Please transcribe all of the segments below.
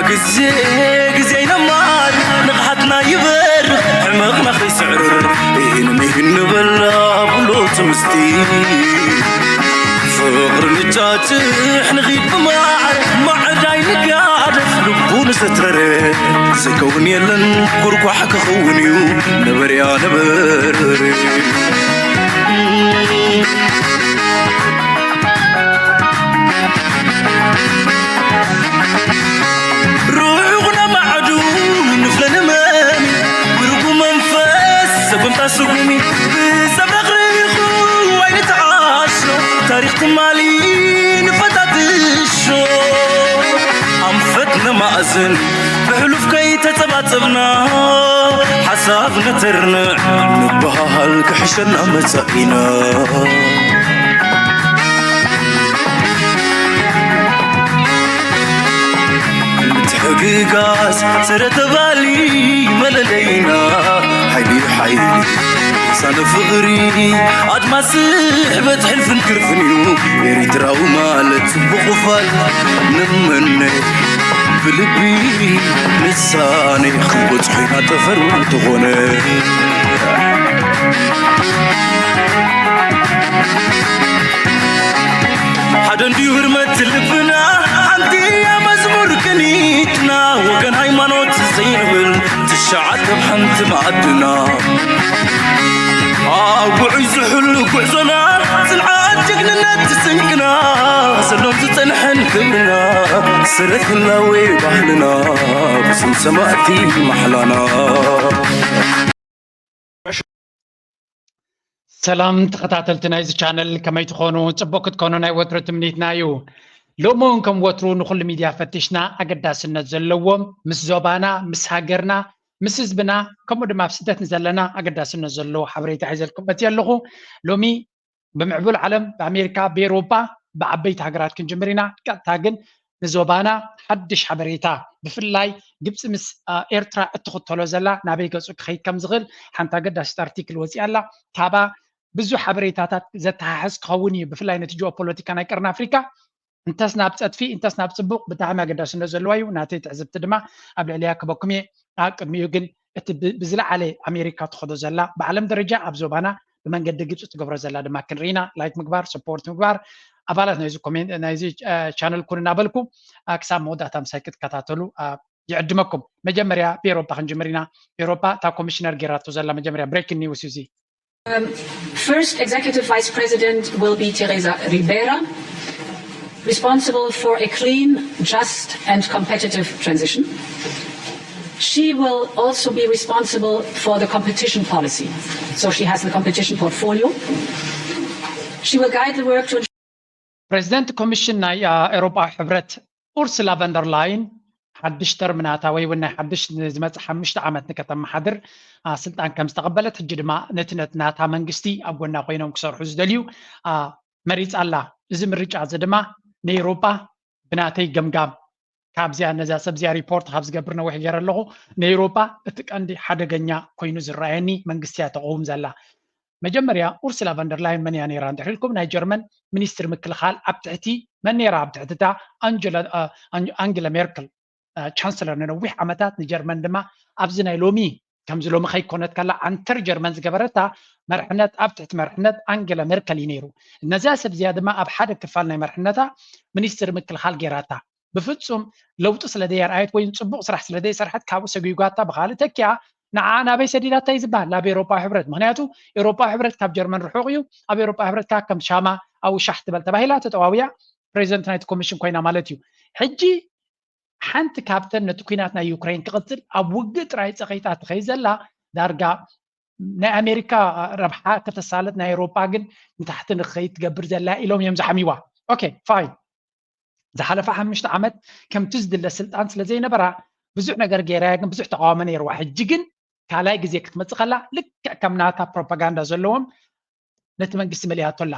ግዜ ግዜ ይነማል ንቕሓትና ይበርኽ ሕመቕና ከይስዕርር ኢህን ምሂን ንበላ ብሉጽ ምስቲ ፍቕሪ ንጫጭሕ ንኺድ ብማዕረ ማዕዳይ ንጋደፍ ልቡ ንዘትረረ ዘይከውን የለን ጉርጓሕ ክኸውን እዩ ነበርያ ነበርበሪ ሩዑቕ ነማዕዱ ንፍለ ንመን ምርጉ መንፈስ ሰጎምታ ስጉሚ ብዘብረቕርቑ ኣይንተዓሾ ታሪኽ ትማሊ ንፈታትሾ ኣንፈት ነማእዝን ብሕሉፍ ከይተጸባጸብና ሓሳብ ነተርንዕ ንበሃል ክሕሸና መጻኢና ምትሕግጋዝ ስረ ተባሊ መለለይና ሓይሊ ሓይሊ ሳነ ፍቕሪ ኣድማስ ስሕበት ሕልፍን ክርፍን እዩ ኤሪትራዊ ማለት ጽቡቕ ፋል ንምነ ብልቢ ንሳነ ክንበጽሖ ኢና ጠፈር እንተኾነ ሓደ እንድዩ ህርመት ልብና ሓንቲ እያ መዝሙር ቅኒትና ወገን ሃይማኖት ዘይንብል ትሽዓተ ኣብ ሓንቲ ማዕድና ኣብ ውዑይ ዝሕሉ ጉዕዞና ጽንዓት ጅግንነት ስንቅና ሰሎም ዝጸንሐን ክብርና ስረት ህላዌ ባህልና ብስም ሰማእቲ ማሕላና ሰላም ተኸታተልቲ ናይዚ ቻነል ከመይ ትኾኑ? ጽቡቕ ክትኮኑ ናይ ወትሩ ትምኒትና እዩ። ሎሚ እውን ከም ወትሩ ንኹሉ ሚድያ ፈቲሽና ኣገዳስነት ዘለዎም ምስ ዞባና፣ ምስ ሃገርና፣ ምስ ህዝብና ከምኡ ድማ ኣብ ስደት ንዘለና ኣገዳስነት ዘለዎ ሓበሬታ ሒዘልኩም መፅየ ኣለኹ። ሎሚ ብምዕቡል ዓለም ብኣሜሪካ ብኤሮፓ ብዓበይቲ ሃገራት ክንጅምር ኢና። ቀጥታ ግን ንዞባና ሓድሽ ሓበሬታ ብፍላይ ግብፂ ምስ ኤርትራ እትኽተሎ ዘላ ናበይ ገፁ ክኸይድ ከም ዝኽእል ሓንቲ ኣገዳሲት ኣርቲክል ወፂኣ ኣላ። ካባ ብዙሕ ሓበሬታታት ዘተሓሕዝ ክኸውን እዩ ብፍላይ ነቲ ጂኦፖለቲካ ናይ ቀርኒ ኣፍሪካ እንተስ ናብ ፀድፊ እንተስ ናብ ፅቡቕ ብጣዕሚ ኣገዳስነት ዘለዋ እዩ ናተይ ትዕዝብቲ ድማ ኣብ ልዕሊያ ክበኩም እየ ኣብ ቅድሚኡ ግን እቲ ብዝለዓለ ኣሜሪካ ትኸዶ ዘላ ብዓለም ደረጃ ኣብ ዞባና ብመንገዲ ግብፂ ትገብሮ ዘላ ድማ ክንርኢና ላይክ ምግባር ሰፖርት ምግባር ኣባላት ናይዚ ቻነል ኩን እናበልኩ ክሳብ መወዳእታ ምሳይ ክትከታተሉ ይዕድመኩም መጀመርያ ብኤሮፓ ክንጅምር ኢና ኤሮፓ እታ ኮሚሽነር ጌራቶ ዘላ መጀመርያ breaking news እዩ እዚ First executive vice president will be Teresa Ribeira, responsible for a clean, just and competitive transition. She will also be responsible for the competition policy. So she has the competition portfolio. She will guide the work to ensure ፕሬዚደንት ኮሚሽን ናይ ኤሮጳዊ ሕብረት ኡርስላ ቨንደርላይን ሓድሽ ተርም ናታ ወይ እውን ናይ ሓድሽ ንዝመፅእ ሓሙሽተ ዓመት ንከተመሓድር ስልጣን ከም ዝተቐበለት ሕጂ ድማ ነቲ ናታ መንግስቲ ኣብ ጎና ኮይኖም ክሰርሑ ዝደልዩ መሪፃ ኣላ። እዚ ምርጫ እዚ ድማ ንኤሮጳ ብናተይ ገምጋም ካብዚኣ ነዛ ሰብ እዚኣ ሪፖርት ካብ ዝገብር ነዊሕ ገይረ ኣለኹ። ንኤውሮጳ እቲ ቀንዲ ሓደገኛ ኮይኑ ዝረኣየኒ መንግስቲ እያ ተቐውም ዘላ። መጀመርያ ኡርስላ ቫንደርላይን መን እያ ነይራ እንድሕር ኢልኩም ናይ ጀርመን ሚኒስትር ምክልኻል ኣብ ትሕቲ መን ነይራ ኣብ ትሕቲ እታ ኣንግለ ሜርክል ቻንስለር ንነዊሕ ዓመታት ንጀርመን ድማ ኣብዚ ናይ ሎሚ ከምዚ ሎሚ ከይኮነት ከላ ዓንተር ጀርመን ዝገበረታ መርሕነት ኣብ ትሕቲ መርሕነት ኣንገለ ሜርከል እዩ ነይሩ። ነዚኣ ሰብ እዚኣ ድማ ኣብ ሓደ ክፋል ናይ መርሕነታ ሚኒስትር ምክልኻል ገይራታ። ብፍጹም ለውጢ ስለ ደየርኣየት ወይ ጽቡቕ ስራሕ ስለ ደይሰርሐት ካብኡ ሰጒጓታ ብኻልእ ተኪኣ ንዓ ናበይ ሰዲዳታ እዩ ዝበሃል ናብ ኤውሮጳዊ ሕብረት። ምክንያቱ ኤውሮጳዊ ሕብረት ካብ ጀርመን ርሑቕ እዩ። ኣብ ኤውሮጳዊ ሕብረት ከኣ ከም ሻማ ኣብኡ ሻሕ ትበል ተባሂላ ተጠዋውያ ፕሬዚደንት ናይቲ ኮሚሽን ኮይና ማለት እዩ። ሕጂ ሓንቲ ካብተን ነቲ ኲናት ናይ ዩክረይን ክቕጽል ኣብ ውግእ ጥራይ ጸቒጣ ትኸይድ ዘላ ዳርጋ ናይ ኣሜሪካ ረብሓ ከተሳልጥ ናይ ኤውሮጳ ግን ንታሕቲ ንክኸይድ ትገብር ዘላ ኢሎም እዮም ዝሓምይዋ። ኦኬ ፋይን ዝሓለፈ ሓሙሽተ ዓመት ከምቲ ዝድለ ስልጣን ስለ ዘይነበራ ብዙሕ ነገር ገይራ ግን ብዙሕ ተቃወሞ ነይርዋ። ሕጂ ግን ካልኣይ ግዜ ክትመፅእ ከላ ልክዕ ከም ናታ ፕሮፓጋንዳ ዘለዎም ነቲ መንግስቲ መሊኣቶ ኣላ።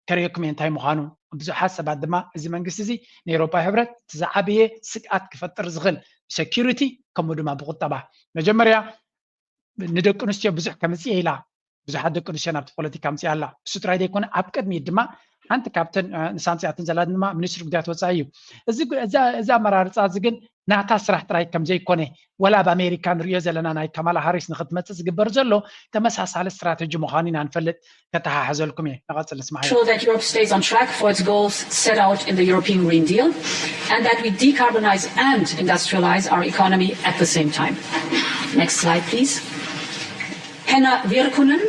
ከርእየኩም እየ እንታይ ምዃኑ። ብዙሓት ሰባት ድማ እዚ መንግስቲ እዚ ንኤውሮጳዊ ሕብረት እቲ ዝዓበየ ስግኣት ክፈጥር ዝኽእል ብሰኪሪቲ ከምኡ ድማ ብቁጠባ መጀመርያ ንደቂ ኣንስትዮ ብዙሕ ከምፅእ ኢላ ብዙሓት ደቂ ኣንስትዮ ናብቲ ፖለቲካ ኣምፅኣ ኣላ። እሱ ጥራይ ዘይኮነ ኣብ ቅድሚት ድማ ሓንቲ ካብተን ንሳ ኣምፅኣትን ዘላ ድማ ሚኒስትሪ ጉዳያት ወፃኢ እዩ። እዚ ኣመራርፃ እዚ ግን ናታ ስራሕ ጥራይ ከም ዘይኮነ፣ ወላ ኣብ ኣሜሪካ ንሪኦ ዘለና ናይ ካማላ ሃሪስ ንክትመፅእ ዝግበር ዘሎ ተመሳሳሊ ስትራተጂ ምዃኑ ኢና ንፈልጥ። ከተሓሕዘልኩም እየ። ንቐፅል ንስማዕ። Sure that Europe stays on track for its goals set out in the European Green Deal and that we decarbonize and industrialize our economy at the same time. Next slide, please. Henna Virkunen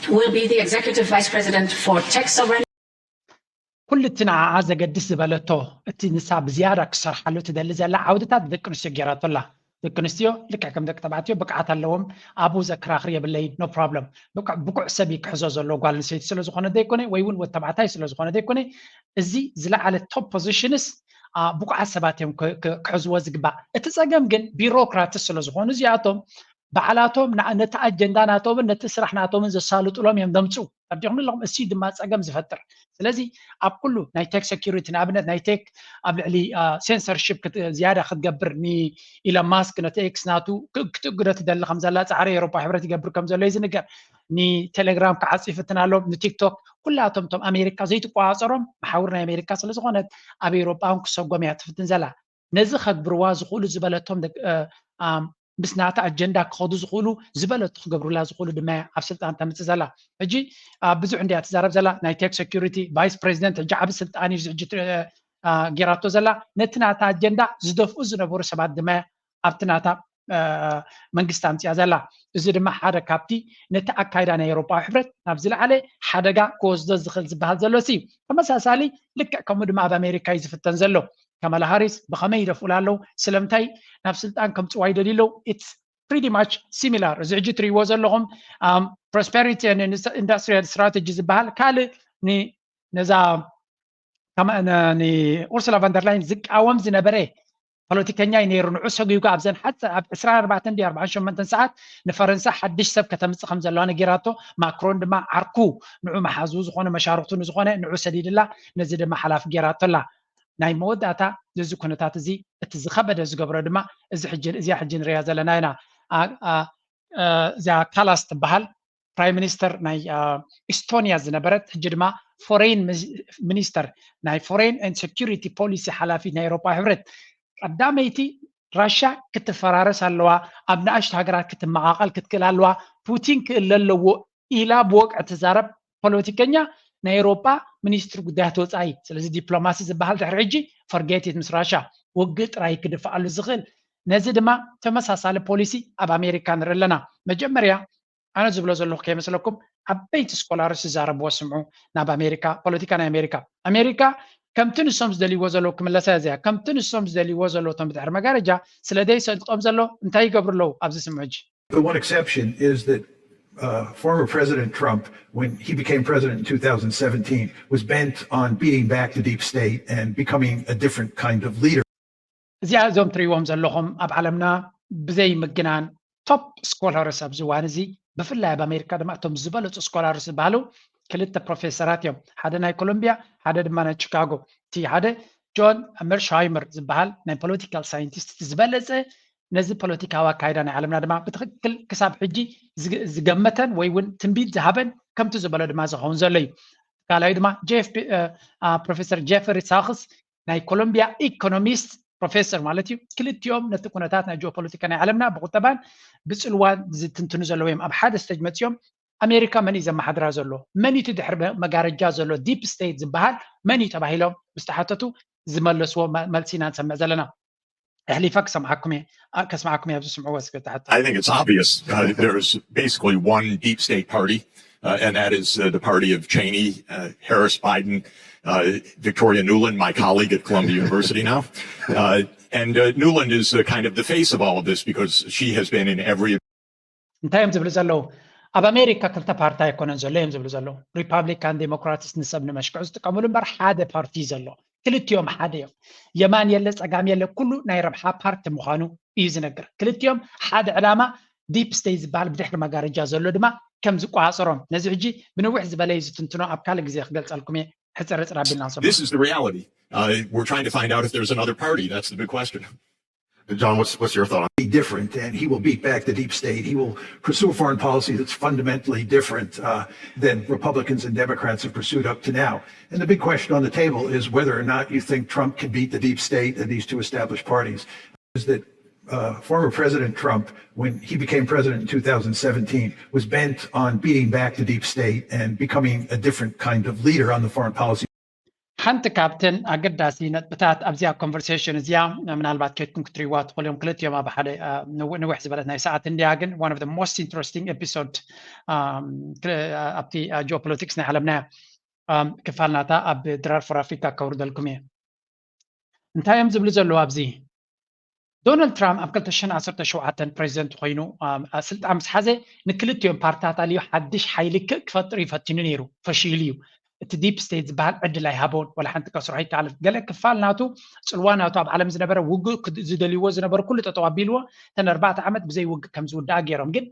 will be the Executive Vice President for Tech Sovereignty. ኩሉ እቲ ንዓኣ ዘገድስ ዝበለቶ፣ እቲ ንሳ ብዝያዳ ክሰርሓሉ ትደሊ ዘላ ዓውድታት ደቂ ኣንስትዮ ገይራቶ ኣላ። ደቂ ኣንስትዮ ልክዕ ከም ደቂ ተባዕትዮ ብቕዓት ኣለዎም። ኣብኡ ዘከራኽር የብለይን። No problem። ብቑዕ ሰብ እዩ ክሕዞ ዘለዎ፣ ጓል ኣንስተይቲ ስለ ዝኾነ ዘይኮነ ወይ እውን ወዲ ተባዕታይ ስለ ዝኾነ ዘይኮነ፣ እዚ ዝለዓለ top positions ብቑዓት ሰባት እዮም ክሕዝዎ ዝግባእ። እቲ ፀገም ግን ቢሮክራትስ ስለ ዝኾኑ እዚኣቶም ባዕላቶም ነቲ ኣጀንዳ ናቶምን ነቲ ስራሕ ናቶምን ዘሳልጡሎም እዮም ዘምፅኡ። ተረዲኹም ኣለኹም? እሱ ድማ ፀገም ዝፈጥር። ስለዚ ኣብ ኩሉ ናይ ቴክ ሴኪሪቲ ንኣብነት ናይ ቴክ ኣብ ልዕሊ ሴንሰርሺፕ ዝያዳ ክትገብር ንኢሎን ማስክ ነቲ ኤክስ ናቱ ክትእግዶ ትደሊ ከም ዘላ ፃዕሪ ኤውሮፓ ሕብረት ይገብር ከም ዘሎ እዩ ዝንገር። ንቴሌግራም ክዓፅዩ ይፍትን ኣሎ፣ ንቲክቶክ። ኩላቶም እቶም ኣሜሪካ ዘይትቆፃፀሮም መሓውር ናይ ኣሜሪካ ስለዝኾነት ኣብ ኤውሮጳ እውን ክሰጎም እያ ትፍትን ዘላ። ነዚ ከግብርዋ ዝኽእሉ ዝበለቶም ምስ ናታ ኣጀንዳ ክኸዱ ዝኽእሉ ዝበለቶ ክገብሩላ ዝኽእሉ ድማ ኣብ ስልጣን ተምፅእ ዘላ። ሕጂ ብዙሕ እንድያ ትዛረብ ዘላ። ናይ ቴክ ሴኩሪቲ ቫይስ ፕሬዚደንት ሕጂ ዓብ ስልጣን እዩ ሕጂ ጌራቶ ዘላ። ነቲ ናታ ኣጀንዳ ዝደፍኡ ዝነበሩ ሰባት ድማ ኣብቲ ናታ መንግስቲ ኣምፅያ ዘላ። እዚ ድማ ሓደ ካብቲ ነቲ ኣካይዳ ናይ ኤውሮጳዊ ሕብረት ናብ ዝለዓለ ሓደጋ ክወስዶ ዝኽእል ዝበሃል ዘሎ ሲ። ተመሳሳሊ ልክዕ ከምኡ ድማ ኣብ ኣሜሪካ እዩ ዝፍተን ዘሎ። ካማላ ሃሪስ ብኸመይ ይደፍኡላ ኣለዉ? ስለምንታይ ናብ ስልጣን ከምፅዋ ይደልዩ ኣለዉ? It's pretty much similar። እዚ ሕጂ ትሪእዎ ዘለኹም prosperity and industrial strategy ዝበሃል ካልእ ነዛ ንኡርሱላ ቫንደርላይን ዝቃወም ዝነበረ ፖለቲከኛ እዩ ነይሩ። ንዑ ሰጒጓ ኣብዘን ሓፀ ኣብ ዕስራን ኣርባዕተን ድዩ ኣርባዓን ሸሞንተን ሰዓት ንፈረንሳ ሓድሽ ሰብ ከተምፅእ ከም ዘለዋ ነጊራቶ። ማክሮን ድማ ዓርኩ ንዑ መሓዙ ዝኾነ መሻርክቱ ንዝኾነ ንዑ ሰዲድላ ነዚ ድማ ሓላፊ ጌራቶ ኣላ። ናይ መወዳእታ እዚ ኩነታት እዚ እቲ ዝኸበደ ዝገብሮ ድማ እዚ ሕጂ እዚኣ ሕጂ ንሪኣ ዘለና ኢና። እዚኣ ካላስ ትበሃል ፕራይም ሚኒስተር ናይ ኢስቶኒያ ዝነበረት ሕጂ ድማ ፎሬን ሚኒስተር ናይ ፎሬን ኤንድ ሴኩሪቲ ፖሊሲ ሓላፊት ናይ ኤውሮፓ ሕብረት ቀዳመይቲ ራሻ ክትፈራረስ ኣለዋ፣ ኣብ ንኣሽቱ ሃገራት ክትመቓቐል ክትክእል ኣለዋ፣ ፑቲን ክእለ ኣለዎ ኢላ ብወግዒ ትዛረብ ፖለቲከኛ ናይ ኤውሮፓ ሚኒስትሪ ጉዳያት ወፃኢ። ስለዚ ዲፕሎማሲ ዝበሃል ድሕሪ ሕጂ ፈርጌቲት ምስ ራሻ ውግእ ጥራይ ክድፍኣሉ ዝኽእል። ነዚ ድማ ተመሳሳሊ ፖሊሲ ኣብ ኣሜሪካ ንርኢ ኣለና። መጀመርያ ኣነ ዝብሎ ዘለኹ ከይመስለኩም ዓበይቲ ስኮላርስ ዝዛረብዎ ስምዑ። ናብ ኣሜሪካ ፖለቲካ ናይ ኣሜሪካ ኣሜሪካ ከምቲ ንሶም ዝደልይዎ ዘለዉ ክምለሳ እዚያ ከምቲ ንሶም ዝደልይዎ ዘለዉ እቶም ብድሕሪ መጋረጃ ስለ ዘይሰልጦም ዘሎ እንታይ ይገብሩ ኣለዉ ኣብዚ ስምዑ ሕጂ። The one exception is that uh, former President Trump, when he became president in two thousand seventeen, was bent on beating back the deep state and becoming a different kind of leader. እዚኣ እዞም ትሪእዎም ዘለኹም ኣብ ዓለምና ብዘይ ምግናን ቶፕ ስኮላርስ ኣብዚ እዋን እዚ ብፍላይ ኣብ ኣሜሪካ ድማ እቶም ዝበለፁ ስኮላርስ ዝበሃሉ ክልተ ፕሮፌሰራት እዮም። ሓደ ናይ ኮሎምቢያ ሓደ ድማ ናይ ቺካጎ። እቲ ሓደ ጆን መርሻይመር ዝበሃል ናይ ፖለቲካል ሳይንቲስት ዝበለፀ ነዚ ፖለቲካዊ ኣካይዳ ናይ ዓለምና ድማ ብትክክል ክሳብ ሕጂ ዝገመተን ወይ እውን ትንቢት ዝሃበን ከምቲ ዝበሎ ድማ ዝኸውን ዘሎ እዩ። ካልኣዩ ድማ ፕሮፌሰር ጀፍሪ ሳክስ ናይ ኮሎምቢያ ኢኮኖሚስት ፕሮፌሰር ማለት እዩ። ክልቲኦም ነቲ ኩነታት ናይ ጂኦፖለቲካ ናይ ዓለምና ብቁጠባን ብፅልዋን ዝትንትኑ ዘለዉ እዮም። ኣብ ሓደ ስተጅ መፂኦም ኣሜሪካ መን እዩ ዘመሓድራ ዘሎ፣ መን እዩ እቲ ድሕሪ መጋረጃ ዘሎ ዲፕ ስቴት ዝበሃል መን እዩ ተባሂሎም ምስ ተሓተቱ ዝመለስዎ መልሲ ኢና ንሰምዕ ዘለና። ኣሕሊፈ ክሰምዓኩም እየ። ከስምዓኩም እየ ኣብዚ ስምዕዎ እስኪ ተሓቶ። I think it's obvious. Uh, there's basically one deep state party, uh, and that is uh, the party of Cheney, uh, Harris, Biden, uh, Victoria Nuland, my colleague at Columbia University now. Uh, and uh, Nuland is uh, kind of the face of all of this because she has been in every እንታይ እዮም ዝብሉ ዘለዉ? ኣብ ኣሜሪካ ክልተ ፓርቲ ኣይኮነን ዘሎ እዮም ዝብሉ ዘለዉ። ሪፓብሊካን ዴሞክራትስ ንሰብ ንመሽክዑ ዝጥቀምሉ እምበር ሓደ ፓርቲ እዩ ዘሎ። ክልቲኦም ሓደ እዮም። የማን የለ ፀጋም የለ፣ ኩሉ ናይ ረብሓ ፓርቲ ምዃኑ እዩ ዝነግር። ክልቲኦም ሓደ ዕላማ ዲፕ ስቴት ዝበሃል ብድሕሪ መጋረጃ ዘሎ ድማ ከም ዝቆፃፀሮም ነዚ ሕጂ ብንውሕ ዝበለ እዩ ዝትንትኖ። ኣብ ካልእ ግዜ ክገልፀልኩም እየ። ሕፅር ሕፅር ኣቢልና ንሰምዖ። This is the reality. Uh, we're trying to find out if there's another party. That's the big question. John, what's, what's your thought? Be different, and he will beat back the deep state. He will pursue a foreign policy that's fundamentally different uh, than Republicans and Democrats have pursued up to now. And the big question on the table is whether or not you think Trump can beat the deep state and these two established parties. is that uh, former President Trump, when he became president in two thousand seventeen, was bent on beating back the deep state and becoming a different kind of leader on the foreign policy. ሓንቲ ካብተን ኣገዳሲ ነጥብታት ኣብዚኣ ኮንቨርሴሽን እዚኣ ምናልባት ከይትኩም ክትሪዋ ትኽእሉ እዮም። ክልቲኦም ኣብ ሓደ ነዊሕ ዝበለት ናይ ሰዓት እንዲያ፣ ግን one of the most interesting episode ኣብቲ ጂኦፖለቲክስ ናይ ዓለምና ክፋል ናታ ኣብ ድራር ፎር ኣፍሪካ ከውርደልኩም እየ። እንታይ እዮም ዝብሉ ዘለዉ ኣብዚ? ዶናልድ ትራምፕ ኣብ ክልተ ሽሕን ዓሰርተ ሸውዓተን ፕሬዚደንት ኮይኑ ስልጣን ምስ ሓዘ ንክልቲኦም ፓርትታት ኣልዩ ሓድሽ ሓይሊ ክፈጥር ይፈትኑ ነይሩ፣ ፈሺሉ እዩ። እቲ ዲፕ ስቴት ዝበሃል ዕድል ኣይሃቦን፣ ወላ ሓንቲ ከስርሖ ይከኣል። ገለ ክፋል ናቱ፣ ፅልዋ ናቱ ኣብ ዓለም ዝነበረ ውግእ ዝደልይዎ ዝነበሩ ኩሉ ጠጠው ኣቢልዎ እተን ኣርባዕተ ዓመት ብዘይ ውግእ ከም ዝውዳኣ ገይሮም። ግን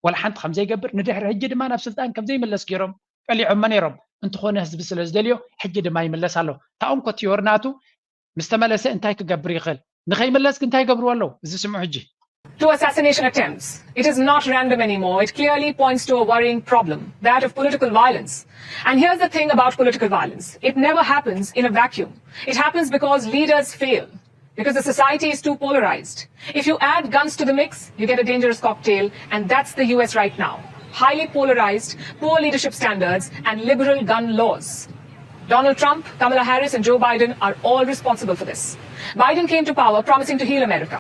ወላ ሓንቲ ከም ዘይገብር፣ ንድሕሪ ሕጂ ድማ ናብ ስልጣን ከም ዘይምለስ ገይሮም ቀሊዖሞ ነይሮም። እንተኾነ ህዝቢ ስለ ዝደልዮ ሕጂ ድማ ይምለስ ኣሎ። ታኡንኮ ቲዮሪ ናቱ ምስ ተመለሰ እንታይ ክገብር ይኽእል? ንኸይምለስ ግን እንታይ ይገብርዎ ኣለዉ? እዚ ስምዑ ሕጂ። To assassination attempts. It is not random anymore. It clearly points to a worrying problem, that of political violence. And here's the thing about political violence: it never happens in a vacuum. It happens because leaders fail, because the society is too polarized. If you add guns to the mix, you get a dangerous cocktail, and that's the U S right now. Highly polarized, poor leadership standards, and liberal gun laws. Donald Trump, Kamala Harris, and Joe Biden are all responsible for this. Biden came to power promising to heal America.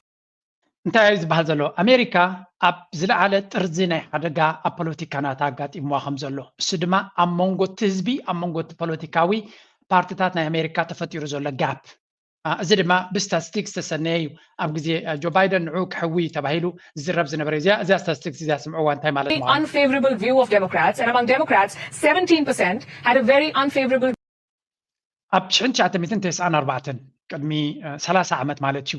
እንታይ እዩ ዝበሃል ዘሎ? ኣሜሪካ ኣብ ዝለዓለ ጥርዚ ናይ ሓደጋ ኣብ ፖለቲካ ናታ ኣጋጢምዋ ከም ዘሎ፣ እሱ ድማ ኣብ መንጎ እቲ ህዝቢ፣ ኣብ መንጎ እቲ ፖለቲካዊ ፓርቲታት ናይ ኣሜሪካ ተፈጢሩ ዘሎ ጋፕ፣ እዚ ድማ ብስታትስቲክስ ዝተሰነየ እዩ። ኣብ ግዜ ጆ ባይደን ንዑ ክሕዊ ተባሂሉ ዝዝረብ ዝነበረ እዚኣ እዚኣ ስታትስቲክስ እዚኣ ስምዕዋ እንታይ ማለት ምዃኑ። Unfavorable view of Democrats, and among Democrats, seventeen percent had a very unfavorable ኣብ ሽሕን ትሽዓተ ሚእትን ተስዓን ኣርባዕተን ቅድሚ ሰላሳ ዓመት ማለት እዩ።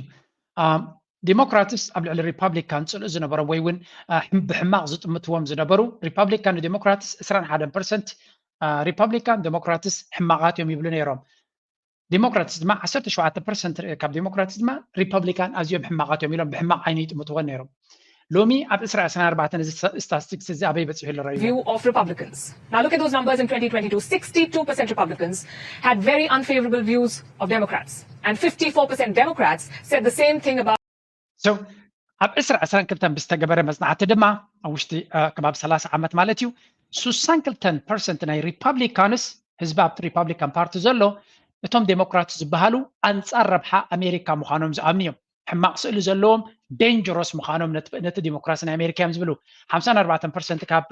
ዴሞክራትስ ኣብ ልዕሊ ሪፓብሊካን ፅልኢ ዝነበሮም ወይ እውን ብሕማቕ ዝጥምትዎም ዝነበሩ፣ ሪፓብሊካን ንዴሞክራትስ ዕስራን ሓደን ፐርሰንት ሪፓብሊካን ዴሞክራትስ ሕማቓት እዮም ይብሉ ነይሮም። ዴሞክራትስ ድማ ዓሰርተ ሸውዓተ ፐርሰንት ካብ ዴሞክራትስ ድማ ሪፓብሊካን ኣዝዮም ሕማቓት እዮም ኢሎም ብሕማቕ ዓይኒ ይጥምትወን ነይሮም። ሎሚ ኣብ ዕስራ ዕስራን ኣርባዕተን እዚ ስታትስቲክስ እዚ ኣበይ በፂሑ ኣሎ ረዩ view of Republicans. Now look at those numbers in twenty twenty-two. Sixty-two percent Republicans had very unfavorable views of Democrats, and fifty-four percent Democrats said the same thing about So ኣብ ዕስራ ዕስራን ክልተን ብዝተገበረ መፅናዕቲ ድማ ኣብ ውሽጢ ከባቢ ሰላሳ ዓመት ማለት እዩ፣ ሱሳን ክልተን ፐርሰንት ናይ ሪፓብሊካንስ ህዝቢ ኣብቲ ሪፓብሊካን ፓርቲ ዘሎ እቶም ዴሞክራት ዝበሃሉ ኣንፃር ረብሓ ኣሜሪካ ምዃኖም ዝኣምኑ እዮም። ሕማቕ ስእሊ ዘለዎም ዴንጀሮስ ምዃኖም ነቲ ዲሞክራሲ ናይ ኣሜሪካ እዮም ዝብሉ። ሓምሳን ኣርባዕተን ፐርሰንት ካብ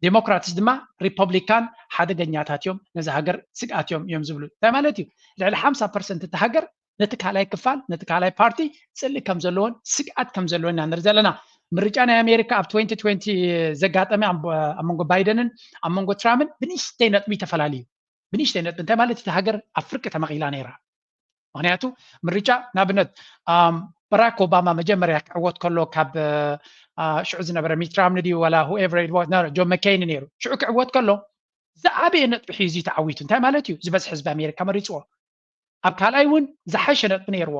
ዴሞክራትስ ድማ ሪፐብሊካን ሓደገኛታት እዮም፣ ነዚ ሃገር ስግኣት እዮም እዮም ዝብሉ። እንታይ ማለት እዩ? ልዕሊ ሓምሳ ፐርሰንት እቲ ሃገር ነቲ ካልኣይ ክፋል ነቲ ካልኣይ ፓርቲ ፅልኢ ከም ዘለዎን ስግኣት ከም ዘለዎን ኢና ንርኢ ዘለና። ምርጫ ናይ ኣሜሪካ ኣብ ትወንቲ ትወንቲ ዘጋጠመ ኣብ መንጎ ባይደንን ኣብ መንጎ ትራምፕን ብንእሽተይ ነጥቢ ተፈላለዩ። ብንእሽተይ ነጥቢ እንታይ ማለት? እቲ ሃገር ኣብ ፍርቂ ተመቒላ ነይራ። ምክንያቱ ምርጫ ንኣብነት በራክ ኦባማ መጀመርያ ክዕወት ከሎ ካብ ሽዑ ዝነበረ ሚት ራምኒ ድዩ ዋላ whoever it was ጆን መኬይን ነይሩ። ሽዑ ክዕወት ከሎ ዝዓበየ ነጥቢ ሒዙ ተዓዊቱ። እንታይ ማለት እዩ? ዝበዝሕ ህዝቢ ኣሜሪካ መሪፅዎ። ኣብ ካልኣይ እውን ዝሓሸ ነጥቢ ነይርዎ።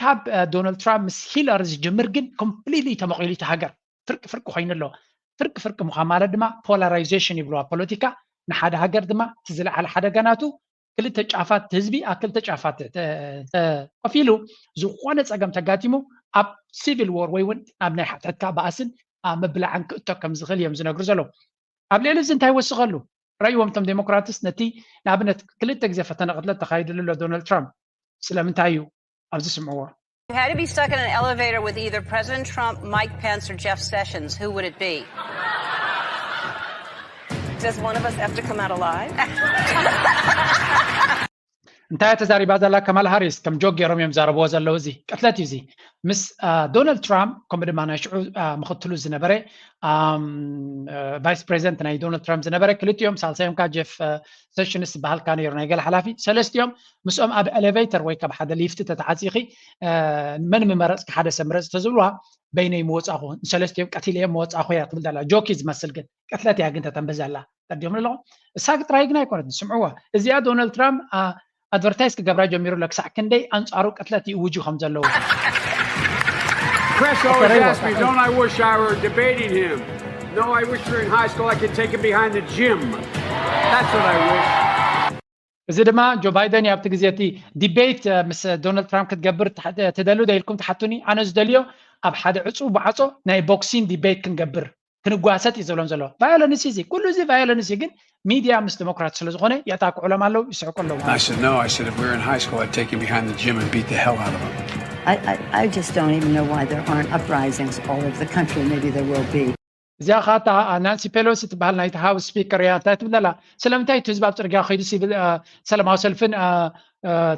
ካብ ዶናልድ ትራምፕ ምስ ሂላሪ ዝጅምር ግን ኮምፕሊትሊ ተመቒሉ እቲ ሃገር ፍርቂ ፍርቂ ኮይኑ ኣሎ። ፍርቂ ፍርቂ ምዃን ማለት ድማ ፖላራይዜሽን ይብልዋ ፖለቲካ። ንሓደ ሃገር ድማ እቲ ዝለዓለ ሓደጋ ናቱ ክልተ ጫፋት ህዝቢ ኣብ ክልተ ጫፋት ተኮፊሉ ዝኾነ ፀገም ተጋጢሙ ኣብ ሲቪል ዎር ወይ እውን ኣብ ናይ ሓትሕትካ ባእስን ምብላዕን ክእቶ ከም ዝኽእል እዮም ዝነግሩ ዘለዉ። ኣብ ልዕሊ እዚ እንታይ ይወስኸሉ? ረእይዎም እቶም ዴሞክራትስ ነቲ ንኣብነት ክልተ ግዜ ፈተነ ቅትለት ተኻይድሉ ኣሎ ዶናልድ ትራምፕ። ስለምንታይ እዩ? ኣብዚ ስምዕዎ። You had to be stuck in an elevator with either President Trump, Mike Pence, or Jeff Sessions. Who would it be? Does one of us have to come out alive? እንታይ ተዛሪባ ዘላ ከማል ሃሪስ? ከም ጆክ ገይሮም እዮም ዛረብዎ ዘለዉ። እዚ ቅትለት እዩ። እዚ ምስ ዶናልድ ትራምፕ ከምኡ ድማ ናይ ሽዑ ምክትሉ ዝነበረ ቫይስ ፕሬዚደንት ናይ ዶናልድ ትራምፕ ዝነበረ ክልቲኦም፣ ሳልሳዮም ካ ጀፍ ሴሽንስ ዝበሃልካ ነይሩ ናይ ገለ ሓላፊ። ሰለስቲኦም ምስኦም ኣብ ኤሌቬተር ወይ ካብ ሓደ ሊፍት ተተዓፂኺ መን ምመረፅኪ ሓደ ሰብ ምረፅ ተዝብልዋ በይነይ ምወፃኹ፣ ንሰለስቲኦም ቀቲለዮም ምወፃኹ እያ ትብል ዘላ። ጆክ እዩ ዝመስል ግን ቅትለት እያ ግን ተተንብህ ዘላ። ተዲዮም ኣለኹም። እሳ ጥራይ ግን ኣይኮነትን። ስምዕዋ፣ እዚኣ ዶናልድ ትራምፕ ኣድቨርታይዝ ክገብራ ጀሚሩ ኣሎ ክሳዕ ክንደይ ኣንፃሩ ቅትለት ይእውጁ ከም ዘለዉ። Chris always asks me, don't I wish I were debating him? No, I wish we were in high school. I could take him behind the gym. That's what I wish. እዚ ድማ ጆ ባይደን እዩ ኣብቲ ግዜ እቲ ዲቤት ምስ ዶናልድ ትራምፕ ክትገብር ትደልዩ ዶ ኢልኩም ትሓቱኒ። ኣነ ዝደልዮ ኣብ ሓደ ዕፁ ብዓፆ ናይ ቦክሲን ዲቤት ክንገብር ክንጓሰጥ እዩ ዝብሎም ዘሎ። ቫዮለንስ እዚ ኩሉ እዚ ቫዮለንስ እዩ፣ ግን ሚድያ ምስ ዲሞክራት ስለዝኾነ የጣቅዑሎም ኣለዉ፣ ይስሕቁ ኣለዉ። I said, no, I said, if we were in high school, I'd take him behind the gym and beat the hell out of him. I, I, I just don't even know why there aren't uprisings all over the country. Maybe there will be. እዚኣ ከዓ እታ ናንሲ ፔሎሲ ትበሃል ናይቲ ሃውስ ስፒከር እያ። እንታይ ትብል ዘላ? ስለምንታይ እቲ ህዝቢ ኣብ ፅርግያ ከይዱ ሲቪል ሰላማዊ ሰልፍን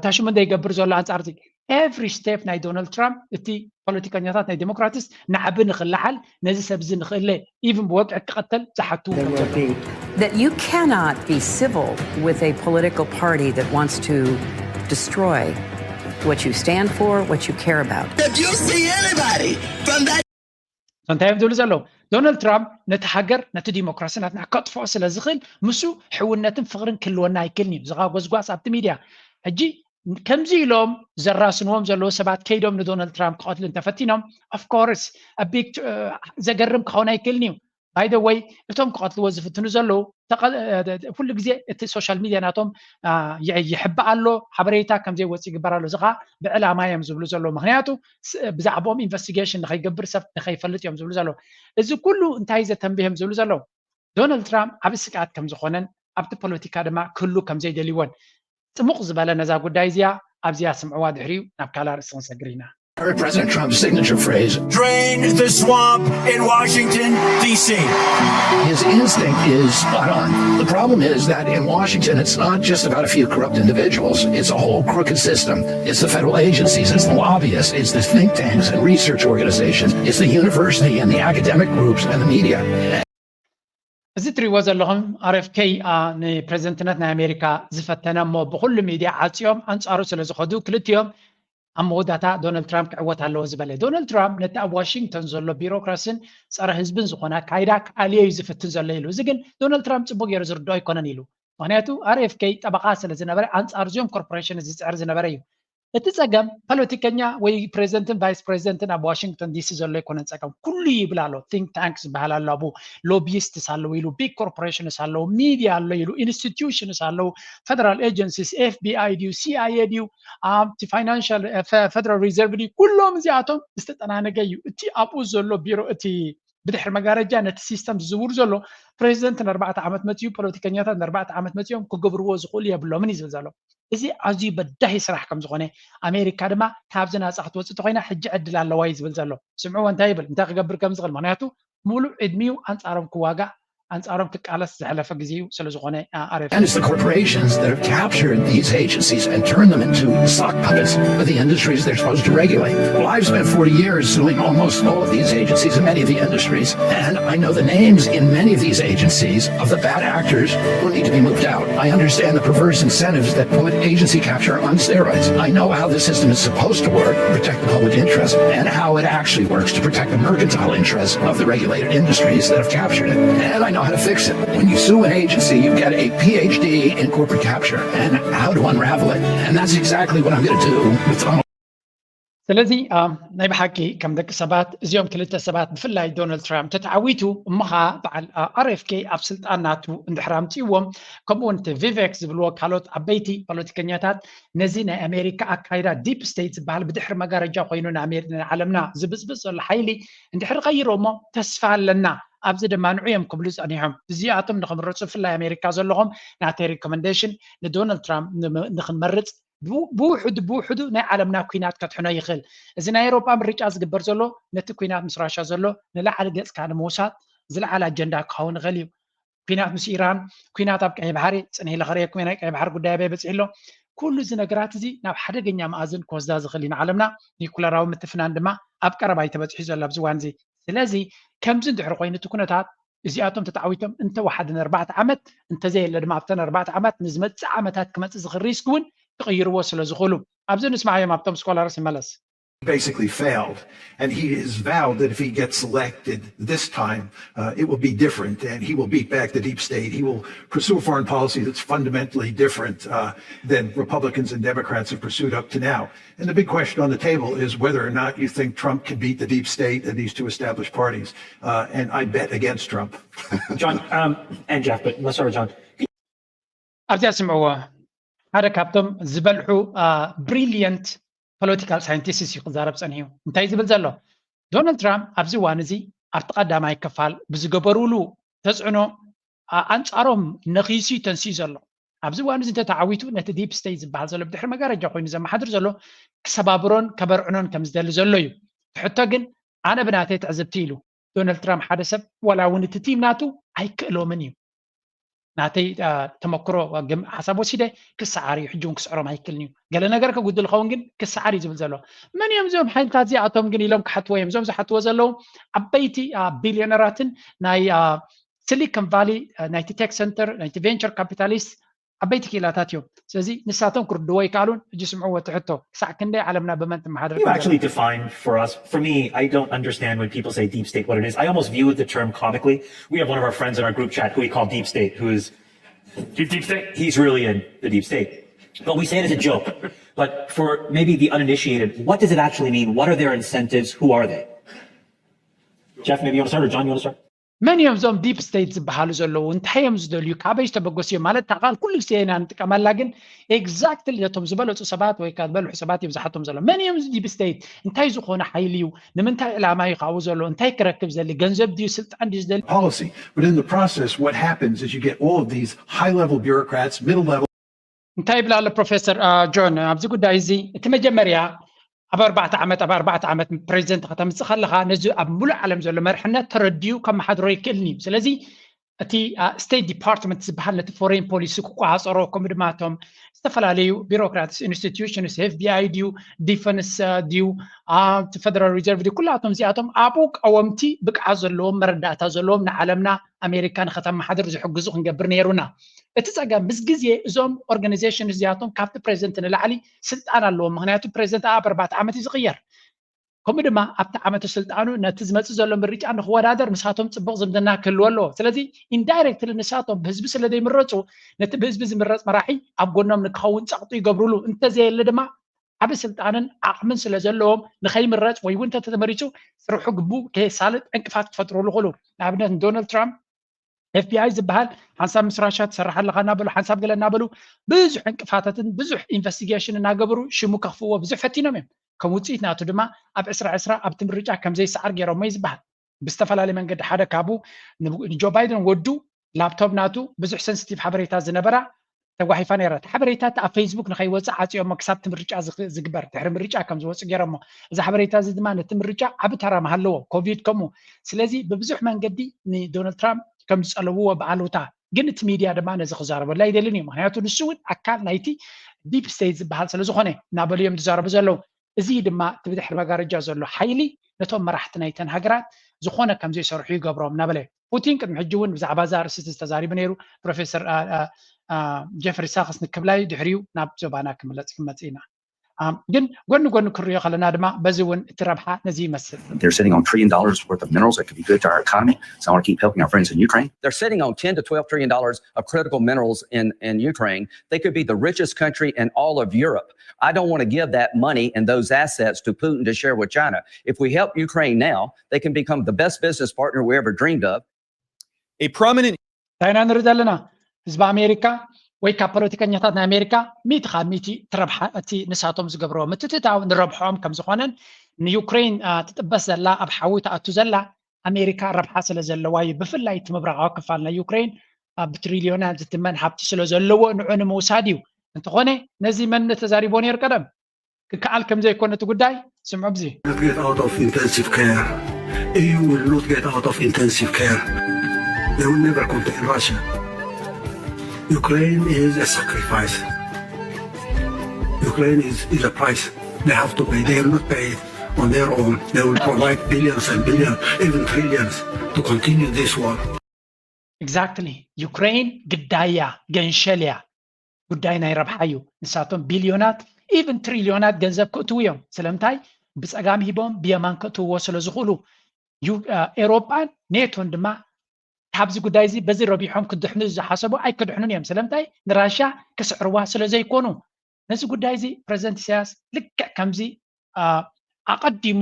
ታሽሙን ዘይገብር ዘሎ ኣንፃር እዚ? ኤቭሪ ስቴፕ ናይ ዶናልድ ትራምፕ እቲ ፖለቲከኛታት ናይ ዴሞክራትስ ናዕቢ ንክለዓል ነዚ ሰብ እዚ ንክእለ ኢቭን ብወግዒ ክቐተል ዝሓቱ There will be. That you cannot be civil with a political party that wants to destroy what you stand for, what you care about. If you see anybody from that እንታይ እዮም ዝብሉ ዘለዉ? ዶናልድ ትራምፕ ነቲ ሃገር ነቲ ዲሞክራሲ ናትና ከጥፍኦ ስለ ዝኽእል ምስ ሕውነትን ፍቕርን ክህልወና ኣይክእልን እዩ። ዝኻ ጎስጓስ ኣብቲ ሚድያ ሕጂ ከምዚ ኢሎም ዘራስንዎም ዘለዉ ሰባት ከይዶም ንዶናልድ ትራምፕ ክቐትሉ እንተፈቲኖም ኦፍኮርስ ቢግ ዘገርም ክኸውን ኣይክእልን እዩ። ባይ ዘ ወይ እቶም ክቐትልዎ ዝፍትኑ ዘለዉ ኩሉ ግዜ እቲ ሶሻል ሚድያ ናቶም ይሕባእ ኣሎ፣ ሓበሬታ ከምዘይወፅእ ይግበር ኣሎ። እዚ ከዓ ብዕላማ እዮም ዝብሉ ዘለዉ። ምክንያቱ ብዛዕባኦም ኢንቨስቲጌሽን ንከይገብር ሰብ ንከይፈልጥ እዮም ዝብሉ ዘለዉ። እዚ ኩሉ እንታይ ዘተንብዮም ዝብሉ ዘለዉ? ዶናልድ ትራምፕ ዓብ ስግኣት ከም ዝኾነን ኣብቲ ፖለቲካ ድማ ክህሉ ከም ዘይደልይዎን። ፅሙቕ ዝበለ ነዛ ጉዳይ እዚኣ ኣብዚኣ ስምዕዋ፣ ድሕሪኡ ናብ ካልእ ኣርእስቲ ክንሰግር ኢና። Heard President Trump's signature phrase, drain the swamp in Washington, D C. His instinct is spot on. The problem is that in Washington, it's not just about a few corrupt individuals. It's a whole crooked system. It's the federal agencies, it's the lobbyists, it's the think tanks and research organizations, it's the university and the academic groups and the media. እዚ እትሪእዎ ዘለኹም ኣር ኤፍ ኬ ንፕሬዚደንትነት ናይ ኣሜሪካ ዝፈተነ እሞ ብኩሉ ሚድያ ዓፅዮም ኣንፃሩ ስለ ዝኸዱ ክልቲኦም ኣብ መወዳእታ ዶናልድ ትራምፕ ክዕወት ኣለዎ ዝበለ። ዶናልድ ትራምፕ ነቲ ኣብ ዋሽንግተን ዘሎ ቢሮክራሲን ፀረ ህዝብን ዝኾነ ኣካይዳ ክኣልዮ እዩ ዝፍትን ዘሎ ኢሉ። እዚ ግን ዶናልድ ትራምፕ ፅቡቅ ገይሩ ዝርድኦ ኣይኮነን ኢሉ። ምክንያቱ ኣር ኤፍ ኬ ጠበቃ ስለ ዝነበረ ኣንፃር እዚኦም ኮርፖሬሽን ዝፅዕር ዝነበረ እዩ። እቲ ፀገም ፖለቲከኛ ወይ ፕሬዚደንትን ቫይስ ፕሬዚደንትን ኣብ ዋሽንግተን ዲሲ ዘሎ ኣይኮነን ፀገም። ኩሉ ይብል ኣሎ። ቲንክ ታንክስ ዝበሃል ኣሎ፣ ኣብኡ ሎቢይስትስ ኣለዉ ኢሉ፣ ቢግ ኮርፖሬሽንስ ኣለዉ፣ ሚድያ ኣሎ ኢሉ፣ ኢንስቲትዩሽንስ ኣለዉ፣ ፈደራል ኤጀንሲስ፣ ኤፍ ቢ ኣይ ድዩ፣ ሲ ኣይ ኤ ድዩ፣ ኣብቲ ፋይናንሻል ፈደራል ሪዘርቭ ድዩ፣ ኩሎም እዚኣቶም ዝተጠናነገ እዩ። እቲ ኣብኡ ዘሎ ቢሮ እቲ ብድሕሪ መጋረጃ ነቲ ሲስተም ዝዝውር ዘሎ ፕሬዚደንት ንኣርባዕተ ዓመት መፅኡ፣ ፖለቲከኛታት ንኣርባዕተ ዓመት መፅኦም ክገብርዎ ዝኽእሉ የብሎምን እዩ ዝብል ዘሎ። እዚ ኣዝዩ በዳሂ ስራሕ ከም ዝኾነ ኣሜሪካ ድማ ካብዚ ናፃ ክትወፅእ ተኮይና ሕጂ ዕድል ኣለዋ እዩ ዝብል ዘሎ። ስምዕዎ እንታይ ይብል፣ እንታይ ክገብር ከም ዝኽእል። ምክንያቱ ሙሉእ ዕድሚኡ ኣንፃሮም ክዋጋእ ኣንፃሮም ክቃለስ ዝሐለፈ ግዜ እዩ። ስለ ዝኾነ ኣር ኤፍ And it's the corporations that have captured these agencies and turned them into sock puppets for the industries they're supposed to regulate. Well, I've spent forty years suing almost all of these agencies and many of the industries, and I know the names in many of these agencies of the bad actors who need to be moved out. I understand the perverse incentives that put agency capture on steroids. I know how this system is supposed to work, protect the public interest, and how it actually works to protect the mercantile interests of the regulated industries that have captured it. And I know how to fix it. When you sue an agency, you get a P H D in corporate capture and how to unravel it. And that's exactly what I'm going to do with Donald. ስለዚ ናይ ብሓቂ ከም ደቂ ሰባት እዚኦም ክልተ ሰባት ብፍላይ ዶናልድ ትራምፕ ተተዓዊቱ እሞ ከዓ በዓል ኣር ኤፍ ኬ ኣብ ስልጣን ናቱ እንድሕር ኣምፅእዎም ከምኡ እውን እቲ ቪቬክ ዝብልዎ ካልኦት ዓበይቲ ፖለቲከኛታት ነዚ ናይ ኣሜሪካ ኣካይዳ ዲፕ ስቴት ዝበሃል ብድሕሪ መጋረጃ ኮይኑ ንዓለምና ዝብፅብፅ ዘሎ ሓይሊ እንድሕር ቀይሮ እሞ ተስፋ ኣለና ኣብዚ ድማ ንዑ እዮም ክብሉ ፀኒሖም። እዚኣቶም ንክምረፁ ብፍላይ ኣሜሪካ ዘለኹም ናተይ ሪኮመንዴሽን ንዶናልድ ትራምፕ ንክንመርፅ ብውሕዱ ብውሕዱ ናይ ዓለምና ኩናት ከድሕኖ ይኽእል። እዚ ናይ ኤሮጳ ምርጫ ዝግበር ዘሎ ነቲ ኩናት ምስ ራሻ ዘሎ ንላዕሊ ገፅካ ንምውሳድ ዝለዓለ ኣጀንዳ ክኸውን ይኽእል እዩ። ኩናት ምስ ኢራን፣ ኩናት ኣብ ቀይ ባሕሪ፣ ፅንሕ ኢለ ከርእየኩም ናይ ቀይ ባሕሪ ጉዳይ ኣበይ በፂሑ ኣሎ። ኩሉ እዚ ነገራት እዚ ናብ ሓደገኛ መኣዝን ክወስዳ ዝኽእል እዩ። ንዓለምና ኒኩለራዊ ምትፍናን ድማ ኣብ ቀረባ እዩ ተበፂሑ ዘሎ ኣብዚ እዋን እዚ። ስለዚ ከምዚ እንድሕር ኮይኑ እቲ ኩነታት እዚኣቶም ተተዓዊቶም እንተወሓደ ንኣርባዕተ ዓመት እንተዘየለ ድማ ኣብተን ኣርባዕተ ዓመት ንዝመፅእ ዓመታት ክመፅእ ዝኽእል ሪስክ እውን ክቕይርዎ ስለ ዝኽእሉ ኣብዚ ንስማዓዮም ኣብቶም ስኮላርስ ይመለስ። Basically failed. And he has vowed that if he gets elected this time, uh, it will be different and he will beat back the deep state. He will pursue a foreign policy that's fundamentally different uh, than Republicans and Democrats have pursued up to now. And the big question on the table is whether or not you think Trump can beat the deep state and these two established parties. Uh, and I bet against Trump. John um, and Jeff, but let's start with John. ኣብዚኣ ስምዕዎ። ሓደ ካብቶም ዝበልሑ ብሪሊየንት ፖለቲካል ሳይንቲስት እዩ ክዛረብ ጸኒሑ። እንታይ ዝብል ዘሎ? ዶናልድ ትራምፕ ኣብዚ እዋን እዚ ኣብቲ ቀዳማይ ክፋል ብዝገበሩሉ ተጽዕኖ ኣንጻሮም ነኺሱ ተንስኡ ዘሎ። ኣብዚ እዋን እዚ እንተተዓዊቱ ነቲ ዲፕ ስቴት ዝበሃል ዘሎ ብድሕሪ መጋረጃ ኮይኑ ዘመሓድር ዘሎ ክሰባብሮን ከበርዕኖን ከም ዝደሊ ዘሎ እዩ። ሕቶ ግን ኣነ ብናተይ ትዕዝብቲ ኢሉ ዶናልድ ትራምፕ ሓደ ሰብ ዋላ እውን እቲ ቲም ናቱ ኣይክእሎምን እዩ። ናተይ ተመክሮ ሓሳብ ወሲደ ክሰዓር እዩ። ሕጂ እውን ክስዕሮም ኣይክልን እዩ። ገለ ነገር ከጉድል ኸውን ግን ክሰዓር እዩ ዝብል ዘሎ። መን እዮም እዞም ሓይልታት እዚኣቶም ግን ኢሎም ክሓትዎ እዮም። እዞም ዝሓትዎ ዘለዉ ዓበይቲ ቢልዮነራትን ናይ ሲሊኮን ቫሊ ናይቲ ቴክ ሰንተር ናይቲ ቬንቸር ካፒታሊስት ዓበይቲ ክኢላታት እዮም። ስለዚ ንሳቶም ክርድዎ ይከኣሉን። ሕጂ ስምዕዎ እቲ ሕቶ፣ ክሳዕ ክንደይ ዓለምና ብመን ትመሓደር? Can you actually define for us? For me, I don't understand when people say deep state what it is. I almost view the term comically. We have one of our friends in our group chat who we call deep state, who is Deep, deep state. He's really in the deep state. But we say it as a joke. But for maybe the uninitiated, what does it actually mean? What are their incentives? Who are they? Jeff, maybe you want to start, or John, you want to start? መን እዮም እዞም ዲፕ ስቴት ዝበሃሉ ዘለዉ? እንታይ እዮም ዝደልዩ? ካበይ ዝተበገሱ እዮም? ማለት እታ ቃል ኩሉ ግዜ ኢና ንጥቀመላ፣ ግን ኤግዛክትሊ ነቶም ዝበለፁ ሰባት ወይ ከዓ ዝበልሑ ሰባት እዮም ዝሓቶም ዘሎ። መን እዮም እዚ ዲፕ ስቴት? እንታይ ዝኾነ ሓይሊ እዩ? ንምንታይ ዕላማ እዩ ካብኡ ዘሎ? እንታይ ክረክብ ዝደሊ? ገንዘብ ድዩ? ስልጣን ድዩ ዝደሊ? Policy. But in the process, what happens is you get all of these high level bureaucrats, middle level. እንታይ ይብል ኣሎ ፕሮፌሰር ጆን ኣብዚ ጉዳይ እዚ? እቲ መጀመርያ ኣብ ኣርባዕተ ዓመት ኣብ ኣርባዕተ ዓመት ፕሬዚደንት ከተምፅእ ከለካ ነዚ ኣብ ሙሉእ ዓለም ዘሎ መርሕነት ተረዲኡ ከመሓድሮ ይክእልን እዩ። ስለዚ እቲ ስቴት ዲፓርትመንት ዝበሃል ነቲ ፎሬን ፖሊሲ ክቆፃፀሮ፣ ከምኡ ድማ እቶም ዝተፈላለዩ ቢሮክራትስ ኢንስቲትዩሽንስ፣ ኤፍቢኣይ ድዩ፣ ዲፈንስ ድዩ፣ እቲ ፌደራል ሪዘርቭ ድዩ፣ ኩላቶም እዚኣቶም ኣብኡ ቀወምቲ ብቅዓት ዘለዎም መረዳእታ ዘለዎም ንዓለምና ኣሜሪካ ንከተመሓድር ዝሕግዙ ክንገብር ነይሩና። እቲ ፀገም ምስ ግዜ እዞም ኦርጋናይዜሽን እዚኣቶም ካብቲ ፕሬዚደንት ንላዕሊ ስልጣን ኣለዎም። ምክንያቱ ፕሬዚደንት ኣብ ኣርባዕተ ዓመት እዩ ዝቅየር። ከምኡ ድማ ኣብቲ ዓመተ ስልጣኑ ነቲ ዝመፅእ ዘሎ ምርጫ ንክወዳደር ምሳቶም ፅቡቅ ዝምድና ክህልዎ ኣለዎ። ስለዚ ኢንዳይሬክትሊ ንሳቶም ብህዝቢ ስለ ዘይምረፁ ነቲ ብህዝቢ ዝምረፅ መራሒ ኣብ ጎኖም ንክኸውን ፀቕጢ ይገብሩሉ። እንተዘየለ ድማ ዓቢ ስልጣንን ዓቕምን ስለ ዘለዎም ንከይምረፅ ወይ እውን እንተተመሪፁ ስርሑ ግቡ ከየሳልጥ ዕንቅፋት ክፈጥሩሉ ይኽእሉ። ንኣብነት ንዶናልድ ትራምፕ ኤፍቢኣይ ዝበሃል ሓንሳብ ምስ ራሻ ትሰርሕ ኣለኻ እናበሉ ሓንሳብ ገለ እናበሉ ብዙሕ ዕንቅፋታትን ብዙሕ ኢንቨስቲጌሽን እናገበሩ ሽሙ ከኽፍዎ ብዙሕ ፈቲኖም እዮም። ከም ውፅኢት ናቱ ድማ ኣብ ዕስራ ዕስራ ኣብቲ ምርጫ ከም ዘይሰዓር ገይሮሞ እዩ ዝበሃል። ብዝተፈላለየ መንገዲ ሓደ ካብኡ ንጆ ባይደን ወዱ ላፕቶፕ ናቱ ብዙሕ ሰንስቲቭ ሓበሬታ ዝነበራ ተጓሒፋ ነይራ። እቲ ሓበሬታ እቲ ኣብ ፌስቡክ ንኸይወፅእ ዓፅዮሞ ክሳብ እቲ ምርጫ ዝግ- ዝግበር ድሕሪ ምርጫ ከም ዝወፅእ ገይሮሞ። እዚ ሓበሬታ እዚ ድማ ነቲ ምርጫ ዓቢ ተራ ምሃለዎ። ኮቪድ ከምኡ። ስለዚ ብብዙሕ መንገዲ ንዶናልድ ትራምፕ ከም ዝፀለውዎ ብኣሉታ፣ ግን እቲ ሚድያ ድማ ነዚ ክዛረበሉ ኣይደልን እዩ። ምክንያቱ ንሱ እውን ኣካል ናይቲ ዲፕ ስቴት ዝበሃል ስለ ዝኾነ እናበሉ እዮም ዝዛረቡ ዘለዉ። እዚ ድማ እቲ ብድሕሪ መጋረጃ ዘሎ ሓይሊ ነቶም መራሕቲ ናይተን ሃገራት ዝኾነ ከም ዘይሰርሑ ይገብሮም እናበለ እዩ። ፑቲን ቅድሚ ሕጂ እውን ብዛዕባ እዛ ኣርእስቲ ዝተዛሪቡ ነይሩ። ፕሮፌሰር ጀፍሪ ሳክስ ንክብላይ ድሕሪኡ ናብ ዞባና ክምለፅ ክንመፅእ ኢና። ግን ጎኒ ጎኒ ክሪኦ ከለና ድማ በዚ እውን እቲ ረብሓ ነዚ ይመስል። They're sitting on trillion dollars worth of minerals that could be good to our economy. So I want to keep helping our friends in Ukraine. They're sitting on ten to twelve trillion dollars of critical minerals in, in Ukraine. They could be the richest country in all of Europe. I don't want to give that money and those assets to Putin to share with China. If we help Ukraine now, they can become the best business partner we ever dreamed of. A prominent እንታይ ኢና ንርኢ ዘለና? ህዝቢ ኣሜሪካ ወይ ካብ ፖለቲከኛታት ናይ ኣሜሪካ ሚእቲ ካብ ሚእቲ እቲ ረብሓ እቲ ንሳቶም ዝገብርዎ ምትእትታው ንረብሖም ከም ዝኾነን ንዩክሬን ትጥበስ ዘላ ኣብ ሓዊ ትኣቱ ዘላ ኣሜሪካ ረብሓ ስለ ዘለዋ እዩ። ብፍላይ እቲ ምብራቃዊ ክፋል ናይ ዩክሬን ብትሪልዮናት ዝትመን ሃብቲ ስለ ዘለዎ ንዑ ንምውሳድ እዩ። እንተኾነ ነዚ መን ተዛሪቦ ነይሩ ቀደም? ክከኣል ከም ዘይኮነ እቲ ጉዳይ ስምዑ። ብዚ Not get out of intensive care. E U will not get out of intensive care. They will never contain Russia. Ukraine is a sacrifice. Ukraine is, is a price they have to pay. They will not pay it on their own. They will provide billions and billions, even trillions, to continue this war. Exactly. ዩክሬን ግዳያ ገንሸል እያ። ጉዳይ ናይ ረብሓ እዩ። ንሳቶም ቢልዮናት ኢቭን ትሪልዮናት ገንዘብ ክእትዉ እዮም። ስለምንታይ? ብፀጋም ሂቦም ብየማን ክእትውዎ ስለ ዝኽእሉ። ኤሮጳን ኔቶን ድማ ካብዚ ጉዳይ እዚ በዚ ረቢሖም ክድሕኑ ዝሓሰቡ ኣይክድሕኑን እዮም። ስለምንታይ? ንራሻ ክስዕርዋ ስለ ዘይኮኑ። ነዚ ጉዳይ እዚ ፕረዚደንት ኢሳያስ ልክዕ ከምዚ ኣቐዲሙ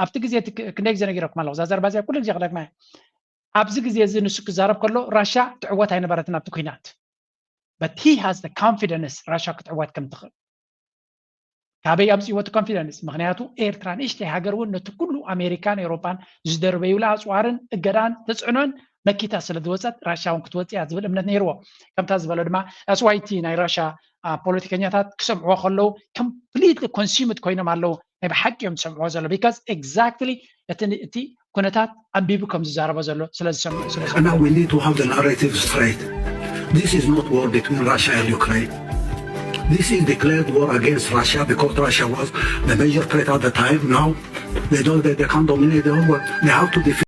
ኣብቲ ግዜ ክንደይ ግዜ ነጊረኩም ኣለኹ። እዛ ዘረባ እዚኣ ኩሉ ግዜ ክደግማ እየ። ኣብዚ ግዜ እዚ ንሱ ክዛረብ ከሎ ራሻ ትዕወት ኣይነበረትን ኣብቲ ኩናት። but he has the confidence ራሻ ክትዕወት ከም ትኽእል። ካበይ ኣምፅእዎ እቲ ኮንፊደንስ? ምክንያቱ ኤርትራ ንእሽተይ ሃገር እውን ነቲ ኩሉ ኣሜሪካን ኤውሮፓን ዝደርበዩላ ኣፅዋርን እገዳን ተፅዕኖን መኪታ ስለ ዝወፀት ራሻ እውን ክትወፅእ እያ ዝብል እምነት ነይርዎ። ከምታ ዝበሎ ድማ that's why እቲ ናይ ራሻ ፖለቲከኛታት ክሰምዕዎ ከለዉ completely consumed ኮይኖም ኣለዉ። ናይ ብሓቂ እዮም ዝሰምዕዎ ዘሎ because exactly እቲ እቲ ኩነታት ኣንቢቡ ከም ዝዛረቦ ዘሎ ስለ ዝሰምዑ ስለ And now we need to have the narrative straight. This is not war between Russia and Ukraine. This is declared war against Russia because Russia was the major threat at the time. Now they don't they, they can't dominate the whole world. They have to defeat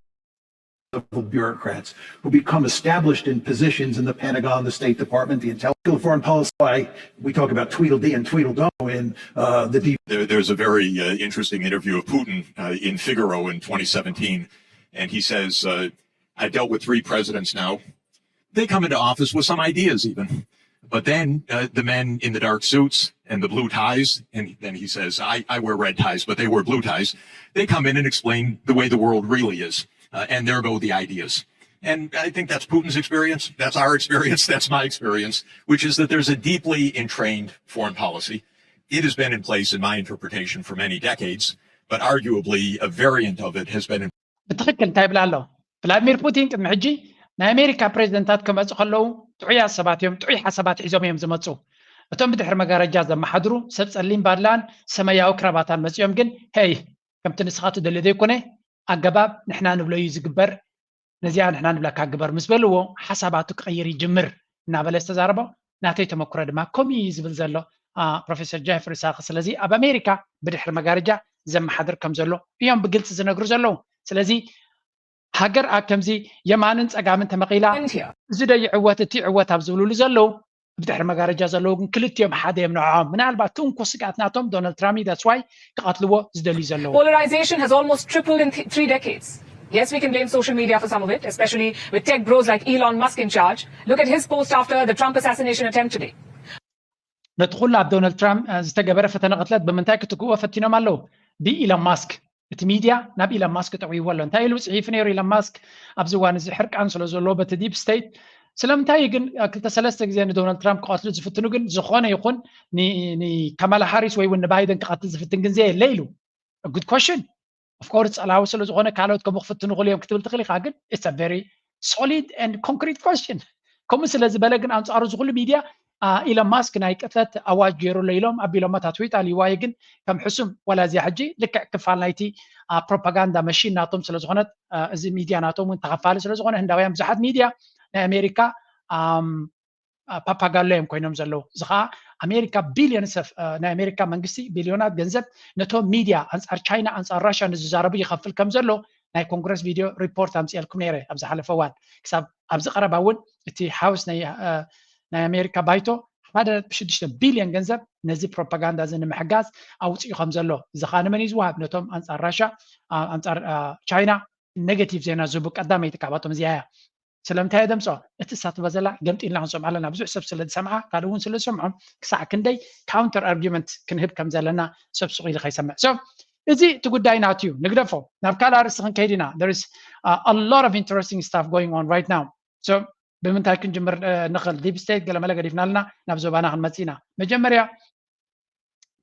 of bureaucrats who become established in positions in the Pentagon, the State Department, the intelligence, foreign policy. Why we talk about Tweedledee and Tweedledum in uh, the deep. There, there's a very uh, interesting interview of Putin uh, in Figaro in twenty seventeen, and he says, uh, "I've dealt with three presidents now. They come into office with some ideas, even." But then uh, the men in the dark suits and the blue ties, and then he says, I, I wear red ties, but they wear blue ties. They come in and explain the way the world really is, uh, and there go the ideas. And I think that's Putin's experience. That's our experience. That's my experience, which is that there's a deeply entrained foreign policy. It has been in place, in my interpretation, for many decades, but arguably a variant of it has been in ብትኽክል እንታይ ይብል ኣሎ ቭላድሚር ፑቲን? ቅድሚ ሕጂ ናይ ኣሜሪካ ፕሬዚደንታት ክመፁ ከለዉ ጥዑያት ሰባት እዮም፣ ጥዑይ ሓሳባት ሒዞም እዮም ዝመፁ። እቶም ብድሕሪ መጋረጃ ዘመሓድሩ ሰብ ፀሊም ባድላን ሰማያዊ ክራባታን መፂኦም ግን ሄይ፣ ከምቲ ንስኻ ትደልዮ ዘይኮነ ኣገባብ ንሕና ንብሎ እዩ ዝግበር፣ ነዚኣ ንሕና ንብለካ ግበር ምስ በልዎ ሓሳባቱ ክቕይር ይጅምር እናበለ ዝተዛረቦ ናተይ ተመክሮ ድማ ከምኡ እዩ ዝብል ዘሎ ፕሮፌሰር ጀፍሪ ሳክ። ስለዚ ኣብ ኣሜሪካ ብድሕሪ መጋረጃ ዘመሓድር ከም ዘሎ እዮም ብግልፂ ዝነግሩ ዘለዉ። ስለዚ ሃገር ኣብ ከምዚ የማንን ፀጋምን ተመቒላ እዚ ዶ ይዕወት እቲ ይዕወት ኣብ ዝብልሉ ዘለዉ ብድሕሪ መጋረጃ ዘለዉ ግን ክልቲኦም ሓደ እዮም ንዕኦም። ምናልባት እቲ እንኮ ስግኣት ናቶም ዶናልድ ትራምፕ that's why ክቐትልዎ ዝደልዩ ዘለዉ። Polarization has almost tripled in th- three decades. Yes, we can blame social media for some of it, especially with tech bros like Elon Musk in charge. Look at his post after the Trump assassination attempt today. ነቲ ኩሉ ኣብ ዶናልድ ትራምፕ ዝተገበረ ፈተነ ቅትለት ብምንታይ ክትክእዎ ፈቲኖም ኣለዉ? ብኢሎን ማስክ። እቲ ሚድያ ናብ ኢሎን ማስክ ጠቕይዎ ኣሎ። እንታይ ኢሉ ፅሒፉ ነይሩ ኢሎን ማስክ ኣብዚ እዋን እዚ ሕርቃን ስለ ዘለዎ በቲ ዲፕ ስቴት? ስለምንታይ ግን ክልተ ሰለስተ ግዜ ንዶናልድ ትራምፕ ክቐትሉ ዝፍትኑ ግን ዝኾነ ይኹን ንካማላ ሃሪስ ወይ እውን ንባይደን ክቐትል ዝፍትን ግን ዘየለ ኢሉ። Good question. Of course ፀላዊ ስለ ዝኾነ ካልኦት ከምኡ ክፍትኑ ይኽእሉ እዮም ክትብል ትኽእል ኢኻ፣ ግን it's a very solid and concrete question። ከምኡ ስለ ዝበለ ግን ኣንፃሩ እዚ ኩሉ ሚድያ ኢሎን ማስክ ናይ ቅትለት ኣዋጅ ገይሩ ኣሎ ኢሎም ኣቢሎሞ። እታ ትዊት ኣልይዋ እየ ግን ከም ሕሱም ዋላ እዚኣ ሕጂ ልክዕ ክፋል ናይቲ ፕሮፓጋንዳ መሽን ናቶም ስለ ዝኾነት እዚ ሚድያ ናቶም እውን ተኸፋሊ ስለ ዝኾነ ህንዳውያን ብዙሓት ሚድያ ናይ ኣሜሪካ ፓፓጋሎ እዮም ኮይኖም ዘለዉ። እዚ ከዓ ኣሜሪካ ቢልዮን ሰብ ናይ ኣሜሪካ መንግስቲ ቢልዮናት ገንዘብ ነቶም ሚድያ ኣንፃር ቻይና ኣንፃር ራሽያ ንዝዛረቡ ይኸፍል ከም ዘሎ ናይ ኮንግረስ ቪድዮ ሪፖርት ኣምፅኤልኩም ነይረ ኣብ ዝሓለፈ እዋን። ክሳብ ኣብዚ ቀረባ እውን እቲ ሃውስ ናይ ኣሜሪካ ባይቶ ሓደ ነጥቢ ሽዱሽተ ቢልዮን ገንዘብ ነዚ ፕሮፓጋንዳ እዚ ንምሕጋዝ ኣውፅኡ ከም ዘሎ። እዚ ከዓ ንመን እዩ ዝወሃብ? ነቶም ኣንፃር ራሽያ ኣንፃር ቻይና ኔጋቲቭ ዜና ዝህቡ ቀዳመይቲ ካብኣቶም እዚኣ እያ። ስለምንታይ የደምፅኦ? እቲ እሳ ትበዘላ ገምጢልና ክንሰምዓ ኣለና። ብዙሕ ሰብ ስለ ዝሰምዓ ካልእ እውን ስለ ዝሰምዖም ክሳዕ ክንደይ ካውንተር ኣርጊመንት ክንህብ ከም ዘለና ሰብ ስቕ ኢሉ ከይሰምዕ። So እዚ እቲ ጉዳይ ናቱ እዩ፣ ንግደፎ። ናብ ካልእ ኣርእስቲ ክንከይድ ኢና። There is a lot of interesting stuff going on right now. So ብምንታይ ክንጅምር ንኽእል? ዲፕ ስቴት ገለመለ ገዲፍና ኣለና፣ ናብ ዞባና ክንመፅእ ኢና። መጀመርያ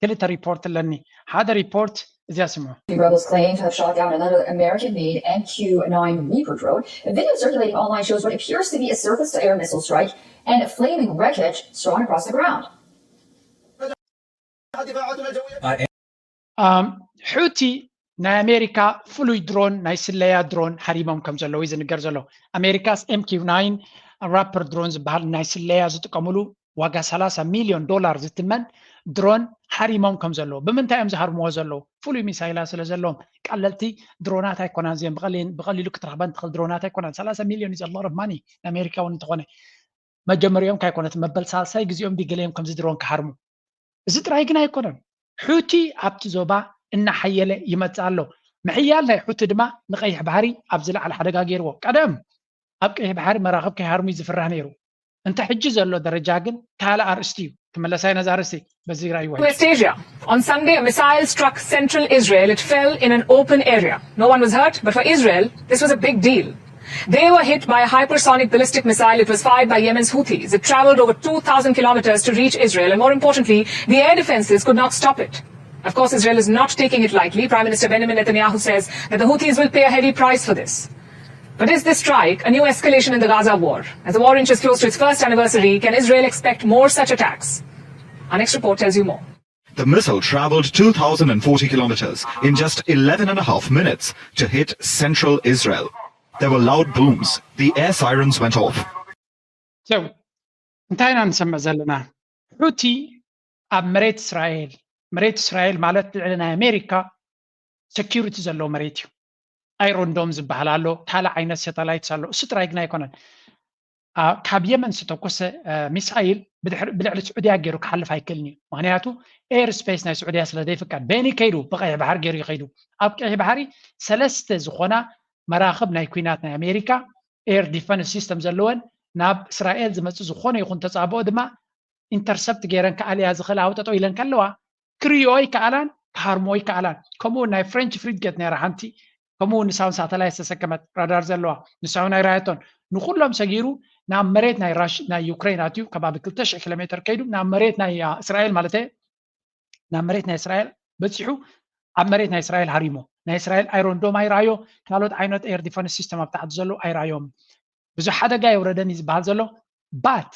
ክልተ ሪፖርት ኣለኒ። ሓደ ሪፖርት እዚኣ ስምዑ። Rebels claim to have shot down another American-made M Q nine Reaper drone. A video circulating online shows what appears to be a surface-to-air missile strike and flaming wreckage strewn across the ground. ሑቲ ናይ ኣሜሪካ ፍሉይ ድሮን ናይ ስለያ ድሮን ሃሪሞም ከም ዘለዉ እዩ ዝንገር ዘሎ። ኣሜሪካስ M Q nine Reaper ድሮን ዝበሃል ናይ ስለያ ዝጥቀምሉ ዋጋ ሰላሳ ሚልዮን ዶላር ዝትመን ድሮን ሃሪሞም ከም ዘለዉ። ብምንታይ እዮም ዝሃርምዎ ዘለዉ? ፍሉይ ሚሳይላ ስለ ዘለዎም። ቀለልቲ ድሮናት ኣይኮናን እዚኦም፣ ብቐሊሉ ክትረኽበን ትኽእል ድሮናት ኣይኮናን። ሰላሳ ሚልዮን is a lot of money ንኣሜሪካ እውን እንተኾነ። መጀመሪኦም ካይኮነት መበል ሳልሳይ ግዜኦም ድዩ ገለ እዮም ከምዚ ድሮን ክሃርሙ። እዚ ጥራይ ግን ኣይኮነን። ሑቲ ኣብቲ ዞባ እናሓየለ ይመጽእ ኣሎ። ምሕያል ናይ ሑቲ ድማ ንቐይሕ ባሕሪ ኣብ ዝለዓለ ሓደጋ ገይርዎ። ቀደም ኣብ ቀይሕ ባሕሪ መራኽብ ከይሃርሙ እዩ ዝፍራህ ነይሩ። እንተ ሕጂ ዘሎ ደረጃ ግን ካልእ ኣርእስቲ እዩ። ክመለሳ ኢና ነዛ ኣርእስቲ በዚ ራእይዋ። West Asia. On Sunday, a missile struck central Israel. It fell in an open area. No one was hurt, but for Israel, this was a big deal. They were hit by a hypersonic ballistic missile. It was fired by Yemen's Houthis. It traveled over two thousand kilometers to reach Israel, and more importantly, the air defenses could not stop it. Of course, Israel is not taking it lightly. Prime Minister Benjamin Netanyahu says that the Houthis will pay a heavy price for this. But is this strike a new escalation in the Gaza war? As the war inches close to its first anniversary, can Israel expect more such attacks? Our next report tells you more. The missile traveled two thousand forty kilometers in just eleven and a half minutes to hit central Israel. There were loud booms. The air sirens went off. So እንታይ ኢና ንሰምዕ ዘለና? ሑቲ ኣብ መሬት እስራኤል፣ መሬት እስራኤል ማለት ልዕሊ ናይ ኣሜሪካ ሴኪሪቲ ዘለዎ መሬት እዩ። ኣይሮንዶም ዝበሃል ኣሎ፣ ካልእ ዓይነት ሳተላይትስ ኣሎ። እሱ ጥራይ ግን ኣይኮነን። ካብ የመን ዝተኮሰ ሚሳይል ብልዕሊ ስዑድያ ገይሩ ክሓልፍ ኣይክእልን እዩ። ምክንያቱ ኤር ስፔስ ናይ ስዑድያ ስለ ዘይፍቀድ፣ በይኒ ከይዱ ብቀይሕ ባሕሪ ገይሩ ይኸይዱ። ኣብ ቀይሕ ባሕሪ ሰለስተ ዝኾና መራኽብ ናይ ኩናት ናይ ኣሜሪካ ኤር ዲፈንስ ሲስተም ዘለወን ናብ እስራኤል ዝመፅእ ዝኾነ ይኹን ተፃብኦ ድማ ኢንተርሰፕት ገይረን ክኣልያ ዝኽእል ኣውጠጠው ኢለን ከለዋ ክሪኦ ይከኣላን ክሃርሞ ይከኣላን። ከምኡ ናይ ፍሬንች ፍሪድገት ነይራ ሓንቲ፣ ከምኡ ንሳውን ሳተላይት ዝተሰከመት ራዳር ዘለዋ ንሳውን ኣይራየቶን። ንኩሎም ሰጊሩ ናብ መሬት ናይ ራሽ ናይ ዩክሬን ኣትዩ ከባቢ ክልተ ሽሕ ኪሎ ሜትር ከይዱ ናብ መሬት ናይ እስራኤል ማለት ናብ መሬት ናይ እስራኤል በፂሑ ኣብ መሬት ናይ እስራኤል ሃሪሞ ናይ እስራኤል ኣይሮን ዶም ኣይረኣዮ። ካልኦት ዓይነት ኤር ዲፈንስ ሲስተም ኣብ ታሕቲ ዘሎ ኣይረኣዮም። ብዙሕ ሓደጋ የውረደን እዩ ዝበሃል ዘሎ። ባት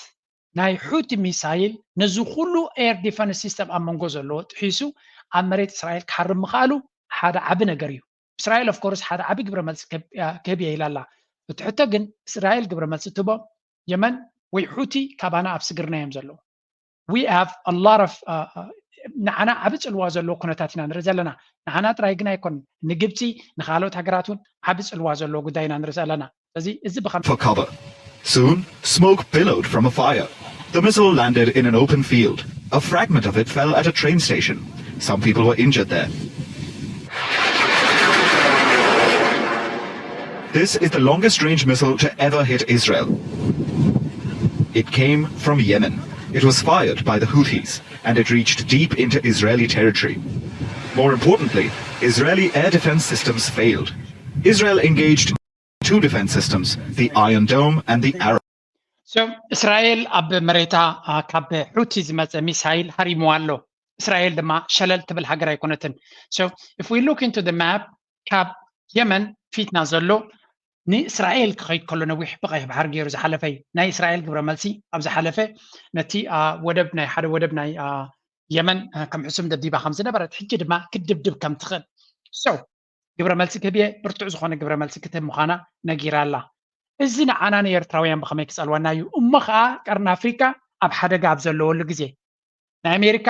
ናይ ሑቲ ሚሳይል ነዚ ኩሉ ኤር ዲፈንስ ሲስተም ኣብ መንጎ ዘለዎ ጥሒሱ ኣብ መሬት እስራኤል ክሓርም ምኽኣሉ ሓደ ዓቢ ነገር እዩ። እስራኤል ኦፍኮርስ ሓደ ዓቢ ግብረ መልሲ ክህብ እየ ኢላ ኣላ። እቲ ሕቶ ግን እስራኤል ግብረ መልሲ ትህቦ የመን ወይ ሑቲ ካባና ኣብ ስግርና እዮም ዘለዉ። We have a lot of ንዓና ዓቢ ጽልዋ ዘለዎ ኩነታት ኢና ንርኢ ዘለና። ንዓና ጥራይ ግን ኣይኮን፣ ንግብጺ ንኻልኦት ሃገራት እውን ዓቢ ጽልዋ ዘለዎ ጉዳይ ኢና ንርኢ ዘለና። ስለዚ እዚ ብኸም for cover. Soon, smoke billowed from a fire. The missile landed in an open field. A fragment of it fell at a train station. Some people were injured there. This is the longest range missile to ever hit Israel. It came from Yemen. It was fired by the Houthis and it reached deep into Israeli territory. More importantly, Israeli air defense systems failed. Israel engaged two defense systems, the Iron Dome and the Arrow. So እስራኤል ኣብ መሬታ ካብ ሑቲ ዝመፀ ሚሳይል ሃሪምዋ ኣሎ። እስራኤል ድማ ሸለል ትብል ሃገር ኣይኮነትን። So if we look into the map ካብ የመን ፊትና ዘሎ ንእስራኤል ክኸይድ ከሎ ነዊሕ ብቀይሕ ባሕሪ ገይሩ ዝሓለፈ እዩ። ናይ እስራኤል ግብረ መልሲ ኣብ ዝሓለፈ ነቲ ወደብ ናይ ሓደ ወደብ ናይ የመን ከም ሕሱም ደብዲባ ከም ዝነበረት ሕጂ ድማ ክድብድብ ከም ትኽእል so ግብረ መልሲ ክህብ እየ ብርቱዕ ዝኾነ ግብረ መልሲ ክትህብ ምዃና ነጊራ ኣላ። እዚ ንዓና ንኤርትራውያን ብኸመይ ክጸልወና እዩ? እሞ ኸኣ ቀርኒ ኣፍሪቃ ኣብ ሓደጋ ኣብ ዘለወሉ ግዜ ናይ ኣሜሪካ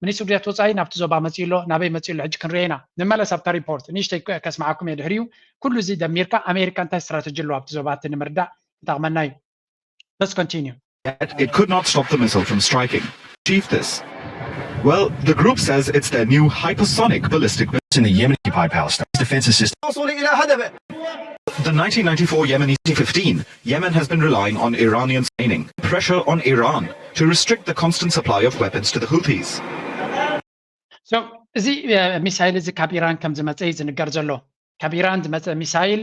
ሚኒስትሪ ጉዳያት ወጻኢ ናብቲ ዞባ መጺኡ ኣሎ። ናበይ መጺኡ ኣሎ ሕጂ ክንሪኦ ኢና። ንመለስ ኣብታ ሪፖርት ንእሽተይ ከስምዓኩም እየ። ድሕሪኡ ኩሉ እዚ ደሚርካ ኣሜሪካ እንታይ ስትራተጂ ኣለዋ ኣብቲ ዞባ እቲ ንምርዳእ ክጠቕመና እዩ። Let's continue. Yet it could not stop the missile from striking. Achieved this. Well, the group says it's their new hypersonic ballistic missile. In the Yemeni occupied Palestine, defense assistance. الوصول إلى هدفه. The nineteen ninety-four Yemeni C fifteen, Yemen has been relying on Iranian training, pressure on Iran to restrict the constant supply of weapons to the Houthis. So እዚ ሚሳይል እዚ ካብ ኢራን ከም ዝመፀ እዩ ዝንገር ዘሎ። ካብ ኢራን ዝመፀ ሚሳይል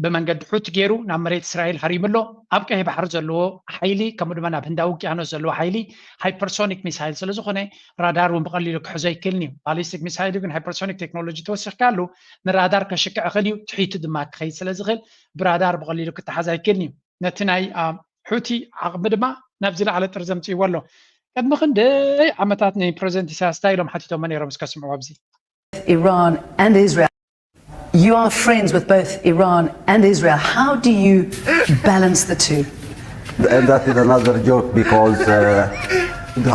ብመንገዲ ሑቲ ገይሩ ናብ መሬት እስራኤል ሃሪሙ ኣሎ። ኣብ ቀይሕ ባሕሪ ዘለዎ ሓይሊ ከምኡ ድማ ናብ ህንዳዊ ውቅያኖስ ዘለዎ ሓይሊ ሃይፐርሶኒክ ሚሳይል ስለ ዝኾነ ራዳር እውን ብቐሊሉ ክሕዞ ኣይክእልን እዩ። ባሊስቲክ ሚሳይል ግን ሃይፐርሶኒክ ቴክኖሎጂ ተወሲኽካሉ ንራዳር ከሽክዕ ይኽእል እዩ። ትሒቱ ድማ ክኸይድ ስለ ዝኽእል ብራዳር ብቐሊሉ ክተሓዝ ኣይክእልን እዩ። ነቲ ናይ ሑቲ ዓቕሚ ድማ ናብ ዝለዓለ ጥርዚ ኣምፅእዎ ኣሎ። ቅድሚ ክንደይ ዓመታት ንፕረዚደንት ኢሳያስ እንታይ ኢሎም ሓቲቶሞ ነይሮም እስከ ስምዑ ኣብዚ። Iran and Israel. You are friends with both Iran and Israel. How do you balance the two? And that is another joke because uh,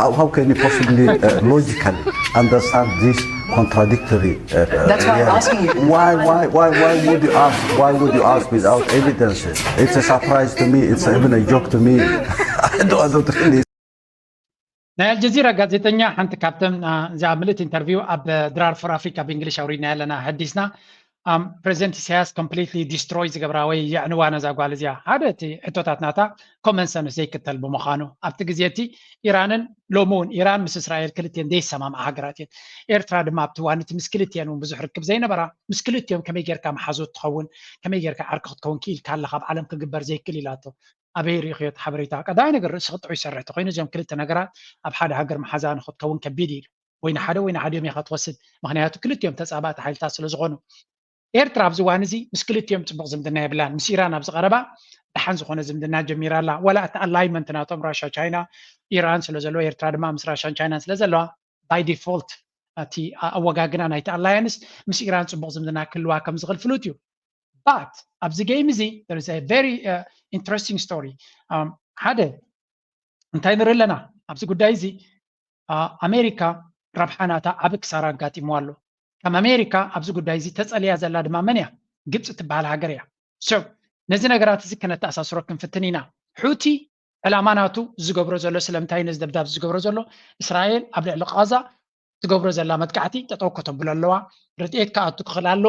how, how can you possibly uh, logically understand this contradictory? Uh, That's why I'm asking you. Why, why, why, why would you ask? Why would you ask without evidence? It's a surprise to me. It's even a joke to me. I don't, I don't really. ናይ ኣልጀዚራ ጋዜጠኛ ሓንቲ ካብተን እዚኣ ምልእቲ ኢንተርቪው ኣብ ድራር ፎር ኣፍሪካ ብእንግሊሽ ኣውሪድና ኣለና። ሕዲስና ፕሬዚደንት ኢሳያስ ኮምፕሊትሊ ዲስትሮይ ዝገብራ ወይ የዕንዋ ነዛ ጓል እዚኣ ሓደ እቲ ሕቶታት ናታ ኮመን ሰንስ ዘይክተል ብምዃኑ ኣብቲ ግዜ እቲ ኢራንን ሎሚ እውን ኢራን ምስ እስራኤል ክልቲኤን ዘይሰማምዓ ሃገራት እየን። ኤርትራ ድማ ኣብቲ እዋን እቲ ምስ ክልቲኤን እውን ብዙሕ ርክብ ዘይነበራ ምስ ክልቲኦም ከመይ ጌርካ መሓዙት ትኸውን ከመይ ጌርካ ዓርኪ ክትከውን ክኢልካ ኣለኻ ኣብ ዓለም ክግበር ዘይክእል ኢላቶ። ኣበይ ርኢኽዮ እቲ ሓበሬታ? ቀዳማይ ነገር ርእሲ ክጥዑ ይሰርሕ ተኮይኑ እዚኦም ክልተ ነገራት ኣብ ሓደ ሃገር መሓዛ ንክትከውን ከቢድ እዩ። ወይ ንሓደ ወይ ንሓዲኦም ኢኻ ትወስድ ምክንያቱ ክልቲኦም ተፃባእቲ ሓይልታት ስለ ዝኾኑ። ኤርትራ ኣብዚ እዋን እዚ ምስ ክልቲኦም ፅቡቅ ዝምድና የብላን። ምስ ኢራን ኣብዚ ቀረባ ደሓን ዝኾነ ዝምድና ጀሚራ ኣላ። ዋላ እቲ ኣላይመንት ናቶም ራሻ ቻይና ኢራን ስለ ዘለዎ ኤርትራ ድማ ምስ ራሻን ቻይናን ስለ ዘለዋ ባይ ዲፎልት እቲ ኣወጋግና ናይቲ ኣላያንስ ምስ ኢራን ፅቡቅ ዝምድና ክህልዋ ከም ዝኽእል ፍሉጥ እዩ። ባት ኣብዚ ጌም እዚ there is a very interesting story ሓደ እንታይ ንርኢ ኣለና ኣብዚ ጉዳይ እዚ ኣሜሪካ ረብሓ ናታ ዓቢ ክሳራ ኣጋጢምዋ ኣሎ። ከም ኣሜሪካ ኣብዚ ጉዳይ እዚ ተጸልያ ዘላ ድማ መን እያ? ግብፂ ትበሃል ሃገር እያ። So ነዚ ነገራት እዚ ከነተኣሳስሮ ክንፍትን ኢና። ሑቲ ዕላማ ናቱ ዝገብሮ ዘሎ ስለምንታይ ነዚ ደብዳብ ዝገብሮ ዘሎ እስራኤል ኣብ ልዕሊ ቃዛ ትገብሮ ዘላ መጥቃዕቲ ጠጠው ከተብሎ ኣለዋ። ርድኤት ክኣቱ ክኽእል ኣሎ።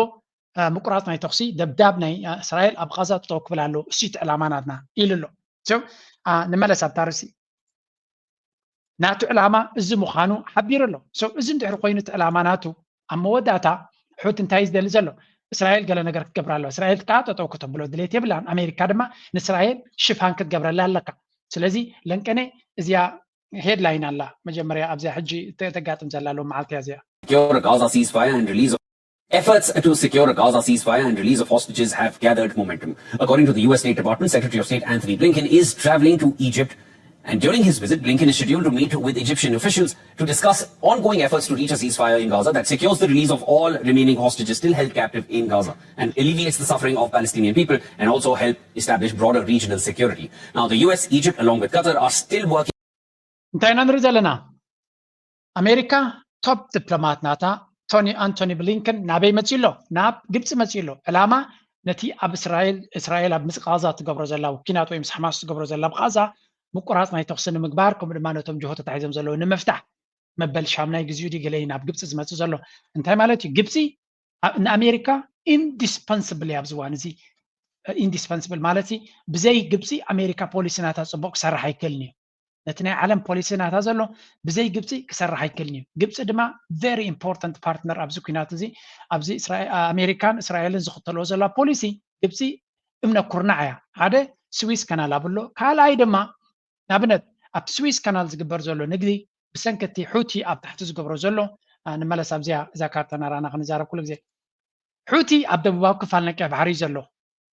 ምቁራፅ ናይ ተኽሲ ደብዳብ ናይ እስራኤል ኣብ ቃዛ ጠጠው ክብል ኣለዎ። እሱ እቲ ዕላማ ናትና ኢሉ ኣሎ። ንመለስ ኣብታ ርእሲ ናቱ ዕላማ እዚ ምዃኑ ሓቢሩ ኣሎ። እዚ እንድሕር ኮይኑ እቲ ዕላማ ናቱ ኣብ መወዳእታ ሑቲ እንታይ ዝደሊ ዘሎ እስራኤል ገለ ነገር ክትገብር ኣለዋ። እስራኤል ከዓ ጠጠው ከተብሎ ድሌት የብላን። ኣሜሪካ ድማ ንእስራኤል ሽፋን ክትገብረላ ኣለካ። ስለዚ ለንቀነ እዚኣ ሄድላይን ኣላ መጀመርያ ኣብዚኣ ሕጂ ተጋጥም ዘላ ሎም መዓልቲ እያ እዚኣ። Efforts to secure a Gaza ceasefire and release of hostages have gathered momentum. According to the U S State Department, Secretary of State Antony Blinken is traveling to Egypt. And during his visit, Blinken is scheduled to meet with Egyptian officials to discuss ongoing efforts to reach a ceasefire in Gaza that secures the release of all remaining hostages still held captive in Gaza and alleviates the suffering of Palestinian people and also help establish broader regional security. Now, the U S, Egypt, along with Qatar, are still working. እንታይ ኢና ንርኢ ዘለና? ኣሜሪካ ቶፕ ዲፕሎማት ናታ ቶኒ ኣንቶኒ ብሊንከን ናበይ መፂኡ ኣሎ? ናብ ግብፂ መፂኡ ኣሎ። ዕላማ ነቲ ኣብ እስራኤል እስራኤል ኣብ ምስ ቃዛ ትገብሮ ዘላ ኩናት ወይ ምስ ሓማስ ትገብሮ ዘላ ኣብ ቃዛ ምቁራፅ ናይ ተኽሲ ንምግባር ከምኡ ድማ ነቶም ጅሆ ተታሒዞም ዘለዉ ንምፍታሕ መበል ሻምናይ ግዜኡ ድዩ ገለ እዩ ናብ ግብፂ ዝመፅእ ዘሎ። እንታይ ማለት እዩ? ግብፂ ንኣሜሪካ ኢንዲስፐንስብል እያ ኣብዚ እዋን እዚ። ኢንዲስፐንስብል ማለት ብዘይ ግብፂ ኣሜሪካ ፖሊሲ ናታ ፅቡቅ ክሰርሕ ኣይክእልን እዩ። ነቲ ናይ ዓለም ፖሊሲ ናታ ዘሎ ብዘይ ግብፂ ክሰርሕ ኣይክእልን እዩ። ግብፂ ድማ ቨሪ ኢምፖርታንት ፓርትነር ኣብዚ ኩናት እዚ ኣብዚ ኣሜሪካን እስራኤልን ዝኽተልዎ ዘላ ፖሊሲ ግብፂ እምነ ኩርናዕ እያ። ሓደ ስዊስ ካናል ኣብሎ፣ ካልኣይ ድማ ንኣብነት ኣብቲ ስዊስ ካናል ዝግበር ዘሎ ንግዲ ብሰንኪ እቲ ሑቲ ኣብ ታሕቲ ዝገብሮ ዘሎ ንመለስ ኣብዚኣ እዛ ካርታ ናራና ክንዛረብ ኩሉ ግዜ ሑቲ ኣብ ደቡባዊ ክፋል ናይ ቀይ ባሕሪ እዩ ዘሎ።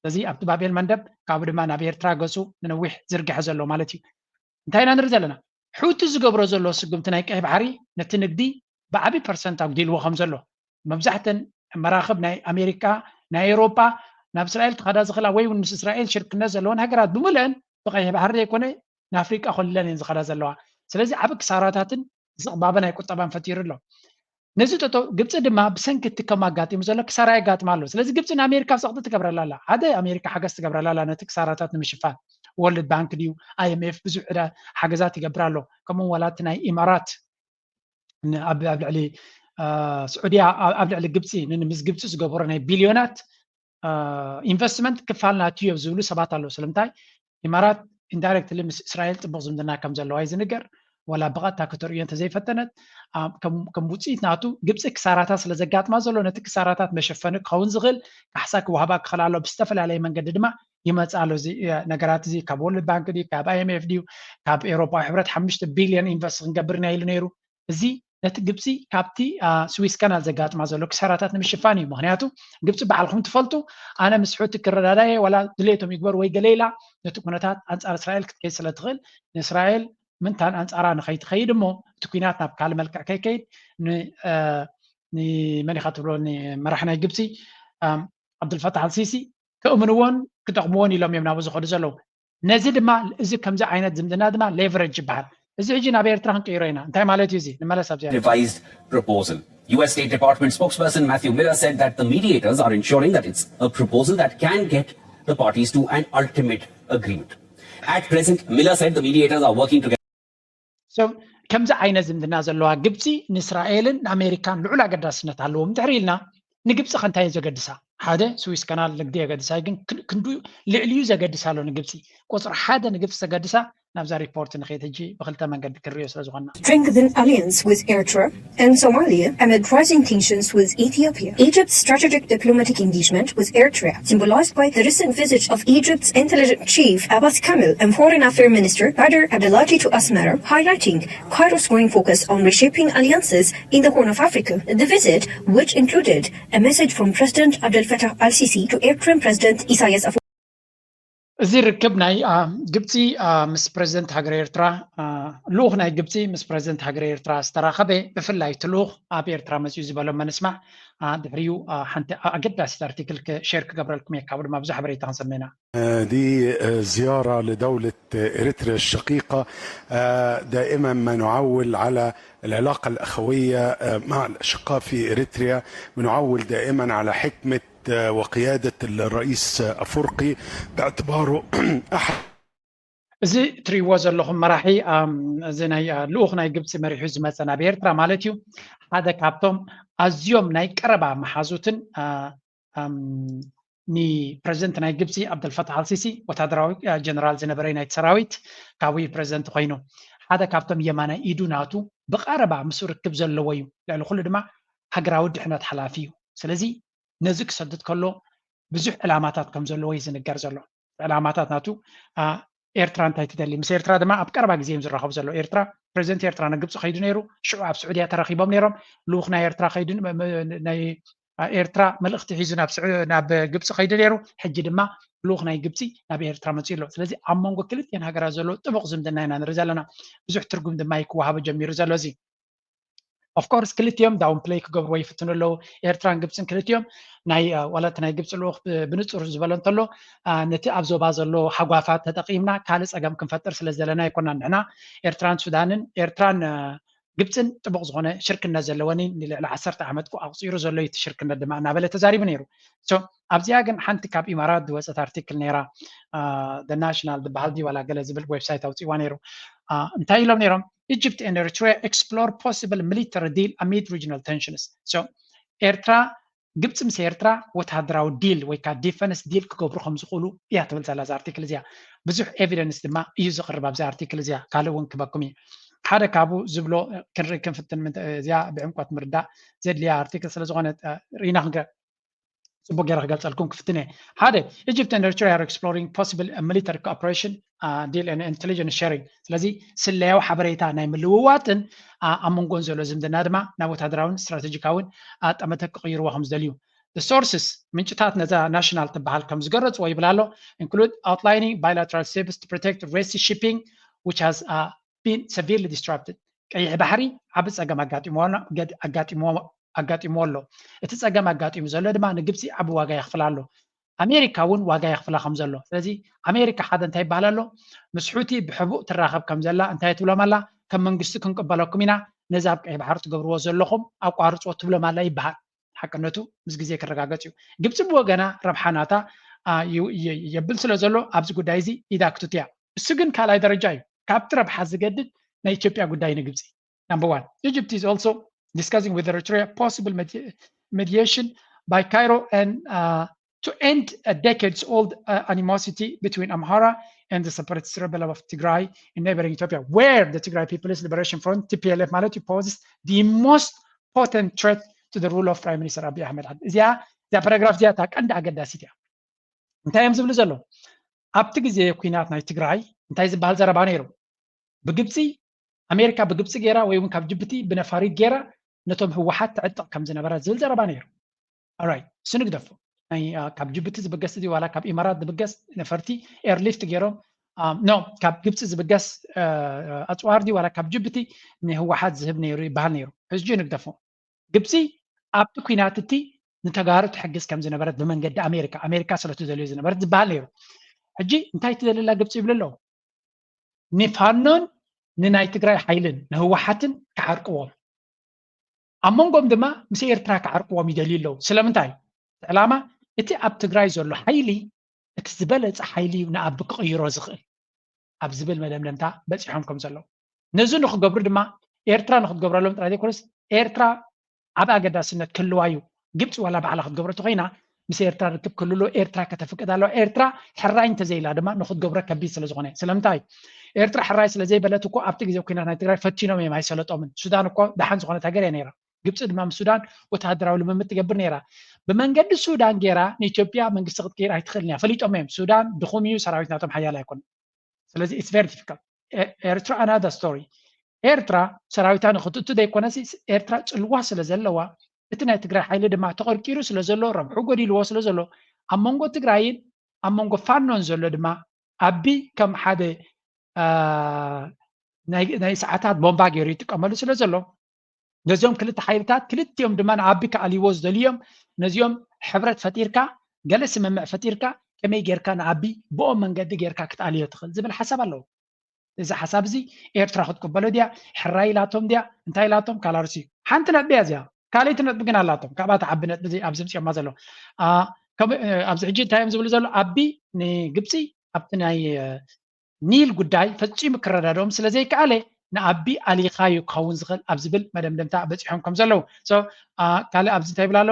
ስለዚ ኣብቲ ባቤል መንደብ ካብኡ ድማ ናብ ኤርትራ ገፁ ንነዊሕ ዝርግሐ ዘሎ ማለት እዩ። እንታይ ኢና ንርኢ ዘለና? ሑቲ ዝገብሮ ዘሎ ስጉምቲ ናይ ቀይ ባሕሪ ነቲ ንግዲ ብዓቢ ፐርሰንት ኣጉዲልዎ ከም ዘሎ መብዛሕተን መራኽብ ናይ ኣሜሪካ ናይ ኤውሮጳ ናብ እስራኤል ክኸዳ ዝኽእላ ወይ እውን ምስ እስራኤል ሽርክነት ዘለወን ሃገራት ብምልአን ብቀይሕ ባሕሪ ዘይኮነ ንኣፍሪቃ ኮሊለን እየን ዝኸዳ ዘለዋ። ስለዚ ዓቢ ክሳራታትን ዝቕባበ ናይ ቁጠባን ፈጢሩ ኣሎ። ነዚ ጠጠው ግብፂ ድማ ብሰንኪ እቲ ከም ኣጋጢሙ ዘሎ ክሳራ የጋጥማ ኣሎ። ስለዚ ግብፂ ንኣሜሪካ ኣብ ፀቕጢ ትገብረላ ኣላ። ሓደ ኣሜሪካ ሓገዝ ትገብረላ ኣላ ነቲ ክሳራታት ንምሽፋን። ወርልድ ባንክ ድዩ ኣይኤምኤፍ ብዙሕ ዕዳ ሓገዛት ይገብር ኣሎ። ከምኡ ዋላ እቲ ናይ ኢማራት ኣብ ልዕሊ ስዑድያ ኣብ ልዕሊ ግብፂ ምስ ግብፂ ዝገበሮ ናይ ቢልዮናት ኢንቨስትመንት ክፋል ናቱ እዮም ዝብሉ ሰባት ኣለዉ። ስለምንታይ ኢማራት ኢንዳይረክትሊ ምስ እስራኤል ፅቡቅ ዝምድና ከም ዘለዋ እዩ ዝንገር። ወላ ብቐጥታ ከተርእዮ እንተዘይፈተነት ከም ውፅኢት ናቱ ግብፂ ክሳራታት ስለ ዘጋጥማ ዘሎ ነቲ ክሳራታት መሸፈኒ ክኸውን ዝኽእል ካሕሳ ክወሃባ ክኽእል ኣሎ። ብዝተፈላለየ መንገዲ ድማ ይመፅእ ኣሎ። እዚ ነገራት እዚ ካብ ወርልድ ባንክ ድዩ ካብ ኣይኤምኤፍ ድዩ ካብ ኤውሮፓዊ ሕብረት ሓሙሽተ ቢልዮን ኢንቨስት ክንገብር ኢና ኢሉ ነይሩ። እዚ ነቲ ግብፂ ካብቲ ስዊስ ካናል ዘጋጥማ ዘሎ ክሳራታት ንምሽፋን እዩ። ምክንያቱ ግብፂ ባዕልኹም ትፈልጡ ኣነ ምስ ሑቲ ክረዳዳየ ዋላ ድሌቶም ይግበር ወይ ገለ ኢላ ነቲ ኩነታት ኣንፃር እስራኤል ክትከይድ ስለ ትኽእል ንእስራኤል ምንታን ኣንፃራ ንኸይትኸይድ እሞ እቲ ኩናት ናብ ካልእ መልክዕ ከይከይድ ንመን ኢኻ ትብሎ ንመራሕ ናይ ግብፂ ዓብዱልፈታሕ ኣልሲሲ ክእምንዎን ክጠቕምዎን ኢሎም እዮም ናብኡ ዝኸዱ ዘለዉ። ነዚ ድማ እዚ ከምዚ ዓይነት ዝምድና ድማ ሌቨሬጅ ይበሃል። እዚ ሕጂ ናብ ኤርትራ ክንቅይሮ ኢና። እንታይ ማለት እዩ እዚ? ንመለስ ኣብዚ revised proposal. U S State Department spokesperson Matthew Miller said that the mediators are ensuring that it's a proposal that can get the parties to an ultimate agreement. At present, Miller said the mediators are working together. ከምዚ ዓይነት ዝምድና ዘለዋ ግብፂ ንእስራኤልን ንኣሜሪካን ልዑል ኣገዳስነት ኣለዎም እንድሕር ኢልና ንግብፂ ከ እንታይ እዩ ዘገድሳ? ሓደ ስዊስ ካናል ንግዲ የገድሳ እዩ፣ ግን ክን- ክንዱ ልዕሊኡ ዘገድሳ ኣሎ ንግብፂ። ቁፅሪ ሓደ ንግብፂ ዘገድሳ ናብዛ ሪፖርት ንኸይድ ሕጂ ብክልተ መንገዲ ክንሪኦ ስለ ዝኾንና። Strengthen alliance with Eritrea and Somalia amid rising tensions with Ethiopia. Egypt's strategic diplomatic engagement with Eritrea, symbolized by the recent visit of Egypt's intelligence chief Abbas Kamel and Foreign Affairs Minister Badr Abdulati to Asmara, highlighting Cairo's growing focus on reshaping alliances in the Horn of Africa. The visit, which included a message from President Abdel Fattah al-Sisi to Eritrean President Isaias Afwerki. እዚ ርክብ ናይ ግብፂ ምስ ፕረዚደንት ሃገር ኤርትራ፣ ልኡኽ ናይ ግብፂ ምስ ፕረዚደንት ሃገር ኤርትራ ዝተራኸበ፣ ብፍላይ እቲ ልኡኽ ኣብ ኤርትራ መፂኡ ዝበሎ መንስማዕ። ድሕሪኡ ሓንቲ ኣገዳሲት ኣርቲክል ሼር ክገብረልኩም እየ፣ ካብኡ ድማ ብዙሕ ሓበሬታ ክንሰምዕ ኢና። دي زيارة لدولة إريتريا الشقيقة. دائما ما نعول على العلاقة الأخوية مع الأشقاء في إريتريا، بنعول دائما على حكمة وقيادة الرئيس أفورقي باعتباره أحد እዚ ትሪእዎ ዘለኹም መራሒ፣ እዚ ናይ ልኡኽ ናይ ግብፂ መሪሑ ዝመፀ ናብ ኤርትራ ማለት እዩ፣ ሓደ ካብቶም ኣዝዮም ናይ ቀረባ መሓዙትን ንፕረዚደንት ናይ ግብፂ ኣብደልፈታሕ ኣልሲሲ ወታደራዊ ጀነራል ዝነበረ ናይቲ ሰራዊት፣ ካብኡ ፕረዚደንት ኮይኑ ሓደ ካብቶም የማናይ ኢዱ ናቱ ብቐረባ ምስ ርክብ ዘለዎ እዩ። ልዕሊ ኩሉ ድማ ሃገራዊ ድሕነት ሓላፊ እዩ። ስለዚ ነዚ ክሰድድ ከሎ ብዙሕ ዕላማታት ከም ዘለዎ እዩ ዝንገር ዘሎ። ዕላማታት ናቱ ኤርትራ እንታይ ትደሊ፣ ምስ ኤርትራ ድማ ኣብ ቀረባ ግዜ እዮም ዝራኸቡ ዘሎ። ኤርትራ ፕረዚደንት ኤርትራ ንግብፂ ከይዱ ነይሩ፣ ሽዑ ኣብ ስዑድያ ተራኺቦም ነይሮም። ልኡኽ ናይ ኤርትራ ከይዱ ናይ ኤርትራ መልእኽቲ ሒዙ ናብ ግብፂ ከይዱ ነይሩ። ሕጂ ድማ ልኡኽ ናይ ግብፂ ናብ ኤርትራ መፂኡ ኣሎ። ስለዚ ኣብ መንጎ ክልቲኤን ሃገራት ዘሎ ጥቡቕ ዝምድና ኢና ንርኢ ዘለና። ብዙሕ ትርጉም ድማ እዩ ክወሃቦ ጀሚሩ ዘሎ። እዚ ኦፍኮርስ ክልቲኦም ዳውን ፕለይ ክገብርዎ ይፍትኑ ኣለዉ። ኤርትራን ግብፅን ክልቲኦም ናይ ዋላ እቲ ናይ ግብፂ ልኡኽ ብንፁር ዝበሎ እንተሎ፣ ነቲ ኣብ ዞባ ዘሎ ሃጓፋት ተጠቒምና ካልእ ፀገም ክንፈጥር ስለ ዝደለና ኣይኮናን። ንሕና ኤርትራን ሱዳንን ኤርትራን ግብፅን ጥቡቕ ዝኾነ ሽርክነት ዘለወን ንልዕሊ ዓሰርተ ዓመት ኣቑፂሩ ዘሎ እቲ ሽርክነት ድማ እናበለ ተዛሪቡ ነይሩ። ኣብዚኣ ግን ሓንቲ ካብ ኢማራት ዝወፀት ኣርቲክል ነይራ፣ ናሽናል ዝበሃል ድዩ ዋላ ገለ ዝብል ዌብሳይት ኣውፅእዋ ነይሩ። እንታይ ኢሎም ነይሮም? Egypt and Eritrea explore possible military deal amid regional tensions. ኤርትራ ግብፂ ምስ ኤርትራ ወታደራዊ ዲል ወይ ከዓ ዲፈንስ ዲል ክገብሩ ከም ዝኽእሉ እያ ትብል ዘላ እዛ ኣርቲክል እዚኣ። ብዙሕ ኤቪደንስ ድማ እዩ ዝቕርብ ኣብዚ ኣርቲክል እዚኣ። ካልእ እውን ክበኩም እዩ። ሓደ ካብኡ ዝብሎ ክንርኢ ክንፍትን፣ እዚኣ ብዕምቆት ምርዳእ ዘድልያ ኣርቲክል ስለ ዝኾነ ርኢና ክንገ ፅቡቅ ገይረ ክገልፀልኩም ክፍትን እየ። ሓደ፣ Egypt and Eritrea are exploring possible military cooperation deal and intelligence sharing። ስለዚ ስለያዊ ሓበሬታ ናይ ምልውዋጥን ኣብ መንጎን ዘሎ ዝምድና ድማ ናብ ወታደራውን ስትራቴጂካውን ጠመተ ክቕይርዎ ከም ዝደልዩ። Sources፣ ምንጭታት ነዛ ናሽናል ትበሃል ከም ዝገረፅዎ ይብል ኣሎ፣ include outlining bilateral steps to protect Red Sea shipping which has been severely disrupted። ቀይሕ ባሕሪ ዓቢ ጸገም ኣጋጢምዎ ኣሎ። ኣጋጢምዎ ኣሎ። እቲ ጸገም ኣጋጢሙ ዘሎ ድማ ንግብጺ ዓቢ ዋጋ የኽፍላ ኣሎ። ኣሜሪካ እውን ዋጋ የኽፍላ ከም ዘሎ። ስለዚ ኣሜሪካ ሓደ እንታይ ይበሃል ኣሎ? ምስ ሑቲ ብሕቡእ ትራኸብ ከም ዘላ እንታይ ትብሎም ኣላ? ከም መንግስቲ ክንቅበለኩም ኢና፣ ነዚ ኣብ ቀይሕ ባሕሪ ትገብርዎ ዘለኹም ኣቋርጽዎ ትብሎም ኣላ ይበሃል። ሓቅነቱ ምስ ግዜ ክረጋገጽ እዩ። ግብጺ ብወገና ረብሓ ናታ የብል ስለ ዘሎ ኣብዚ ጉዳይ እዚ ኢዳ ክትእቱ እያ። እሱ ግን ካልኣይ ደረጃ እዩ። ካብቲ ረብሓ ዝገድድ ናይ ኢትዮጵያ ጉዳይ ንግብጺ። Number one, Egypt is also discussing with Eritrea possible mediation by Cairo and to end a decades-old animosity between Amhara and the separatist rebel of Tigray in neighboring Ethiopia, where the Tigray People's Liberation Front, T P L F ማለት እዩ, poses the most potent threat to the rule of Prime Minister Abiy Ahmed. እዚኣ እዚኣ ፓራግራፍ እዚኣ እታ ቀንዲ ኣገዳሲት እያ። እንታይ እዮም ዝብሉ ዘለዉ? ኣብቲ ግዜ ኩናት ናይ ትግራይ እንታይ ዝበሃል ዘረባ ነይሩ? ብግብፂ፣ ኣሜሪካ ብግብፂ ገይራ ወይ እውን ካብ ጅቡቲ ብነፋሪት ገይራ ነቶም ህወሓት ተዕጥቕ ከም ዝነበረ ዝብል ዘረባ ነይሩ። ኦራይት፣ እሱ ንግደፎ። ናይ ካብ ጅቡቲ ዝብገስ እዚ ዋላ ካብ ኢማራት ዝብገስ ነፈርቲ ኤርሊፍት ገይሮም ኖ፣ ካብ ግብፂ ዝብገስ ኣፅዋር ድዩ ዋላ ካብ ጅቡቲ ንህወሓት ዝህብ ነይሩ ይበሃል ነይሩ። ሕጂ ንግደፎ። ግብፂ ኣብቲ ኩናት እቲ ንተጋሩ ትሕግዝ ከም ዝነበረት ብመንገዲ ኣሜሪካ፣ ኣሜሪካ ስለ ትደልዮ ዝነበረት ዝበሃል ነይሩ። ሕጂ እንታይ ትደሊ ኣላ ግብፂ ይብሉ ኣለዉ? ንፋኖን ንናይ ትግራይ ሓይልን ንህወሓትን ክዓርቅዎም፣ ኣብ መንጎም ድማ ምስ ኤርትራ ክዓርቅዎም ይደልዩ ኣለዉ። ስለምንታይ? እቲ ዕላማ እቲ ኣብ ትግራይ ዘሎ ሓይሊ እቲ ዝበለፀ ሓይሊ እዩ ንኣቢ ክቕይሮ ዝኽእል ኣብ ዝብል መደምደምታ በፂሖም ከም ዘለዉ። ነዚ ንክገብሩ ድማ ኤርትራ ንክትገብረሎም ጥራይ ዘይኮነስ ኤርትራ ዓቢ ኣገዳስነት ክህልዋ እዩ። ግብፂ ዋላ ባዕላ ክትገብሮ ተኮይና ምስ ኤርትራ ርክብ ክልሎ ኤርትራ ከተፍቅድ ኣለዋ። ኤርትራ ሕራይ እንተዘይላ ድማ ንክትገብሮ ከቢድ ስለ ዝኾነ። ስለምንታይ? ኤርትራ ሕራይ ስለ ዘይበለት እኮ ኣብቲ ግዜ ኩናት ናይ ትግራይ ፈቲኖም እዮም ኣይሰለጦምን። ሱዳን እኮ ደሓን ዝኾነት ሃገር እያ ነይራ። ግብፂ ድማ ምስ ሱዳን ወተሃደራዊ ልምምድ ትገብር ነይራ። ብመንገዲ ሱዳን ገይራ ንኢትዮጵያ መንግስቲ ክትቀይር ኣይትኽእልን እያ። ፈሊጦም እዮም። ሱዳን ድኹም እዩ፣ ሰራዊት ናቶም ሓያል ኣይኮነን። ስለዚ it's very difficult። ኤርትራ another story። ኤርትራ ሰራዊታ ንክትእቱ ዘይኮነሲ ኤርትራ ፅልዋ ስለ ዘለዋ እቲ ናይ ትግራይ ሓይሊ ድማ ተቐርቂሩ ስለ ዘሎ ረብሑ ጎዲልዎ ስለ ዘሎ ኣብ መንጎ ትግራይን ኣብ መንጎ ፋኖን ዘሎ ድማ ኣቢ ከም ሓደ ናይ ሰዓታት ቦምባ ገይሩ ይጥቀመሉ ስለ ዘሎ ነዚኦም ክልተ ሓይልታት ክልቲኦም ድማ ንኣቢ ክኣልይዎ ዝደልዮም ነዚኦም ሕብረት ፈጢርካ ገለ ስምምዕ ፈጢርካ ከመይ ጌርካ ንኣቢ ብኦም መንገዲ ጌርካ ክትኣልዮ ትኽእል ዝብል ሓሳብ ኣለዎ። እዚ ሓሳብ እዚ ኤርትራ ክትቅበሎ ድያ? ሕራይ ኢላቶም ድያ? እንታይ ኢላቶም? ካላርሲ ሓንቲ ነጥቢ እያ እዚኣ። ካልኣይቲ ነጥቢ ግን ኣላቶም። ካብኣ ትዓቢ ነጥቢ ኣብዚ ምፅኦማ ዘለዉ ኣብዚ ሕጂ እንታይ እዮም ዝብሉ ዘሎ? ኣቢ ንግብፂ ኣብቲ ናይ ኒል ጉዳይ ፈፂሙ ክረዳድኦም ስለ ዘይከኣለ ንኣቢ ኣሊኻዩ ክኸውን ዝኽእል ኣብ ዝብል መደምደምታ በፂሖም ከም ዘለዉ ካልእ ኣብዚ እንታይ ይብል ኣሎ?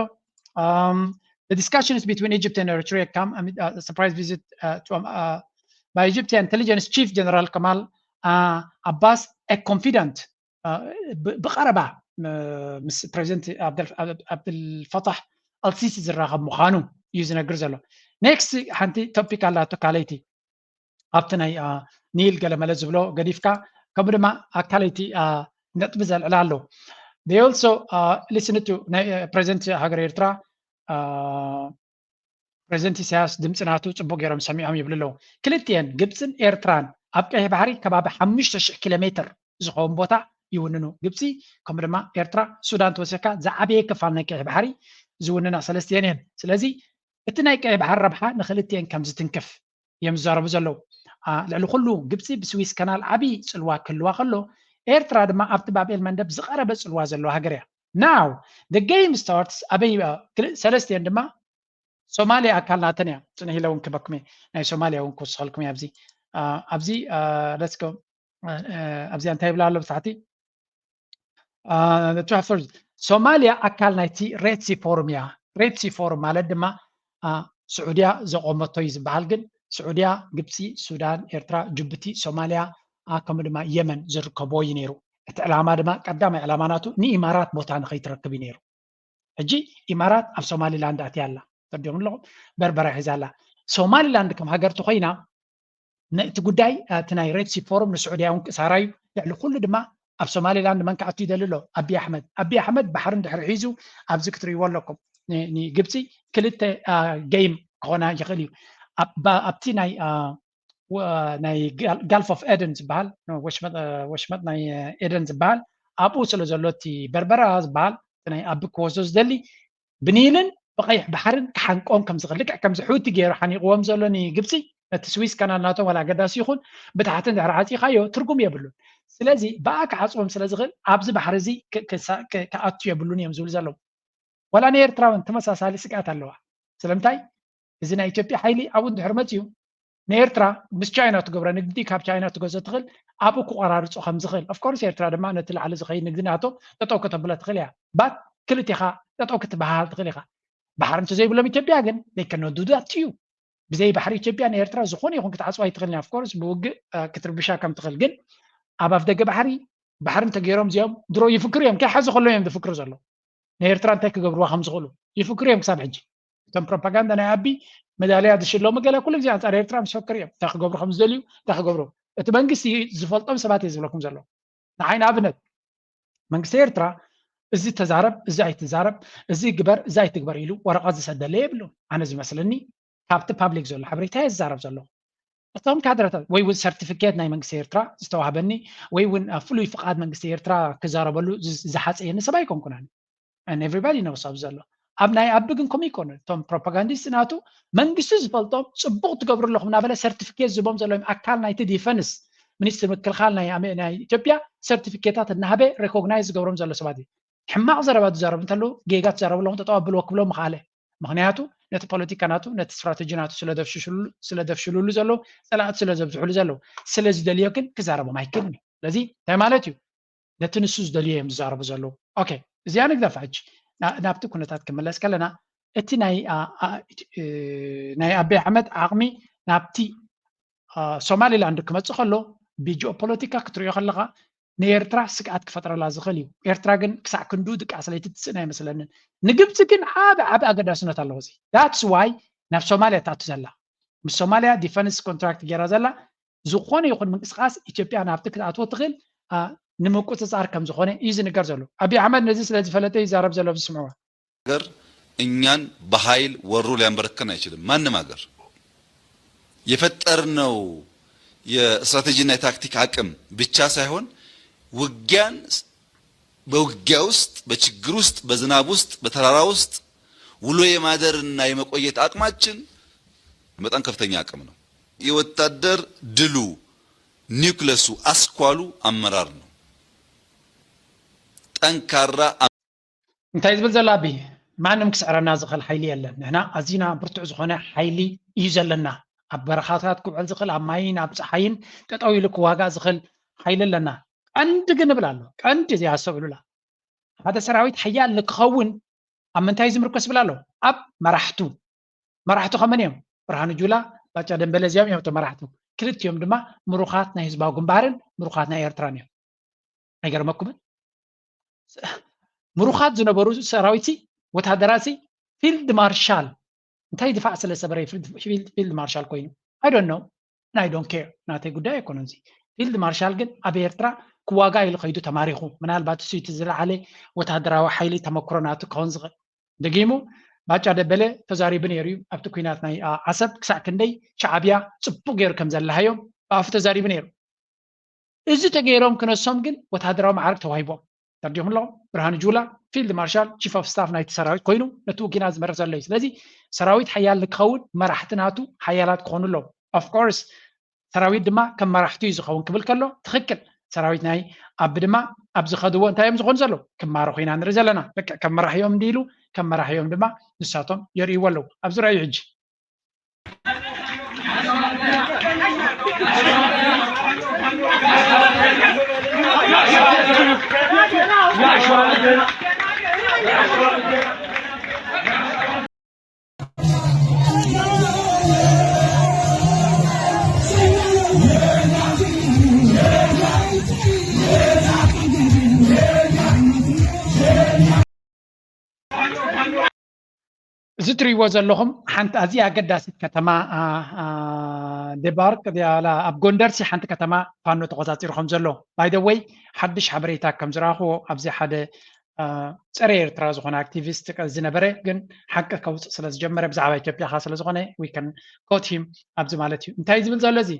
The discussions between Egypt and Eritrea come amid a surprise visit uh, to, uh, by Egyptian intelligence chief General Kamal uh, Abbas, a confidant ብቀረባ ምስ ፕሬዚደንት ኣብድልፈታሕ ኣልሲሲ ዝራኸብ ምዃኑ እዩ ዝነግር ዘሎ። ኔክስት ሓንቲ ቶፒክ ኣላቶ ካልኣይቲ ኣብቲ ናይ ኒል ገለመለ ዝብሎ ገዲፍካ ከምኡ ድማ ኣካለይቲ ነጥቢ ዘልዕላ ኣሎ። They also listen to ናይ ፕሬዚደንት ሃገር ኤርትራ ፕሬዚደንት ኢሳያስ ድምፂ ናቱ ፅቡቅ ገይሮም ሰሚዖም ይብሉ ኣለዉ። ክልቲኤን ግብፅን ኤርትራን ኣብ ቀይሕ ባሕሪ ከባቢ ሓሙሽተ ሽሕ ኪሎ ሜትር ዝኸውን ቦታ ይውንኑ። ግብፂ ከምኡ ድማ ኤርትራ ሱዳን ተወሲካ ዝዓበየ ክፋል ናይ ቀይሕ ባሕሪ ዝውንና ሰለስቲኤን እየን። ስለዚ እቲ ናይ ቀይሕ ባሕሪ ረብሓ ንክልቲኤን ከም ዝትንክፍ እዮም ዝዛረቡ ዘለዉ። ልዕሊ ኩሉ ግብፂ ብስዊስ ከናል ዓብዪ ፅልዋ ክህልዋ ከሎ ኤርትራ ድማ ኣብቲ ባብኤል መንደብ ዝቐረበ ፅልዋ ዘለዋ ሃገር እያ። Now the game starts ኣበይ ሰለስቲኤን ድማ ሶማልያ ኣካል ናተን እያ። ፅንሕ ኢለ እውን ክበኩም ናይ ሶማልያ እውን ክወስኸልኩም ኣብዚ ኣብዚ let's go ኣብዚኣ እንታይ ይብላ ኣሎ ብታሕቲ ሶማልያ ኣካል ናይቲ ሬድ ሲ ፎርም እያ። ሬድ ሲ ፎርም ማለት ድማ ስዑድያ ዘቆመቶ እዩ ዝበሃል። ግን ስዑድያ፣ ግብፂ፣ ሱዳን፣ ኤርትራ፣ ጅቡቲ፣ ሶማልያ ከምኡ ድማ የመን ዝርከቦ እዩ ነይሩ። እቲ ዕላማ ድማ ቀዳማይ ዕላማ ናቱ ንኢማራት ቦታ ንኸይትረክብ እዩ ነይሩ። ሕጂ ኢማራት ኣብ ሶማሊላንድ ኣትያ ኣላ። ተርዲኦም ኣለኹም በርበራ ሒዛ ኣላ። ሶማሊላንድ ከም ሃገር ተኮይና ነቲ ጉዳይ እቲ ናይ ሬድ ሲ ፎርም ንስዑድያ እውን ክእሳራ እዩ። ልዕሊ ኩሉ ድማ ኣብ ሶማሊላንድ መን ክኣቱ ይደሊ ኣሎ? ኣቢ ኣሕመድ። ኣቢ ኣሕመድ ባሕሪ እንድሕሪ ሒዙ ኣብዚ ክትርእይዎ ኣለኩም። ንግብፂ ክልተ ጌም ክኾና ይኽእል እዩ። ኣብቲ ናይ ናይ ጋልፍ ኦፍ ኤደን ዝበሃል ወሽመጥ ናይ ኤደን ዝበሃል ኣብኡ ስለ ዘሎ እቲ በርበራ ዝበሃል ናይ ኣቢ ክወስዶ ዝደሊ ብኒልን ብቀይሕ ባሕርን ክሓንቆም ከም ዝኽእል ልክዕ ከምዚ ሑቲ ገይሩ ሓኒቕዎም ዘሎ ንግብፂ ነቲ ስዊስ ካናል ናቶም ዋላ ኣገዳሲ ይኹን ብታሕቲ እንድሕር ዓፂኻዮ ትርጉም የብሉን። ስለዚ ብኣ ክዓፅዎም ስለ ዝኽእል ኣብዚ ባሕሪ እዚ ክኣቱ የብሉን እዮም ዝብሉ ዘለዉ። ዋላ ንኤርትራ እውን ተመሳሳሊ ስግኣት ኣለዋ። ስለምንታይ እዚ ናይ ኢትዮጵያ ሓይሊ ኣብኡ እንድሕር መፅዩ ንኤርትራ ምስ ቻይና ትገብረ ንግዲ ካብ ቻይና ትገዝኦ ትኽእል ኣብኡ ክቆራርፆ ከም ዝኽእል ኦፍኮርስ ኤርትራ ድማ ነቲ ላዕሊ ዝኸይድ ንግዲ ናቶ ጠጠው ከተብሎ ትኽእል እያ። ባት ክልቲኻ ጠጠው ክትበሃል ትኽእል ኢኻ። ባሕሪ እንተዘይብሎም ኢትዮጵያ ግን they cannot do that to you። ብዘይ ባሕሪ ኢትዮጵያ ንኤርትራ ዝኾነ ይኹን ክትዓፅዋ ኣይትኽእልን እያ። ኦፍኮርስ ብውግእ ክትርብሻ ከም ትኽእል ግን ኣብ ኣፍ ደገ ባሕሪ ባሕሪ እንተገይሮም እዚኦም ድሮ ይፍክሩ እዮም። ከይሓዙ ከለዉ እዮም ዝፍክሩ ዘለዉ። ንኤርትራ እንታይ ክገብርዋ ከም ዝኽእሉ ይፍክሩ እዮም ክሳብ ሕጂ። እቶም ፕሮፓጋንዳ ናይ ኣቢ መዳልያ ዝሽለሙ ገለ ኩሉ ግዜ ኣንፃር ኤርትራ ምስ ፈክሩ እዮም እንታይ ክገብሩ ከም ዝደልዩ እንታይ ክገብሩ እቲ መንግስቲ ዝፈልጦም ሰባት እየ ዝብለኩም ዘለዉ። ንዓይ ንኣብነት መንግስቲ ኤርትራ እዚ ተዛረብ እዚ ኣይትዛረብ እዚ ግበር እዚ ኣይትግበር ኢሉ ወረቐት ዝሰደለ የብሉን። ኣነ ዝመስለኒ ካብቲ ፓብሊክ ዘሎ ሓበሬታ እየ ዝዛረብ ዘለኹ። እቶም ካድረታት ወይ እውን ሰርቲፊኬት ናይ መንግስቲ ኤርትራ ዝተዋህበኒ ወይ እውን ፍሉይ ፍቓድ መንግስቲ ኤርትራ ክዛረበሉ ዝሓፀየኒ ሰብ ኣይኮንኩን ኣነ። And everybody knows ኣብዚ ዘሎ ኣብ ናይ ኣቢ ግን ከምኡ ይኮኑ። እቶም ፕሮፓጋንዲስት ናቱ መንግስቲ ዝፈልጦም ፅቡቕ ትገብሩ ኣለኹም እናበለ ሰርቲፊኬት ዝቦም ዘለዎም ኣካል ናይቲ ዲፈንስ ሚኒስትር ምክልኻል ናይ ኢትዮጵያ ሰርቲፊኬታት እናሃበ ሬኮግናይዝ ዝገብሮም ዘሎ ሰባት እዩ። ሕማቕ ዘረባ ዝዛረቡ እንተለዉ ጌጋ ትዛረቡ ኣለኹም ጠጠው ኣብልዎ ክብሎ ምኽኣለ። ምኽንያቱ ነቲ ፖለቲካ ናቱ ነቲ ስትራተጂ ናቱ ስለ ደፍሽሽሉ- ስለ ደፍሽሉሉ ዘለዉ ፀላእቲ ስለ ዘብዝሑሉ ዘለዉ ስለ ዝደልዮ ግን ክዛረቦም ኣይክእልን እዩ። ስለዚ እንታይ ማለት እዩ? ነቲ ንሱ ዝደልዮ እዮም ዝዛረቡ ዘለዉ። ኦኬ እዚኣ ንግደፋ ሕጂ ና- ናብቲ ኩነታት ክምለስ ከለና እቲ ናይ ኣ- ኣ- እ- ናይ ኣቢይ ኣሕመድ ዓቕሚ ናብቲ ሶማሊላንድ ክመፅእ ከሎ ብጂኦፖለቲካ ክትሪኦ ከለካ ንኤርትራ ስግኣት ክፈጥረላ ዝኽእል እዩ። ኤርትራ ግን ክሳዕ ክንዱ ድቃስ ለይቲ ትስእን ኣይመስለንን። ንግብፂ ግን ዓብ ዓብ ኣገዳስነት ኣለዎ። እዚ that's why ናብ ሶማልያ ትኣቱ ዘላ ምስ ሶማልያ ዲፈንስ ኮንትራክት ገይራ ዘላ ዝኾነ ይኹን ምንቅስቃስ ኢትዮጵያ ናብቲ ክትኣትዎ ትኽእል ንምቁፅፃር ከም ዝኾነ እዩ ዝንገር ዘሎ። ኣብይ ኣሕመድ ነዚ ስለ ዝፈለጠ ይዛረብ ዘሎ ዝስምዕዋ። ሀገር እኛን በኃይል ወሮ ሊያንበረክከን አይችልም። ማንም ሀገር የፈጠርነው የስትራቴጂና የታክቲክ አቅም ብቻ ሳይሆን ውጊያን በውጊያ ውስጥ በችግር ውስጥ በዝናብ ውስጥ በተራራ ውስጥ ውሎ የማደርና የመቆየት አቅማችን በጣም ከፍተኛ አቅም ነው። የወታደር ድሉ ኒውክለሱ አስኳሉ አመራር ነው። ጠንካራ እንታይ ዝብል ዘሎ ኣቢ ማንም ክስዕረና ዝኽእል ሓይሊ የለን። ንሕና ኣዚና ብርቱዕ ዝኾነ ሓይሊ እዩ ዘለና። ኣብ በረኻታት ክውዕል ዝኽእል ኣብ ማይን ኣብ ፀሓይን ጠጠው ኢሉ ክዋጋእ ዝኽእል ሓይሊ ኣለና። ቀንዲ ግን እብል ኣሎ ቀንዲ እዚ ኣስተብሉላ ሓደ ሰራዊት ሓያል ንክኸውን ኣብ ምንታይ ዝምርኮስ ይብል ኣሎ ኣብ መራሕቱ። መራሕቱ ከመን እዮም? ብርሃኑ ጁላ፣ ባጫ ደንበለ እዚኦም እዮም እቶም መራሕቱ። ክልቲኦም ድማ ምሩኻት ናይ ህዝባዊ ግንባርን ምሩኻት ናይ ኤርትራን እዮም። ኣይገርመኩምን? ምሩኻት ዝነበሩ ሰራዊት ወታደራት ፊልድ ማርሻል እንታይ ድፋዕ ስለ ሰበረ ፊልድ ማርሻል ኮይኑ I don't know and I don't care ናተይ ጉዳይ ኣይኮነን። እዚ ፊልድ ማርሻል ግን ኣብ ኤርትራ ክዋጋ ኢሉ ከይዱ ተማሪኹ ምናልባት እሱ እቲ ዝለዓለ ወታደራዊ ሓይሊ ተመክሮ ናቱ ክኸውን ዝኽእል። ደጊሙ ባጫ ደበለ ተዛሪቡ ነይሩ እዩ ኣብቲ ኲናት ናይ ዓሰብ ክሳዕ ክንደይ ሻዕብያ ፅቡቅ ገይሩ ከም ዘለሃዮም ብኣፉ ተዛሪቡ ነይሩ። እዚ ተገይሮም ክነሶም ግን ወታደራዊ መዓርግ ተዋሂቦም። ተርዲኹም ኣለኹም? ብርሃኑ ጁላ ፊልድ ማርሻል ቺፍ ኦፍ ስታፍ ናይቲ ሰራዊት ኮይኑ ነቲ ውኪና ዝመርሕ ዘሎ እዩ። ስለዚ ሰራዊት ሓያል ንክኸውን መራሕቲ ናቱ ሓያላት ክኾኑ ኣለዎም። ኦፍኮርስ ሰራዊት ድማ ከም መራሕቱ እዩ ዝኸውን ክብል ከሎ ትኽክል። ሰራዊት ናይ ኣቢ ድማ ኣብዚ ከድዎ እንታይ እዮም ዝኾኑ ዘለዉ ክማረኹ ኢና ንርኢ ዘለና። በቃ ከም መራሒኦም እንዲ ኢሉ ከም መራሒኦም ድማ ንሳቶም የርእይዎ ኣለዉ። ኣብዚ ረኣዩ ሕጂ። እዚ ትሪእዎ ዘለኹም ሓንቲ ኣዝያ ኣገዳሲት ከተማ ደባርቅ ኣብ ጎንደርሲ ሓንቲ ከተማ ፋኖ ተቆፃፂሩ ከም ዘሎ ባይደወይ ሓድሽ ሓበሬታ ከም ዝረኣኽዎ ኣብዚ ሓደ ፀረ ኤርትራ ዝኾነ ኣክቲቪስት ዝነበረ ግን ሓቂ ከውፅእ ስለ ዝጀመረ ብዛዕባ ኢትዮጵያ ከዓ ስለ ዝኾነ we can quote him ኣብዚ ማለት እዩ። እንታይ ዝብል ዘሎ እዚ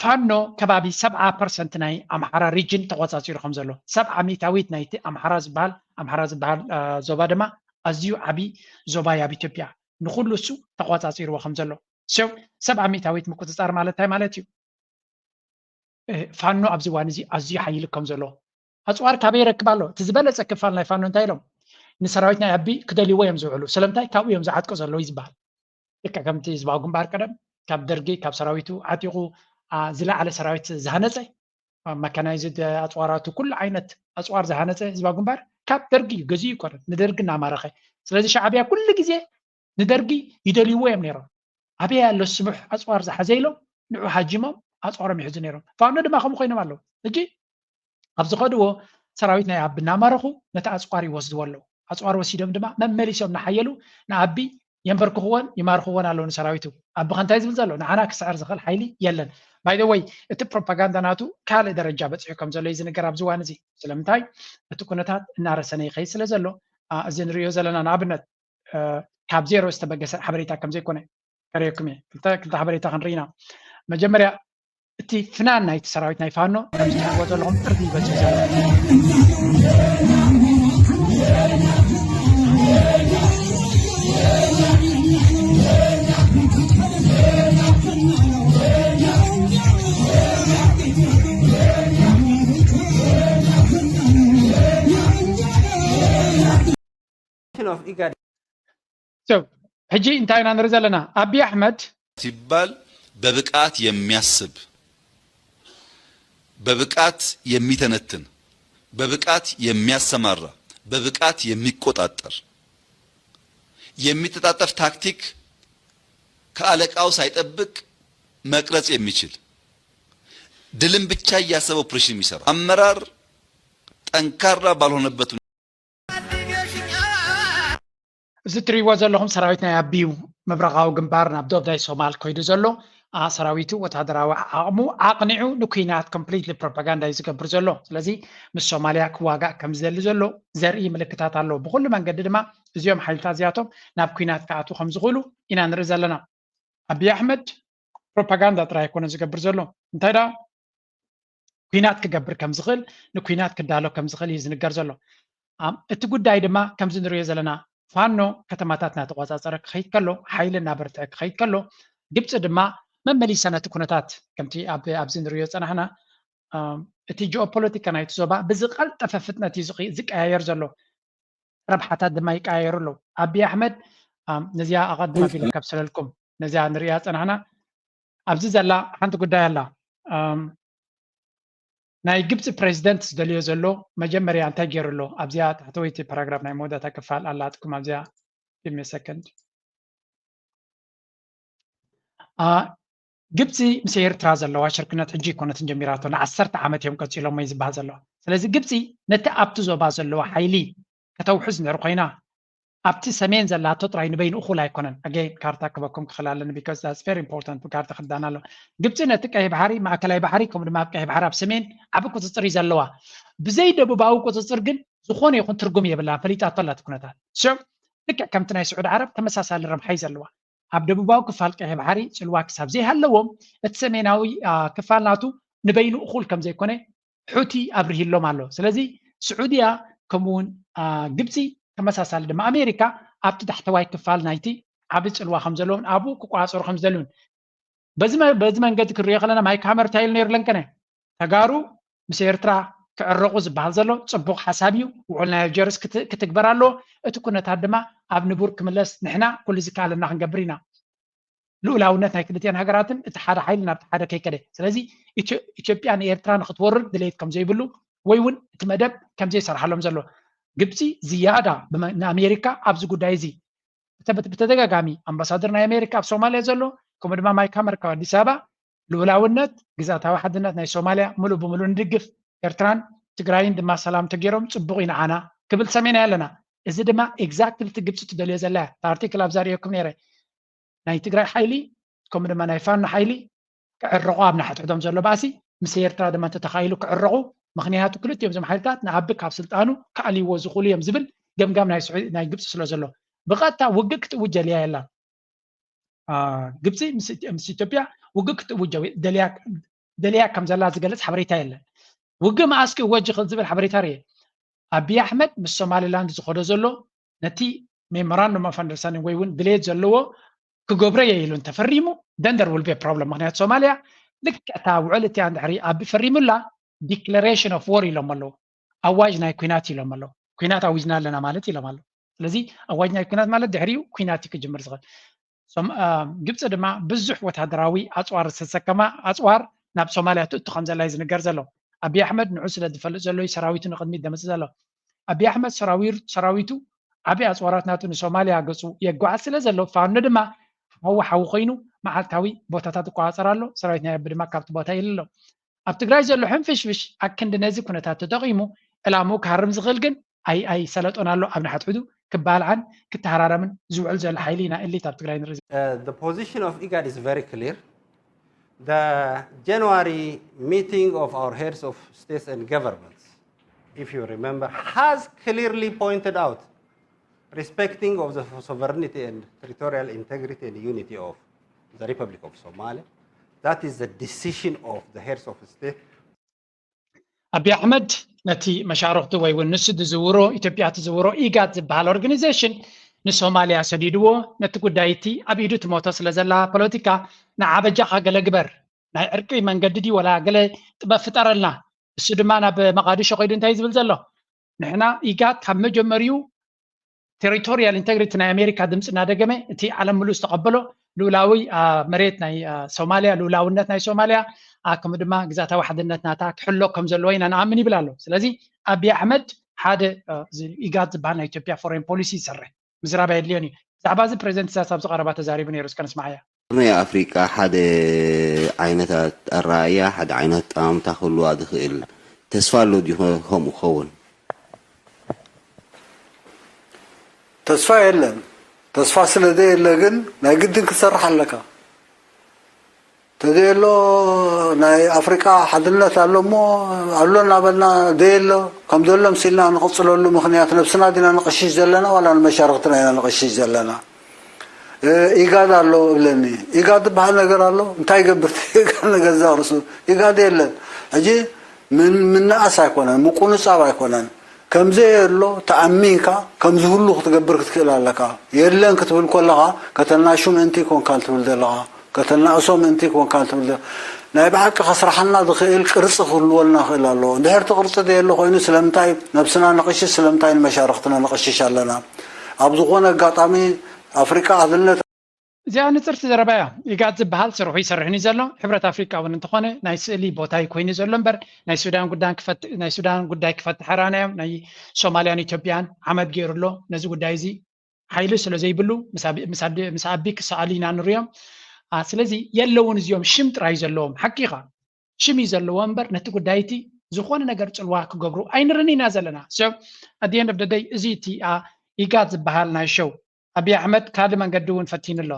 ፋኖ ከባቢ ሰብዓ ፐርሰንት ናይ ኣምሓራ ሪጅን ተቆፃፂሩ ከም ዘሎ ሰብዓ ሚታዊት ናይቲ ኣምሓራ ዝበሃል ኣምሓራ ዝበሃል ዞባ ድማ ኣዝዩ ዓብዪ ዞባ እዩ ኣብ ኢትዮጵያ ንኩሉ እሱ ተቆፃፂርዎ ከም ዘሎ ሰብዓ ሚታዊት ምቁፅፃር ማለት እንታይ ማለት እዩ? ፋኖ ኣብዚ እዋን እዚ ኣዝዩ ሓይሊ ከም ዘሎ ኣፅዋር ካበይ ይረክብ ኣሎ? እቲ ዝበለፀ ክፋል ናይ ፋኖ እንታይ ኢሎም ንሰራዊት ናይ ኣቢ ክደልይዎ እዮም ዝውዕሉ። ስለምንታይ ካብኡ እዮም ዝዓጥቁ ዘለዉ እዩ ዝበሃል። ልክዕ ከምቲ ህዝባዊ ግንባር ቀደም ካብ ደርጊ ካብ ሰራዊቱ ዓጢቑ ዝለዓለ ሰራዊት ዝሃነፀ መካናይዝድ ኣፅዋራቱ ኩሉ ዓይነት ኣፅዋር ዝሃነፀ ህዝባዊ ግንባር ካብ ደርጊ እዩ ገዚኡ ይኮነን ንደርጊ እናማረኸ። ስለዚ ሻዕብያ ኩሉ ግዜ ንደርጊ ይደልይዎ እዮም ነይሮም። ኣበይ ኣሎ ስቡሕ ኣፅዋር ዝሓዘ ኢሎም ንዑ ሃጂሞም ኣፅዋሮም ይሕዙ ነይሮም። ፋኖ ድማ ከምኡ ኮይኖም ኣለዉ። ሕጂ ኣብ ዝኸድዎ ሰራዊት ናይ ኣቢ እናማረኹ ነቲ ኣፅዋር ይወስድዎ ኣለዉ። ኣፅዋር ወሲዶም ድማ መመሊሶም እናሓየሉ ንኣቢ የንበርክኽዎን ይማርኽዎን ኣለዉ ንሰራዊቱ። ኣቢ ከ እንታይ ዝብል ዘሎ ንዓና ክስዕር ዝኽእል ሓይሊ የለን። ባይ ዘ ወይ እቲ ፕሮፓጋንዳ ናቱ ካልእ ደረጃ በፂሑ ከም ዘሎ እዩ ዝንገር ኣብዚ እዋን እዚ። ስለምንታይ እቲ ኩነታት እናረሰነ ይኸይድ ስለ ዘሎ እዚ ንሪኦ ዘለና ንኣብነት ካብ ዜሮ ዝተበገሰ ሓበሬታ ከም ዘይኮነ ከርእየኩም እየ። ክልተ ክልተ ሓበሬታ ክንርኢ ኢና። መጀመርያ እቲ ፍናን ናይቲ ሰራዊት ናይ ፋኖ ከምዚ ትሪእዎ ዘለኹም ጥርዚ ይበዝሕ ዘሎ። ሕጂ እንታይ ኢና ንርኢ ዘለና? ኣቢ ኣሕመድ ሲባል በብቃት የሚያስብ በብቃት የሚተነትን በብቃት የሚያሰማራ በብቃት የሚቆጣጠር የሚተጣጠፍ ታክቲክ ከአለቃው ሳይጠብቅ መቅረጽ የሚችል፣ ድልን ብቻ እያሰበ ኦፕሬሽን የሚሰራ አመራር ጠንካራ ባልሆነበት እዚ እትሪእዎ ዘለኹም ሰራዊት ናይ ኣቢዩ ምብራቓዊ ግንባር ናብ ዶብ ናይ ሶማል ከይዱ ዘሎ፣ ኣ፣ ሰራዊቱ ወታደራዊ ዓቕሙ ኣቕኒዑ ንኲናት ኮምፕሊትሊ ፕሮፓጋንዳ እዩ ዝገብር ዘሎ። ስለዚ ምስ ሶማልያ ክዋጋእ ከም ዝደሊ ዘሎ ዘርኢ ምልክታት ኣሎ። ብኹሉ መንገዲ ድማ እዚኦም ሓይልታት እዚኣቶም ናብ ኲናት ክኣትዉ ከም ዝኽእሉ ኢና ንርኢ ዘለና። ኣቢይ ኣሕመድ ፕሮፓጋንዳ ጥራይ ኣይኮነ ዝገብር ዘሎ፣ እንታይ ደኣ ኲናት ክገብር ከም ዝኽእል፣ ንኲናት ክዳሎ ከም ዝኽእል እዩ ዝንገር ዘሎ። ኣም፣ እቲ ጉዳይ ድማ ከምዚ ንሪኦ ዘለና ፋኖ ከተማታት እናተቆጻጸረ ክኸይድ ከሎ፣ ሓይሊ እናበርትዐ ክኸይድ ከሎ፣ ግብፂ ድማ መመሊሳ ነቲ ኩነታት ከምቲ ኣብ ኣብዚ ንሪኦ ዝጸናሕና፣ ኣም፣ እቲ ጂኦፖለቲካ ናይቲ ዞባ ብዝቐልጠፈ ፍጥነት እዩ ዝቕ- ዝቀያየር ዘሎ። ረብሓታት ድማ ይቀያየሩ ኣለዉ። ኣቢይ ኣሕመድ፣ ኣም፣ ነዚኣ ኣቐድም ኣቢለ ከብስለልኩም፣ ነዚኣ ንሪኣ ጸናሕና። ኣብዚ ዘላ ሓንቲ ጉዳይ ኣላ። ኣም፣ ናይ ግብፂ ፕሬዚደንት ዝደልዮ ዘሎ መጀመርያ እንታይ ገይሩ ኣሎ? ኣብዚኣ ታሕተወይቲ ፓራግራፍ ናይ መወዳእታ ክፋል ኣላትኩም። ኣብዚኣ give me a second። ኣ፣ ግብፂ ምስ ኤርትራ ዘለዋ ሽርክነት ሕጂ ኣይኮነትን ጀሚራቶ፣ ንዓሰርተ ዓመት እዮም ቀፂሎሞ እዩ ዝበሃል ዘሎ። ስለዚ ግብፂ ነቲ ኣብቲ ዞባ ዘለዋ ሓይሊ ከተውሕዝ እንድሕር ኮይና፣ ኣብቲ ሰሜን ዘላቶ ጥራይ ንበይኑ እኹል ኣይኮነን። ኣገይን ካርታ ክበኩም ክኽእል ኣለኒ፣ because that's very important፣ ብካርታ ክዳና ኣሎ። ግብፂ ነቲ ቀይሕ ባሕሪ፣ ማእከላይ ባሕሪ፣ ከምኡ ድማ ኣብ ቀይሕ ባሕሪ ኣብ ሰሜን ዓቢ ቁፅፅር እዩ ዘለዋ። ብዘይ ደቡባዊ ቁፅፅር ግን ዝኾነ ይኹን ትርጉም የብላን፣ ፈሊጣቶ ኣላ እቲ ኩነታት። So ልክዕ ከምቲ ናይ ስዑዲ ዓረብ ተመሳሳሊ ረብሓ እዩ ዘለዋ። ኣብ ደቡባዊ ክፋል ቀይሕ ባሕሪ ጽልዋ ክሳብ ዘይሃለዎም፣ እቲ ሰሜናዊ፣ ኣ፣ ክፋል ናቱ ንበይኑ እኹል ከም ዘይኮነ ሑቲ ኣብርሂሎም ኣሎ። ስለዚ ስዑድያ ከምኡ እውን፣ ኣ፣ ግብፂ ተመሳሳሊ ድማ ኣሜሪካ ኣብቲ ታሕተዋይ ክፋል ናይቲ ዓቢ ጽልዋ ከም ዘለዎን ኣብኡ ክቆጻጸሩ ከም ዝደልዩን በዚ መ-፣ በዚ መንገዲ ክንሪኦ ከለና ማይክ ሃመር እንታይ ኢሉ ነይሩ ለንቀነ? ተጋሩ ምስ ኤርትራ ክዕረቑ ዝበሃል ዘሎ ጽቡቕ ሓሳብ እዩ። ውዕል ናይ ኣልጀርስ ክት-፣ ክትግበር ኣለዎ። እቲ ኩነታት ድማ ኣብ ንቡር ክምለስ ንሕና ኩሉ ዝከኣለና ክንገብር ኢና። ልኡላውነት ናይ ክልቲአን ሃገራትን እቲ ሓደ ሓይሊ ናብቲ ሓደ ከይከደ። ስለዚ ኢትዮ-፣ ኢትዮጵያ ንኤርትራ ንክትወርር ድሌት ከም ዘይብሉ ወይ እውን እቲ መደብ ከም ዘይሰርሓሎም ዘሎ ግብፂ ዝያዳ ብመ-፣ ንኣሜሪካ ኣብዚ ጉዳይ እዚ ብተ-፣ ብተ-፣ ብተደጋጋሚ ኣምባሳደር ናይ ኣሜሪካ ኣብ ሶማልያ ዘሎ ከምኡ ድማ ማይክ ሃመር ካብ ኣዲስ ኣበባ ልኡላውነት ግዛታዊ ሓድነት ናይ ሶማልያ ምሉእ ብምሉእ ንድግፍ፣ ኤርትራን ትግራይን ድማ ሰላም ተገይሮም ጽቡቕ እዩ ንዓና ክብል ሰሚዕና ኣለና። እዚ ድማ ኤግዛክትሊ እቲ ግብፂ ትደልዮ ዘላ እያ። እቲ ኣርቲክል ኣብዛ ርእየኩም ነይረ። ናይ ትግራይ ሓይሊ ከምኡ ድማ ናይ ፋኖ ሓይሊ ክዕረቑ ኣብ ንሓድሕዶም ዘሎ ባእሲ ምስ ኤርትራ ድማ እንተተኻኢሉ ክዕረቑ፣ ምኽንያቱ ክልቲኦም እዞም ሓይልታት ንኣቢ ካብ ስልጣኑ ክኣልይዎ ዝኽእሉ እዮም ዝብል ገምጋም ናይ ስዑ-፣ ናይ ግብፂ ስለ ዘሎ ብቐጥታ ውግእ ክትእውጅ ደልያ የላን። ኣ፣ ግብፂ ምስ፣ ምስ ኢትዮጵያ ውግእ ክትእውጅ ደልያ፣ ደልያ ከም ዘላ ዝገልፅ ሓበሬታ የለን። ውግእ መኣስ ክእወጅ ይኽእል ዝብል ሓበሬታ ርየ። ኣቢይ ኣሕመድ ምስ ሶማሊላንድ ዝኸዶ ዘሎ ነቲ ሜሞራንዱም ኦፍ ኣንደርስታንዲንግ ወይ እውን ድሌት ዘለዎ ክገብሮ እየ ኢሉ እንተፈሪሙ፣ then there will be a problem። ምኽንያቱ ሶማልያ ልክዕ እታ ውዕል እቲኣ እንድሕሪ ኣቢ ፈሪሙላ ዲክለሬሽን ኦፍ ዎር ኢሎም ኣለዉ። ኣዋጅ ናይ ኲናት ኢሎም ኣለዉ። ኲናት ኣዊጅና ኣለና ማለት ኢሎም ኣለዉ። ስለዚ ኣዋጅ ናይ ኲናት ማለት ድሕሪኡ ኲናት እዩ ክጅምር ዝኽእል። ሶም-፣ አ፣ ግብፂ ድማ ብዙሕ ወታደራዊ ኣፅዋር ዝተሰከማ ኣፅዋር ናብ ሶማልያ ትእቱ ከም ዘላ እዩ ዝንገር ዘሎ። ኣቢይ ኣሕመድ ንዑ ስለ ዝፈልጥ ዘሎ እዩ ሰራዊቱ ንቕድሚት ደምፅ ዘሎ። ኣቢይ ኣሕመድ ሰራዊር-፣ ሰራዊቱ ዓብዪ ኣፅዋራት ናቱ ንሶማልያ ገፁ የጓዓዝ ስለ ዘሎ፣ ፋኖ ድማ ሓዊ ሓዊ ኮይኑ መዓልታዊ ቦታታት ይቆፃፀር ኣሎ። ሰራዊት ናይ ኣቢ ድማ ካብቲ ቦታ የለ ኣሎ። ኣብ ትግራይ ዘሎ ሕንፍሽፍሽ ኣክንዲ ነዚ ኩነታት ተጠቒሙ ዕላምኡ ክሃርም ዝኽእል ግን ኣይ-፣ ኣይሰለጦን ኣሎ። ኣብ ንሓድሕዱ ክባልዓን ክተሃራረምን ዝውዕል ዘሎ ሓይሊ ኢና ኤሊት ኣብ ትግራይ ንርኢ። Uh, the position of IGAD is very clear. The January meeting of our heads of states and governments, if you remember, has clearly pointed out respecting of the sovereignty and territorial integrity and unity of the Republic of Somalia. That is the decision of the heads of state. ኣቢይ ኣሕመድ ነቲ መሻርኽቱ ወይ እውን ንሱ ዝዝውሮ፣ ኢትዮጵያ ትዝውሮ ኢጋድ ዝበሃል ኦርጋኒዜሽን ንሶማልያ ሰዲድዎ፣ ነቲ ጉዳይ እቲ ኣብ ኢዱ ትሞቶ ስለ ዘላ ፖለቲካ ንዓ በጃኻ ገለ ግበር፣ ናይ ዕርቂ መንገዲ ድዩ ወላ ገለ ጥበብ ፍጠረልና። እሱ ድማ ናብ መቓዲሾ ከይዱ እንታይ ዝብል ዘሎ? ንሕና ኢጋድ ካብ መጀመሪኡ ቴሪቶሪያል ኢንቴግሪቲ ናይ ኣሜሪካ ድምፂ እናደገመ እቲ ዓለም ምሉእ ዝተቐበሎ ልኡላዊ፣ አ፣ መሬት ናይ፣ አ፣ ሶማልያ፣ ልኡላውነት ናይ ሶማልያ፣ አ፣ ከምኡ ድማ ግዛታዊ ሓድነት ናታ ክሕሎ ከም ዘለዎ ኢና ንኣምን ይብል ኣሎ። ስለዚ ኣቢይ ኣሕመድ ሓደ፣ አ፣ እዚ ኢጋድ ዝበሃል ናይ ኢትዮጵያ ፎሬን ፖሊሲ ይሰርሕ፣ ምዝራብ ኣየድልዮን እዩ። ብዛዕባ እዚ ፕሬዚደንት ኢሳያስ ኣብዚ ቀረባ ተዛሪቡ ነይሩ። እስከ ንስማዓያ። ናይ ኣፍሪቃ ሓደ ዓይነት ኣረኣእያ፣ ሓደ ዓይነት ኣጠማምታ ክህልዋ ዝኽእል ተስፋ ኣሎ ድዩ ከምኡ ክኸውን? ተስፋ የለን። ተስፋ ስለ ዘየለ ግን ናይ ግድን ክትሰርሕ ኣለካ። ተዘየሎ ናይ ኣፍሪቃ ሓድነት ኣሎ እሞ ኣሎ እናበልና ዘየሎ ከም ዘሎ ምሲልና ንቕፅለሉ ምኽንያት ነብስና ዲና ንቕሽሽ ዘለና ዋላ ንመሻርክትና ኢና ንቕሽሽ ዘለና? ኢጋድ ኣሎ እብለኒ። ኢጋድ ዝበሃል ነገር ኣሎ? እንታይ ይገብር ኢጋድ ንገዛእ ርእሱ? ኢጋድ የለን። ሕጂ ምንኣስ ኣይኮነን፣ ምቁንጻብ ኣይኮነን። ከምዘየሎ ተኣሚንካ ከምዝህሉ ክትገብር ክትክእል ኣለካ። የለን ክትብል ከለኻ ከተናሹ ምእንቲ ይኮንካን ትብል ዘለኻ፣ ከተናእሶ ምእንቲ ይኮንካን ትብል ዘ ናይ ብሓቂ ከስራሓና ዝኽእል ቅርጺ ክህልወልና ክእል ኣለዎ። እንድሕር እቲ ቅርጺ ዘየሎ ኮይኑ ስለምንታይ ነብስና ነቕሽሽ፣ ስለምንታይ ንመሻርኽትና ነቕሽሽ ኣለና? ኣብ ዝኾነ ኣጋጣሚ ኣፍሪቃ ኣድልነት እዚኣ ንፅርቲ ዘረባ እያ። ኢጋድ ዝበሃል ስርሑ ይሰርሕን እዩ ዘሎ። ሕብረት ኣፍሪቃ እውን እንተኾነ ናይ ስእሊ ቦታ እዩ ኮይኑ ዘሎ እምበር ናይ ሱዳን ጉዳን ክፈት ናይ ሱዳን ጉዳይ ክፈትሕ ኣራናዮም ናይ ሶማልያን ኢትዮጵያን ዓመት ገይሩ ኣሎ። ነዚ ጉዳይ እዚ ሓይሊ ስለ ዘይብሉ ምስ ኣቢ- ምስ ኣቢ- ምስ ኣቢ ክሰኣሉ ኢና ንሪኦም። አ፣ ስለዚ የለውን እዚኦም ሽም ጥራይ ዘለዎም ሓቂኻ ሽም እዩ ዘለዎ እምበር ነቲ ጉዳይ እቲ ዝኾነ ነገር ፅልዋ ክገብሩ ኣይንርን ኢና ዘለና። So at the end of the day እዚ እቲ አ፣ ኢጋድ ዝበሃል ናይ ሸው ኣቢይ ኣሕመድ ካልእ መንገዲ እውን ፈቲኑ ኣሎ።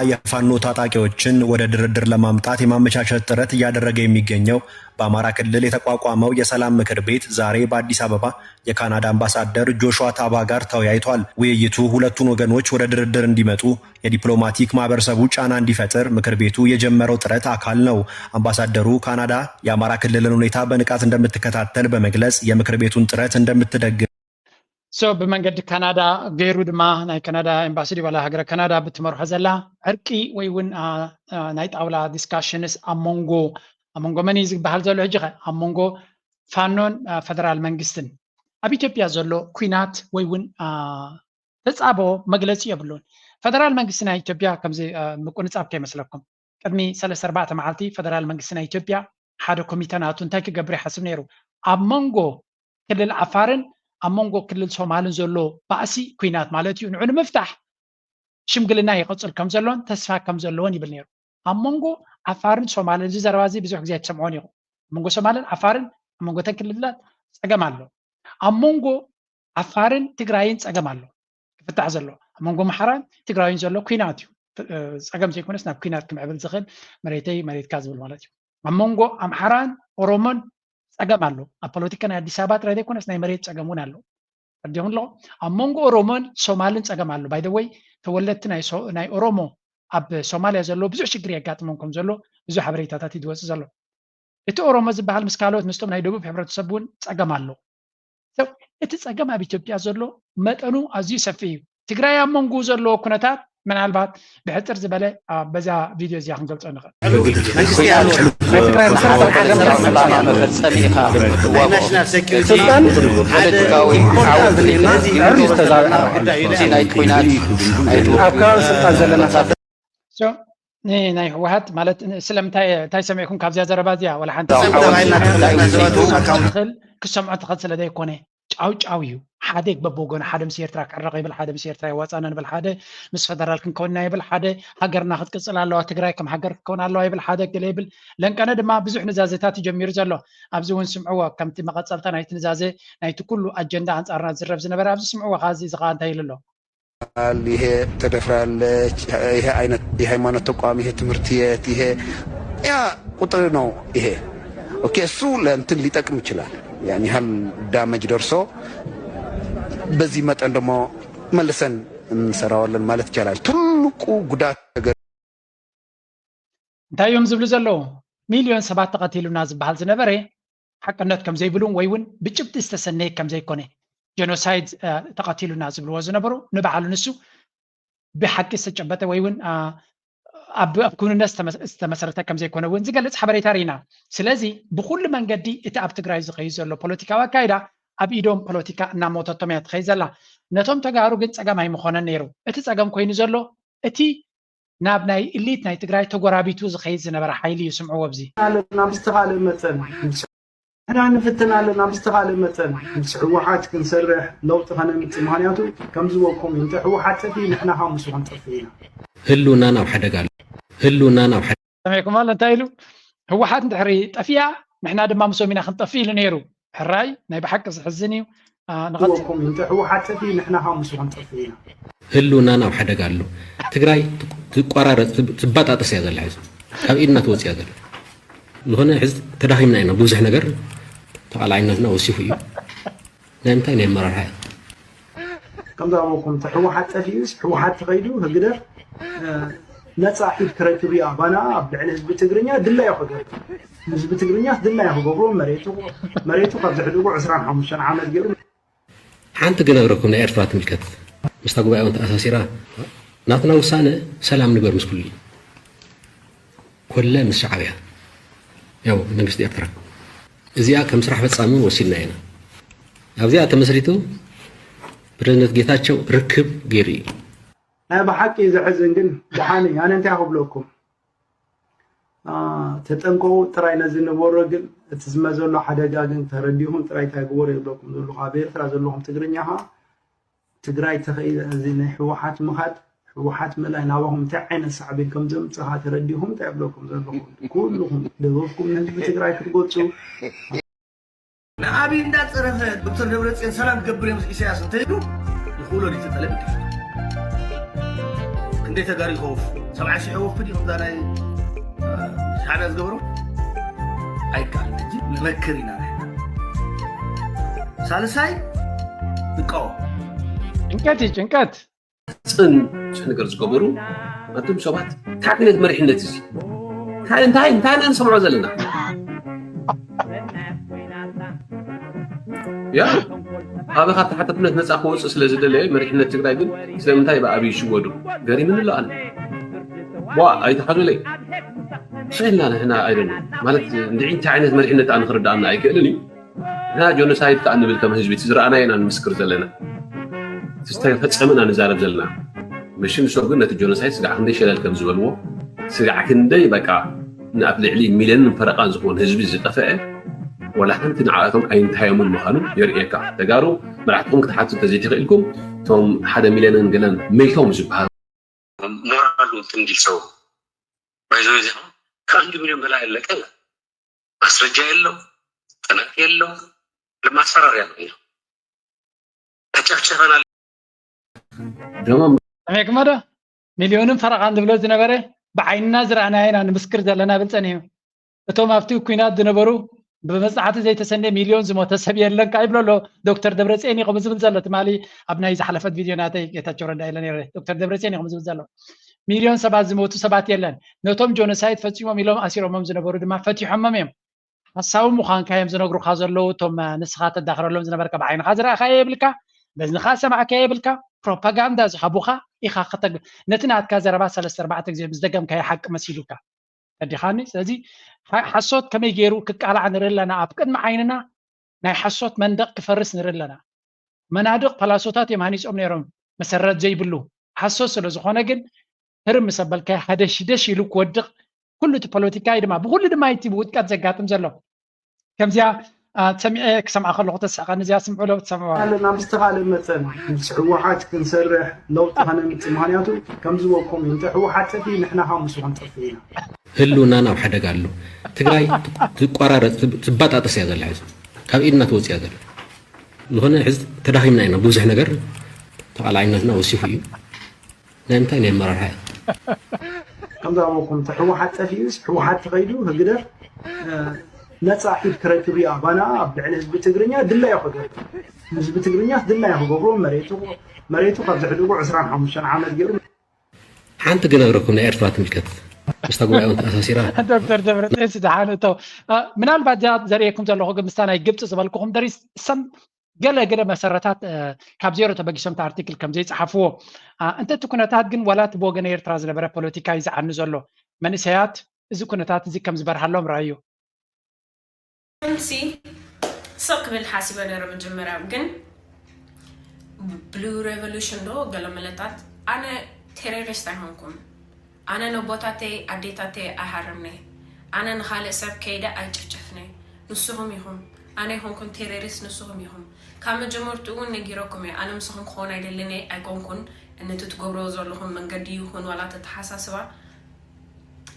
የፋኖ ታጣቂዎችን ወደ ድርድር ለማምጣት የማመቻቸት ጥረት እያደረገ የሚገኘው በአማራ ክልል የተቋቋመው የሰላም ምክር ቤት ዛሬ በአዲስ አበባ የካናዳ አምባሳደር ጆሹዋ ታባ ጋር ተወያይቷል። ውይይቱ ሁለቱን ወገኖች ወደ ድርድር እንዲመጡ፣ የዲፕሎማቲክ ማህበረሰቡ ጫና እንዲፈጥር ምክር ቤቱ የጀመረው ጥረት አካል ነው። አምባሳደሩ ካናዳ የአማራ ክልልን ሁኔታ በንቃት እንደምትከታተል በመግለጽ የምክር ቤቱን ጥረት እንደምትደግፍ So ብመንገዲ ካናዳ ገይሩ ድማ ናይ ካናዳ ኤምባሲ ድዩ ዋላ ሃገረ ካናዳ ብትመርሖ ዘላ ዕርቂ ወይ እውን አ፣ አ፣ ናይ ጣውላ ዲስካሽንስ ኣብ መንጎ ኣብ መንጎ መን እዩ ዝበሃል ዘሎ ሕጂ ኸ ኣብ መንጎ ፋኖን አ፣ ፈደራል መንግስትን ኣብ ኢትዮጵያ ዘሎ ኩናት ወይ እውን አ፣ ተፃቦ መግለፂ የብሉን። ፈደራል መንግስቲ ናይ ኢትዮጵያ ከምዚ አ፣ ምቁንፃብ ከይመስለኩም ቅድሚ ሰለስተ ኣርባዕተ መዓልቲ ፈደራል መንግስቲ ናይ ኢትዮጵያ ሓደ ኮሚተ ናቱ እንታይ ክገብር ይሓስብ ነይሩ ኣብ መንጎ ክልል ዓፋርን ኣብ መንጎ ክልል ሶማልን ዘሎ ባእሲ ኩናት ማለት እዩ ንዑ ንምፍታሕ ሽምግልና ይቐፅል ከም ዘሎን ተስፋ ከም ዘለዎን ይብል ነይሩ። ኣብ መንጎ ዓፋርን ሶማልን እዚ ዘረባ እዚ ብዙሕ ግዜ ኣይትሰምዖን ኢኹም። ኣብ መንጎ ሶማልን ዓፋርን ኣብ መንጎ ተን ክልላት ፀገም ኣሎ። ኣብ መንጎ ዓፋርን ትግራይን ፀገም ኣሎ ክፍታሕ ዘሎ። ኣብ መንጎ ኣምሓራን ትግራይን ዘሎ ኩናት እዩ። ፀገም ዘይኮነስ ናብ ኩናት ክምዕብል ዝኽእል መሬተይ መሬትካ ዝብል ማለት እዩ። ኣብ መንጎ ኣምሓራን ኦሮሞን ፀገም ኣሎ። ኣብ ፖለቲካ ናይ ኣዲስ ኣበባ ጥራይ ዘይኮነስ ናይ መሬት ፀገም እውን ኣሎ። ተረዲኹም ኣለኹም? ኣብ መንጎ ኦሮሞን ሶማልን ፀገም ኣሎ። By the way ተወለድቲ ናይ ሶ- ናይ ኦሮሞ ኣብ ሶማልያ ዘሎ ብዙሕ ሽግር የጋጥሞም ከም ዘሎ ብዙሕ ሓበሬታታት እዩ ዝወፅእ ዘሎ። እቲ ኦሮሞ ዝበሃል ምስ ካልኦት ምስቶም ናይ ደቡብ ሕብረተሰብ እውን ፀገም ኣሎ። So እቲ ፀገም ኣብ ኢትዮጵያ ዘሎ መጠኑ ኣዝዩ ሰፊሕ እዩ። ትግራይ ኣብ መንጎ ዘለዎ ኩነታት ምናልባት ብሕፅር ዝበለ ኣብ በዛ ቪድዮ እዚኣ ክንገልፆ ንኽእል። ናይ ትግራይ ብሓንሳብ ዓለም ዕላማ መፈፀሚ ኢኻ ትዋግኦ። ስልጣን ፖለቲካዊ ዓወት ዘይኮነስ ንህዝቢ ዝተዛበዐ ርሑን ናይ ኲናት ናይ ኣብ ከባቢ ስልጣን ዘለና ሰባት So ን- ናይ ህወሓት ማለት ን- ስለምንታይ እንታይ ሰሚዕኩም ካብዚኣ ዘረባ እዚኣ ዋላ ሓንቲ ክሰምዖ ትኽእል ስለ ዘይኮነ ጫው ጫው እዩ። ሓደ በብወገኑ ሓደ ምስ ኤርትራ ክዕረቕ ይብል፣ ሓደ ምስ ኤርትራ የዋፃና ንብል፣ ሓደ ምስ ፈደራል ክንከውን ኢና ይብል፣ ሓደ ሃገርና ክትቅፅል ኣለዋ ትግራይ ከም ሃገር ክትከውን ኣለዋ ይብል፣ ሓደ ገለ ይብል። ለንቀነ ድማ ብዙሕ ንዛዘታት እዩ ጀሚሩ ዘሎ። ኣብዚ እውን ስምዕዎ ከምቲ መቐፀልታ ናይቲ ንዛዘ ናይቲ ኩሉ ኣጀንዳ ኣንፃርና ዝዝረብ ዝነበረ ኣብዚ ስምዕዎ ከዓ እዚ እዚ ከዓ እንታይ ኢሉ ኣሎ? ይሄ ተደፍራለች፣ ይሄ አይነት የሃይማኖት ተቋም፣ ይሄ ትምህርት የት፣ ይሄ ያ ቁጥር ነው። ይሄ ኦኬ፣ እሱ ለእንትን ሊጠቅም ይችላል። ያን ያህል ዳመጅ ደርሶ በዚህ መጠን ደግሞ መልሰን እንሰራዋለን ማለት ይቻላል። ትልቁ ጉዳት እንታይ እዮም ዝብሉ ዘለዉ? ሚልዮን ሰባት ተቐቲሉና ዝበሃል ዝነበረ ሓቅነት ከም ዘይብሉን ወይ እውን ብጭብጢ ዝተሰነየ ከም ዘይኮነ ጀኖሳይድ ተቐቲሉና ዝብልዎ ዝነበሩ ንበዓሉ ንሱ ብሓቂ ዝተጨበጠ ወይ እውን ኣብ ኣብ ክውንነት ዝተመሰረተ ከም ዘይኮነ እውን ዝገልፅ ሓበሬታ ርኢና። ስለዚ ብኩሉ መንገዲ እቲ ኣብ ትግራይ ዝኸይድ ዘሎ ፖለቲካዊ ኣካይዳ ኣብ ኢዶም ፖለቲካ እናሞተቶም እያ ትኸይድ ዘላ። ነቶም ተጋሩ ግን ፀገም ኣይምኾነን ነይሩ። እቲ ፀገም ኮይኑ ዘሎ እቲ ናብ ናይ ኢሊት ናይ ትግራይ ተጎራቢቱ ዝኸይድ ዝነበረ ሓይሊ እዩ። ስምዕዎ ኣብዚ። ምስቲ ካልእ መፀን ንሕና ንፍትን ኣለና ብዝተኻለ መጠን ምስ ህወሓት ክንሰርሕ ለውጢ ከነምፅእ። ምኽንያቱ ከምዝበልኩም እንተ ህወሓት ጠፊ ንሕና ካብ ምስኡ ክንጠፍእ ኢና። ህልውናና ኣብ ሓደጋ ኣሎ። ህልውናና ኣብ ሓደጋ ሰሚዕኩም ኣሎ እንታይ ኢሉ? ህወሓት እንድሕሪ ጠፊኣ ንሕና ድማ ምስኦም ኢና ክንጠፍእ ኢሉ ነይሩ። ሕራይ ናይ ብሓቂ ዝሕዝን እዩ። ንቐፅል። እንተ ህወሓት ጠፊ ንሕና ካብ ምስኡ ክንጠፍእ ኢና። ህልውናና ኣብ ሓደጋ ኣሎ። ትግራይ ትቋራረፅ ትባጣጠስ እያ ዘላ ሕዚ ካብ ኢድና ትወፅእ እያ ዘላ። ዝኾነ ሕዚ ተዳኺምና ኢና ብዙሕ ነገር ተቓላዕነትና ወሲኹ እዩ። ናይ ምንታይ ናይ ኣመራርሓ እያ። ከምዛ በልኩም ህወሓት ጠፊኡስ ህወሓት ተኸይዱ ህግደፍ ነፃ ኢድ ክረክብ እዩ ኣባና ኣብ ልዕሊ ህዝቢ ትግርኛ ድላዩ ክገብር ህዝቢ ትግርኛ ድላዩ ክገብሮ መሬቱ መሬቱ ካብ ዝሕድጉ ዕስራን ሓሙሽተን ዓመት ገይሩ ሓንቲ ክነግረኩም ናይ ኤርትራ ትምልከት ምስታ ጉባኤ እውን ተኣሳሲራ ናትና ውሳነ ሰላም ንበር ምስ ኩሉ እዩ። ኮለ ምስ ሻዕብያ ያው መንግስቲ ኤርትራ እዚኣ ከም ስራሕ ፈጻሚ እውን ወሲድና ኢና። ኣብዚኣ ተመስሪቱ ፕረዚደንት ጌታቸው ርክብ ገይሩ እዩ። ናይ ብሓቂ ዘሕዝን ግን ደሓን እዩ። ኣነ እንታይ ክብለኩም ተጠንቀቑ ጥራይ ነዚ ንበሮ ግን እቲ ዝመዘሎ ሓደጋ ግን ተረዲኹም ጥራይ እንታይ ግበሩ የብለኩም ዘለኹ ኣብ ኤርትራ ዘለኹም ትግርኛ ኸዓ ትግራይ ተኸኢለ እዚ ናይ ህወሓት ምኻድ ህወሓት ምእላይ ናባኹም እንታይ ዓይነት ሳዕቤን ከም ዘምፅእ ኸዓ ተረዲኹም እንታይ የብለኩም ዘለኹም ኩልኹም ደበብኩም ንህዝቢ ትግራይ ክትገልፁ ንኣብይ እንዳፀረፈ ዶክተር ደብረፅዮን ሰላም ክገብር እዮም ኢሳያስ እንተይሉ ይኽእሎ ድዩ ጠለብ ይከፍት ክንደይ ተጋሩ ይኸውፍ ሰብዓ ሺሕ ወፍድ እዩ ከምዛ ናይ ሻዕብያ ዝገበሮ ኣይከኣል ሕጂ ንመክር ኢና ንሕና ሳልሳይ ንቃወም ጭንቀት እዩ ጭንቀት ፅን ነገር ዝገበሩ ኣቱም ሰባት እንታይ ዓይነት መሪሕነት እዚ እንታይ እንታይ እንታይ ኢና ንሰምዖ ዘለና ያ ኣበኻ ተሓተትነት ነፃ ክወፅእ ስለ ዝደለየ መሪሕነት ትግራይ ግን ስለምንታይ ብኣብይ ይሽወዱ ገሪምኒ ኣሎ ኣነ ቧ ኣይተሓዙለይ ስልና ንሕና ኣይደለ ማለት እንድዒ እንታይ ዓይነት መሪሕነት ኣነ ክርድኣና ኣይክእልን እዩ ንሕና ጆኖሳይድ ከዓ ንብል ከም ህዝቢ እቲ ዝረኣናዮ ኢና ንምስክር ዘለና ዝተፈፀመ ኢና ንዛረብ ዘለና መሽን ንሶም ግን ነቲ ጆኖሳይድ ስጋዕ ክንደይ ሸለል ከም ዝበልዎ ስጋዕ ክንደይ በቃ ንኣብ ልዕሊ ሚልዮንን ፈረቓን ዝኾን ህዝቢ ዝጠፈአ ወላ ሓንቲ ንዓኣቶም ኣይንታዮምን ምዃኑ የርእየካ ተጋሩ መራሕትኹም ክትሓቱ ተዘይተኽኢልኩም እቶም ሓደ ሚልዮንን ገለን መይቶም ዝበሃሉ ሞራሉ እንትን እንዲል ሰው ባይዘው ዜና ከአንድ ሚሊዮን በላይ ያለቀ ማስረጃ የለው ጥናት የለው ለማስፈራሪያ ነው ይኸው ተጨፍጭፈናል ደሞም ሰሚዕኩሞ ዶ ሚልዮንን ፈረቓን ዝብሎ ዝነበረ ብዓይንና ዝረኣናዮ ኢና ንምስክር ዘለና ብል ጸኒሑ እቶም ኣብቲ ኩናት ዝነበሩ ብመፅናዕቲ ዘይተሰነየ ሚልዮን ዝሞተ ሰብ የለን ከዓ ይብሎ ኣሎ ዶክተር ደብረፅየን እዩ ከምኡ ዝብል ዘሎ ትማሊ ኣብ ናይ ዝሓለፈት ቪድዮ ናተይ ጌታቸው ረዳ ኢለ ነይረ ዶክተር ደብረፅየን እዩ ከምኡ ዝብል ዘሎ ሚልዮን ሰባት ዝሞቱ ሰባት የለን ነቶም ጆኖሳይድ ፈፂሞም ኢሎም ኣሲሮሞም ዝነበሩ ድማ ፈቲሖሞም እዮም ሓሳዊ ምዃንካ እዮም ዝነግሩካ ዘለዉ እቶም ንስኻ ተዳኽረሎም ዝነበርካ ብዓይንኻ ዝረእኻዮ የብልካ በዝንኻ ዝሰማዕካዮ የብልካ ፕሮፓጋንዳ ዝሃቡኻ ኢኻ ነቲ ናትካ ዘረባ ሰለስተ ኣርባዕተ ግዜ ምስ ደገምካዮ ሓቂ መሲሉካ ተዲኻኒ ስለዚ ሓሶት ከመይ ገይሩ ክቃላዕ ንርኢ ኣለና ኣብ ቅድሚ ዓይንና ናይ ሓሶት መንደቕ ክፈርስ ንርኢ ኣለና መናድቕ ፓላሶታት እዮም ሃኒፆም ነይሮም መሰረት ዘይብሉ ሓሶት ስለ ዝኾነ ግን ህርም ምስ ኣበልካዮ ሃደሽደሽ ኢሉ ክወድቕ ኩሉ እቲ ፖለቲካዊ ድማ ብኩሉ ድማ እቲ ውድቀት ዘጋጥም ዘሎ ከምዚኣ ሰሚዐ ክሰምዓ ከለኹ ተስሕቐኒ እዚኣ ስምዑ ዶ ትሰምዑ ኣለና ብዝተኻለ መጠን ምስ ህወሓት ክንሰርሕ ለውጢ ከነምፅእ ምክንያቱ ከምዝበልኩም እንተ ህወሓት ጠፊ ንሕና ካብ ምስኡ ክንጠፍእ ኢና ህልውናና ኣብ ሓደጋ ኣሎ ትግራይ ትቋራረፅ ትባጣጠስ እያ ዘላ ሕዚ ካብ ኢድና ትወፅእ እያ ዘላ ዝኾነ ሕዚ ተዳኺምና ኢና ብዙሕ ነገር ተቓላዕነትና ወሲኹ እዩ ናይ ምንታይ ናይ ኣመራርሓ እያ ከምዛ በልኩም እንተ ህወሓት ጠፊኡስ ህወሓት ተኸይዱ ህግደፍ ነፃ ኢድ ክረክብ እዩ ኣባና ኣብ ልዕሊ ህዝቢ ትግርኛ ድላዩ ክገብር ህዝቢ ትግርኛ ድላዩ ክገብሮ መሬቱ መሬቱ ካብ ዘሕድጉ ዕስራን ሓሙሽተን ዓመት ገይሩ ሓንቲ ክነግረኩም ናይ ኤርትራ ትምልከት ምስታ ጉባኤ እውን ተኣሳሲራ ዶክተር ደብረፅዮን ስደሓን እቶ ምናልባት እዚኣ ዘርእየኩም ዘለኹ ግን ምስታ ናይ ግብፂ ዝበልኩኹም ደሪስ ሰም ገለ ገለ መሰረታት ካብ ዜሮ ተበጊሶም እቲ ኣርቲክል ከም ዘይፀሓፍዎ እንተ እቲ ኩነታት ግን ዋላ እቲ ብወገን ኤርትራ ዝነበረ ፖለቲካ እዩ ዝዓኒ ዘሎ መንእሰያት እዚ ኩነታት እዚ ከም ዝበርሃሎም ረኣዩ ከምሲ ስቕ ክብል ሓሲበ ነረ መጀመርያ ግን ብሉ ሬቮሉሽን ዶ ገለ መለታት ኣነ ቴሮሪስት ኣይኮንኩን ኣነ ነቦታተይ ኣዴታተይ ኣይሃረምነ ኣነ ንኻልእ ሰብ ከይደ ኣይጨፍጨፍነ ንስኹም ኢኹም ኣነ ይኹንኩን ቴሮሪስት ንስኹም ኢኹም። ካብ መጀመርትኡ እውን ነጊረኩም እየ። ኣነ ምስኹም ክኸውን ኣይደልን እየ፣ ኣይኮንኩን። ነቲ ትገብርዎ ዘለኹም መንገዲ ይኹን ዋላ እቲ ኣተሓሳስባ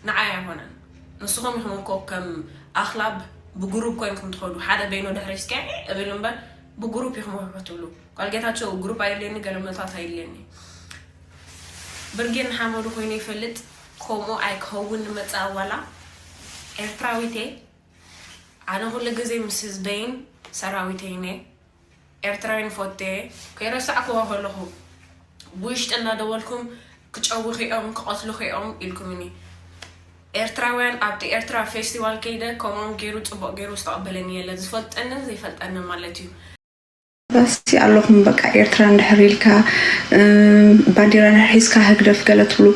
ንዓይ ኣይኮነን። ንስኹም ኢኹም እኮ ከም ኣኽላብ ብግሩፕ ኮይንኩም ትኸዱ። ሓደ በይኑ ድሕሪ እስኪ እብል እምበር ብግሩፕ ኢኹም ውሕውሕ ትብሉ። ጓል ጌታቸው ግሩፕ ኣየድልየኒ፣ ገለመታት ኣየድልየኒ። ብርጌድ ንሓመዱ ኮይኑ ይፈልጥ፣ ከምኡ ኣይክኸውን ንመጻእ ዋላ ኤርትራዊት እየ። ኣነ ኩሉ ግዜ ምስ ህዝበይን ሰራዊተይን እየ። ኤርትራዊ ንፈቱ እየ። ከይረሳዕክዎ ከለኹ ብውሽጢ እናደወልኩም ክጨውኺ እዮም፣ ክቐትሉኺ እዮም ኢልኩምኒ። ኤርትራውያን ኣብቲ ኤርትራ ፌስቲቫል ከይደ ከምኦም ገይሩ ጽቡቕ ገይሩ ዝተቐበለኒ የለ። ዝፈልጠንን ዘይፈልጠንን ማለት እዩ። ባሲ ኣለኹም በቃ ኤርትራ እንድሕር ኢልካ ባንዲራ እንድሕር ሒዝካ ህግደፍ ገለ ትብሉ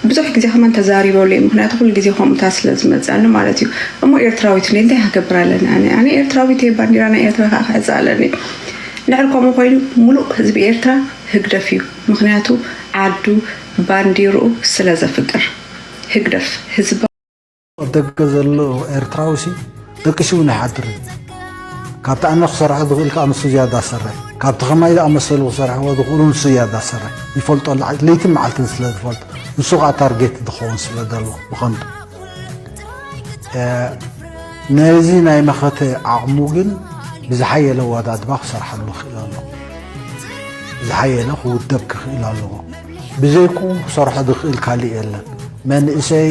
ብዙሕ ግዜ ከማን ተዛሪበሉ እየ። ምክንያቱ ኩሉ ግዜ ከምኡታት ስለ ዝመፀኒ ማለት እዩ። እሞ ኤርትራዊት እንደ እንታይ ክገብር ኣለኒ? ኣነ ኣነ ኤርትራዊት እየ፣ ባንዲራ ናይ ኤርትራ ከዓ ክሕዝ ኣለኒ። እንድሕር ከምኡ ኮይኑ ሙሉእ ህዝቢ ኤርትራ ህግደፍ እዩ። ምክንያቱ ዓዱ ባንዲርኡ ስለ ዘፍቅር ህግደፍ ህዝባ ኣብ ደገ ዘሎ ኤርትራዊ ሲ ደቂሱ እውን ኣይሓድርን። ካብቲ ኣነ ክሰርሖ ዝኽእል ከዓ ንሱ ዝያዳ ዝሰርሕ፣ ካብቲ ከማይ ዝኣመሰሉ ክሰርሕዎ ዝኽእሉ ንሱ ዝያዳ ዝሰርሕ ይፈልጦ፣ ለይትን መዓልትን ስለ ዝፈልጦ ንሱ ከዓ ታርጌት ዝኸውን ስለ ዘሎ ብቐንዱ ነዚ ናይ መኸተ ዓቕሙ ግን ብዝሓየለ ኣወዳድባ ክሰርሓሉ ይኽእል ኣሎ። ዝሓየለ ክውደብ ክኽእል ኣለዎ። ብዘይክኡ ክሰርሖ ዝኽእል ካልእ የለን። መንእሰይ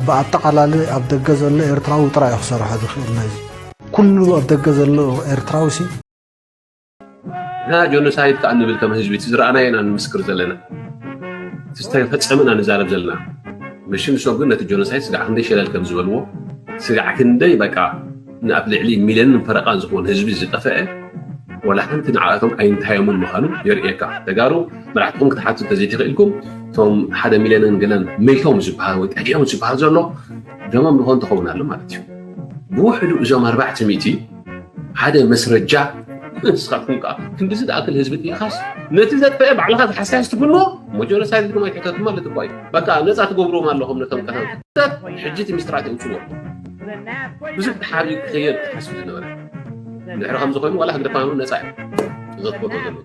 ብኣጠቓላሊ ኣብ ደገ ዘሎ ኤርትራዊ ጥራይ ክሰርሖ ዝኽእል ነዚ። ኩሉ ኣብ ደገ ዘሎ ኤርትራዊ ሲ ንሕና ጆኖሳይድ ከኣ ንብል ከም ህዝቢ እቲ ዝረኣናዮ ኢና ንምስክር ዘለና። እቲ ዝተፈጸመ ኢና ንዛረብ ዘለና። መሽም ንሶም ግን ነቲ ጆኖሳይድ ስጋዕ ክንደይ ሸለል ከም ዝበልዎ፣ ስጋዕ ክንደይ በቃ ንኣብ ልዕሊ ሚልዮንን ፈረቓን ዝኾን ህዝቢ ዝጠፈአ ወላ ሓንቲ ንዓኣቶም ኣይንታዮምን ምዃኑ የርእየካ። ተጋሩ መራሕትኹም ክትሓቱ እንተዘይተኽኢልኩም እቶም ሓደ ሚልዮንን ገለን መይቶም ዝበሃል ወይ ጠፊኦም ዝበሃል ዘሎ ደሞም ዝኾን ትኸውን ኣሎ ማለት እዩ። ብውሕዱ እዞም ኣርባዕተ ሚእቲ ሓደ መስረጃ ንስኻትኩም ከዓ ክንድዚ ዝኣክል ህዝቢ ጥኢኻስ ነቲ ዘጥፈአ ባዕልኻ ዝሓሳያስ ትፍንዎ እሞ ጀኖሳይድ ኢልኩም ኣይትሕተቱ ማለት እኳ እዩ። በቃ ነፃ ትገብርዎም ኣለኹም ነቶም ቀታልታት። ሕጂ እቲ ሚስጥራት የውፅዎ። ብዙሕ ተሓቢኡ ክኸየድ ተሓስቡ ዝነበረ ድሕሪ ከምዚ ኮይኑ ዋላ ህግደፋኑ ነፃ እዩ ዘትኮቶ ዘሎ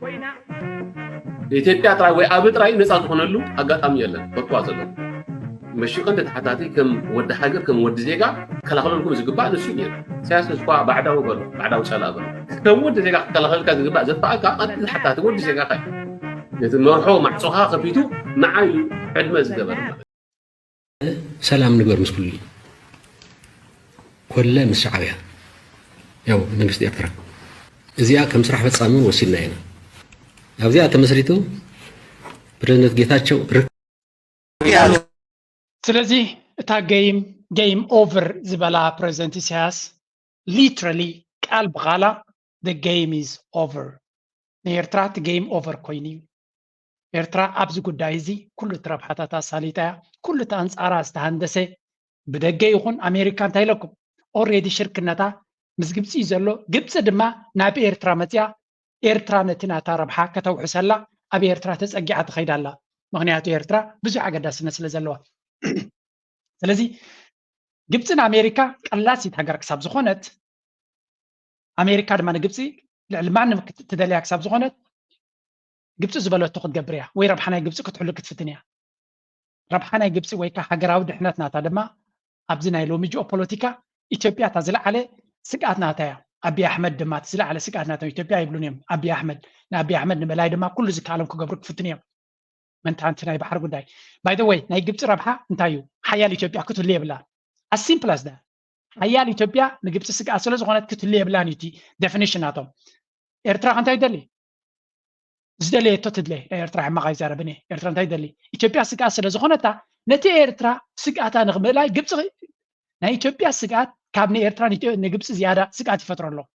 ኢትዮጵያ ጥራይ ወይ ኣብ ጥራይ ነፃ ዝኾነሉ ኣጋጣሚ የለን። ፈትዋ ዘሎ መሽቀ እንደ ተሓታቲ ከም ወዲ ሃገር ከም ወዲ ዜጋ ክከላኸለልኩም ዝግባእ ንሱ እዩ ነይሩ። ኢሳያስ ንስኳ ባዕዳዊ በሎ ባዕዳዊ ጸላእ በሎ ከም ወዲ ዜጋ ክከላኸልካ ዝግባእ ዘጥፋእካ ቀጥቲ ተሓታቲ ወዲ ዜጋኻ እዩ። ነቲ መርሖ ማዕጾኻ ከፊቱ ንዓይ እዩ ዕድመ ዝገበረ ማለት እዩ። ሰላም ንግበር ምስ ኩሉ ኮለ ምስ ሻዕብያ ያው መንግስቲ ኤርትራ እዚኣ ከም ስራሕ ፈጻሚ እውን ወሲድና ኢና። ኣብዚኣ ተመስሪቱ ፕሬዝደንት ጌታቸው ርክ ስለዚ እታ ገይም ገይም ኦቨር ዝበላ ፕረዚደንት ኢሳያስ literally ቃል ብቓላ the game is over ናይ ኤርትራ እቲ ገይም ኦቨር ኮይኑ እዩ። ኤርትራ ኣብዚ ጉዳይ እዚ ኩሉ እቲ ረብሓታት ኣሳሊጣ እያ። ኩሉ እቲ ኣንጻራ ዝተሃንደሰ ብደገ ይኹን ኣሜሪካ እንታይ ኢለኩም already ሽርክነታ ምስ ግብፂ እዩ ዘሎ። ግብፂ ድማ ናብ ኤርትራ መፅያ ኤርትራ ነቲ ናታ ረብሓ ከተውሕሰላ ኣብ ኤርትራ ተፀጊዓ ትኸይድ ኣላ። ምኽንያቱ ኤርትራ ብዙሕ ኣገዳስነት ስለ ዘለዋ። ስለዚ ግብፅን ኣሜሪካ ቀላሲት ሃገር ክሳብ ዝኾነት ኣሜሪካ ድማ ንግብፂ ልዕሊ ማንም ትደልያ ክሳብ ዝኾነት ግብፂ ዝበለቶ ክትገብር እያ ወይ ረብሓ ናይ ግብፂ ክትሕሉ ክትፍትን እያ። ረብሓ ናይ ግብፂ ወይ ከዓ ሃገራዊ ድሕነት ናታ ድማ ኣብዚ ናይ ሎሚ ጂኦ ፖለቲካ ኢትዮጵያ እታ ዝለዓለ ስግኣት ናታ እያ። ኣቢይ ኣሕመድ ድማ እቲ ዝለዓለ ስግኣት ናቶም ኢትዮጵያ ይብሉን እዮም። ኣቢይ ኣሕመድ ንኣቢይ ኣሕመድ ንምእላይ ድማ ኩሉ ዝከኣሎም ክገብሩ ክፍትኑ እዮም። መንታንቲ ናይ ባሕሪ ጉዳይ by the way ናይ ግብፂ ረብሓ እንታይ እዩ? ሓያል ኢትዮጵያ ክትህሉ የብላ። As simple as that ሓያል ኢትዮጵያ ንግብፂ ስግኣት ስለ ዝኾነት ክትህሉ የብላን እዩ እቲ definition ናቶም። ኤርትራ ከ እንታይ ትደሊ? ዝደለየቶ ትድለ። ናይ ኤርትራ ሕማቕ ኣይዛረብን እየ። ኤርትራ እንታይ ትደሊ? ኢትዮጵያ ስግኣት ስለ ዝኾነታ ነቲ ኤርትራ ስግኣታ ንኽምእላይ ግብፂ ናይ ኢትዮጵያ ስግኣት ካብ ንኤርትራ ንግብፂ ዝያዳ ስግኣት ይፈጥረሎም።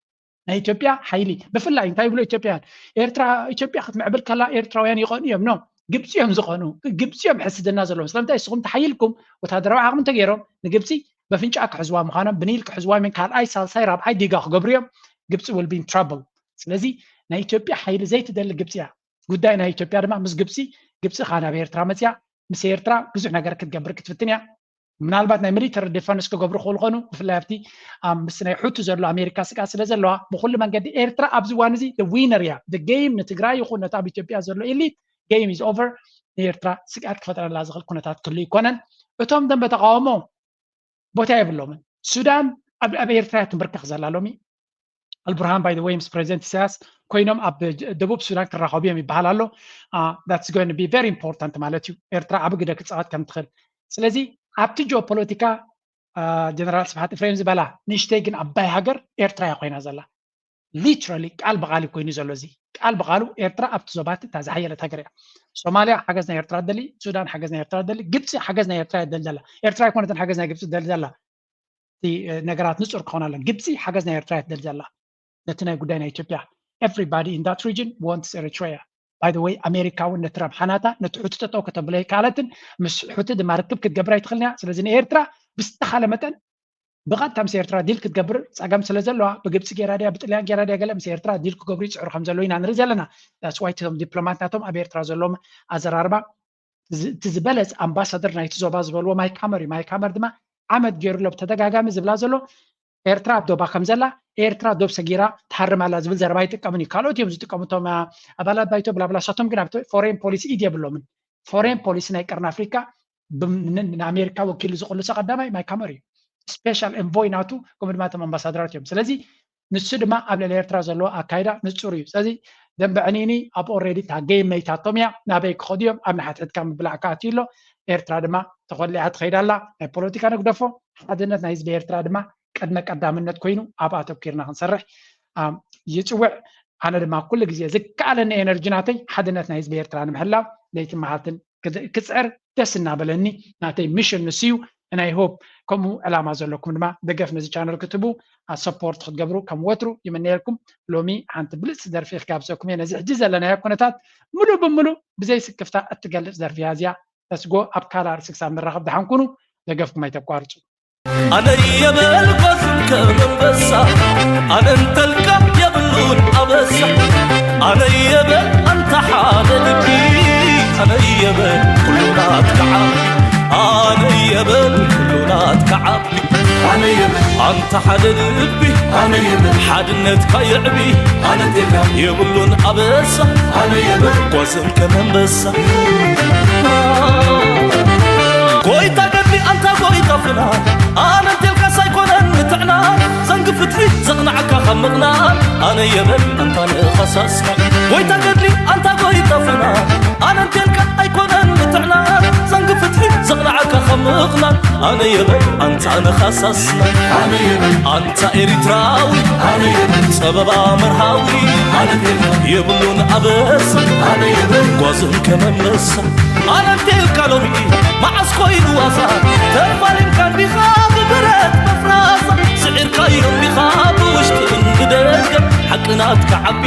ናይ ኢትዮጵያ ሓይሊ ብፍላይ እንታይ ይብሉ ኢትዮጵያውያን ኤርትራ ኢትዮጵያ ክትምዕብል ከላ ኤርትራውያን ይቐኑ እዮም። No ግብፂ እዮም ዝቐኑ። ግብፂ እዮም ሕስድና ዘለዎም። ስለምንታይ ንስኹም ተሓይልኩም ወታደራዊ ዓቕሚ እንተገይሮም ንግብፂ በፍንጫ ክሕዝዋ ምዃኖም ብኒል ክሕዝዋ እዮም ካልኣይ ሳልሳይ ራብዓይ ዲጋ ክገብሩ እዮም። ግብፂ will be in trouble። ስለዚ ናይ ኢትዮጵያ ሓይሊ ዘይትደሊ ግብፂ እያ። ጉዳይ ናይ ኢትዮጵያ ድማ ምስ ግብፂ ግብፂ ከዓ ናብ ኤርትራ መፅያ ምስ ኤርትራ ብዙሕ ነገር ክትገብር ክትፍትን እያ። ምናልባት ናይ ሚሊተሪ ዲፈንስ ክገብሩ ክኽእሉ ኾኑ፣ ብፍላይ ኣብቲ ምስ ናይ ሑቲ ዘሎ ኣሜሪካ ስግኣት ስለ ዘለዋ፣ ብኩሉ መንገዲ ኤርትራ ኣብዚ እዋን እዚ ዊነር እያ። ጌም ንትግራይ ይኹን ነቲ ኣብ ኢትዮጵያ ዘሎ ኤሊት፣ ጌም ኢዝ ኦቨር። ንኤርትራ ስግኣት ክፈጥረላ ዝኽእል ኩነታት ክህሉ ኣይኮነን። እቶም ደንበ ተቃውሞ ቦታ የብሎምን። ሱዳን ኣብ ኤርትራ እያ ትምብርከኽ ዘላ ሎሚ። ኣልቡርሃን ባይ ወይ ምስ ፕሬዚደንት ኢሳያስ ኮይኖም ኣብ ደቡብ ሱዳን ክራኸቡ እዮም ይበሃል ኣሎ። That's going to be very important ማለት እዩ፣ ኤርትራ ዓቢ ግደ ክፃወት ከም ትኽእል። ስለዚ ኣብቲ ጂኦፖለቲካ ጀነራል ስብሓት እፍሬም ዝበላ ንእሽተይ ግን ኣባይ ሃገር ኤርትራ እያ ኮይና ዘላ። ሊትራሊ ቃል ብቃል ኮይኑ ዘሎ እዚ ቃል ብቃሉ ኤርትራ ኣብቲ ዞባት እታ ዝሓየለት ሃገር እያ። ሶማልያ ሓገዝ ናይ ኤርትራ ደሊ፣ ሱዳን ሓገዝ ናይ ኤርትራ ደሊ፣ ግብፂ ሓገዝ ናይ ኤርትራ ደሊ ዘላ። ኤርትራ ኣይኮነትን ሓገዝ ናይ ግብፂ ደሊ ዘላ። ነገራት ንፁር ክኾን ኣለን። ግብፂ ሓገዝ ናይ ኤርትራ ትደሊ ዘላ ነቲ ናይ ጉዳይ ናይ ኢትዮጵያ። Everybody in that region wants Eritrea. By the way ኣሜሪካ እውን ነቲ ረብሓናታ ነቲ ሑቲ ጠጠው ከተብሎ ኣይከኣለትን። ምስ ሑቲ ድማ ርክብ ክትገብር ኣይትኽእልንያ። ስለዚ ንኤርትራ ብዝተኻለ መጠን ብቐጥታ ምስ ኤርትራ ዲል ክትገብር ፀገም ስለ ዘለዋ ብግብፂ ጌራ ድያ ብጥልያን ጌራ ድያ ገለ ምስ ኤርትራ ዲል ክገብሩ ይፅዕሩ ከም ዘለዉ ኢና ንርኢ ዘለና። That's why እቶም ዲፕሎማት ናቶም ኣብ ኤርትራ ዘለዎም ኣዘራርባ እቲ ዝበለፅ ኣምባሳደር ናይቲ ዞባ ዝበልዎ ማይክ ሃመር እዩ። ማይክ ሃመር ድማ ዓመት ገይሩ ኣሎ ብተደጋጋሚ ዝብላ ዘሎ ኤርትራ ኣብ ዶባ ከም ዘላ፣ ኤርትራ ዶብ ሰጊራ ትሃርም ኣላ ዝብል ዘረባ ኣይጥቀምን እዩ። ካልኦት እዮም ዝጥቀሙ እቶም ኣባላት ባይቶ ብላብላ። ንሳቶም ግን ኣብቲ ፎሬን ፖሊሲ ኢድ የብሎምን። ፎሬን ፖሊሲ ናይ ቀርኒ ኣፍሪካ ንኣሜሪካ ወኪሉ ዝቕልሶ ቀዳማይ ማይክ ሃመር እዩ። ስፔሻል ኤንቮይ ናቱ ከምኡ ድማ እቶም ኣምባሳደራት እዮም። ስለዚ ንሱ ድማ ኣብ ልዕሊ ኤርትራ ዘለዎ ኣካይዳ ንፁር እዩ። ስለዚ ደንበ ዕኒኒ ኣብ ኦሬዲ እታ ጌም መይታቶም እያ። ናበይ ክኸዱ እዮም? ኣብ ንሓትሕትካ ምብላዕ ከኣትዩ ኣሎ። ኤርትራ ድማ ተኾሊዓ ትኸይድ ኣላ። ናይ ፖለቲካ ንግደፎ፣ ሓድነት ናይ ህዝቢ ኤርትራ ድማ ቅድመ ቀዳምነት ኮይኑ ኣብ ኣተኪርና ክንሰርሕ ይፅውዕ። ኣነ ድማ ኩሉ ግዜ ዝከኣለኒ ኤነርጂ ናተይ ሓድነት ናይ ህዝቢ ኤርትራ ንምሕላው ለይትን መዓልትን ክፅዕር ደስ እናበለኒ ናተይ ሚሽን ንሱ እዩ። ናይ ሆፕ ከምኡ ዕላማ ዘለኩም ድማ ደገፍ ነዚ ቻነል ክትህቡ ሰፖርት ክትገብሩ ከም ወትሩ ይምነየልኩም። ሎሚ ሓንቲ ብልፅቲ ደርፊ ክጋብዘኩም እየ። ነዚ ሕጂ ዘለናዮ ኩነታት ሙሉእ ብሙሉእ ብዘይ ስክፍታ እትገልፅ ደርፊ እያ እዚኣ። ተስጎ ኣብ ካልእ ኣርእስቲ ክሳብ ንራኸብ ደሓን ኩኑ። ደገፍኩም ኣይተቋርፁ። ኣነ የበል ጓዝን ከም ኣንበሳ፣ ኣነ እንተልካ የብሉን ኣበሳ። ኣነ የበል ኣንታ ሓደ ልቢ፣ ኣነ የበል ኩሉ ናትካ ዓቢ። ኣነ የበል ኩሉ ናትካ ዓቢ። ኣነ የበል ኣንታ ሓደ ልቢ፣ ኣነ የበል ሓድነትካ የዕቢ። ኣነ እንተልካ የብሉን ኣበሳ፣ ኣነ የበል ጓዝን ከም ኣንበሳ። ጎይታ ገድሊ ኣንታ ጎይታ ፍና፣ ኣነ እንተልካስ ኣይኮነን ምትዕና። ዘንጊ ፍትሒ ዘቕናዕካ ካብ ምቕናን፣ ኣነ የበል ኣንታ ንኸሳስካ። ጎይታ ገድሊ ኣንታ ጎይታ ፍና፣ ኣነ እንተልካ ኣይኮነን ምትዕና። ዘንጊ ፍትሒ ዘቕናዕካ ካብ ምቕናን፣ ኣነ የበል ኣንታ ንኸሳስና። ኣነ የበል ኣንታ ኤሪትራዊ፣ ኣነ የበል ጸበባ መርሃዊ፣ ኣነ የበል የብሉን ኣበሳ፣ ኣነ የበል ጓዝን ከም ኣንበሳ። ኣነ እንተልካ ሎሚ መዓስ ኮይኑ ዋዛ፣ ተፋሊምካ እንዲኻ ብብረት መፍራዛ፣ ስዒርካዮ እንዲኻ ብውሽጥን ብደገን፣ ሓቂ ናትካ ዓቢ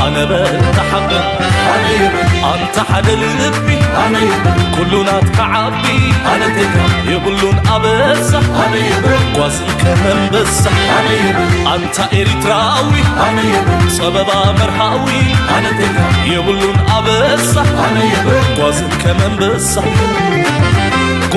ኣነ በል ተሓበን። ኣነ የበል ኣንታ ሓደ ልቢ፣ ኣነ የበል ኩሉ ናትካ ዓቢ፣ ኣነ እንተልካ የብሉን ኣበሳ፣ ኣነ የበል ጓዝን ከም ኣንበሳ። ኣነ የበል ኣንታ ኤሪትራዊ፣ ኣነ የበል ጸበባ መርሃዊ፣ ኣነ እንተልካ የብሉን ኣበሳ፣ ኣነ የበል ጓዝን ከም ኣንበሳ።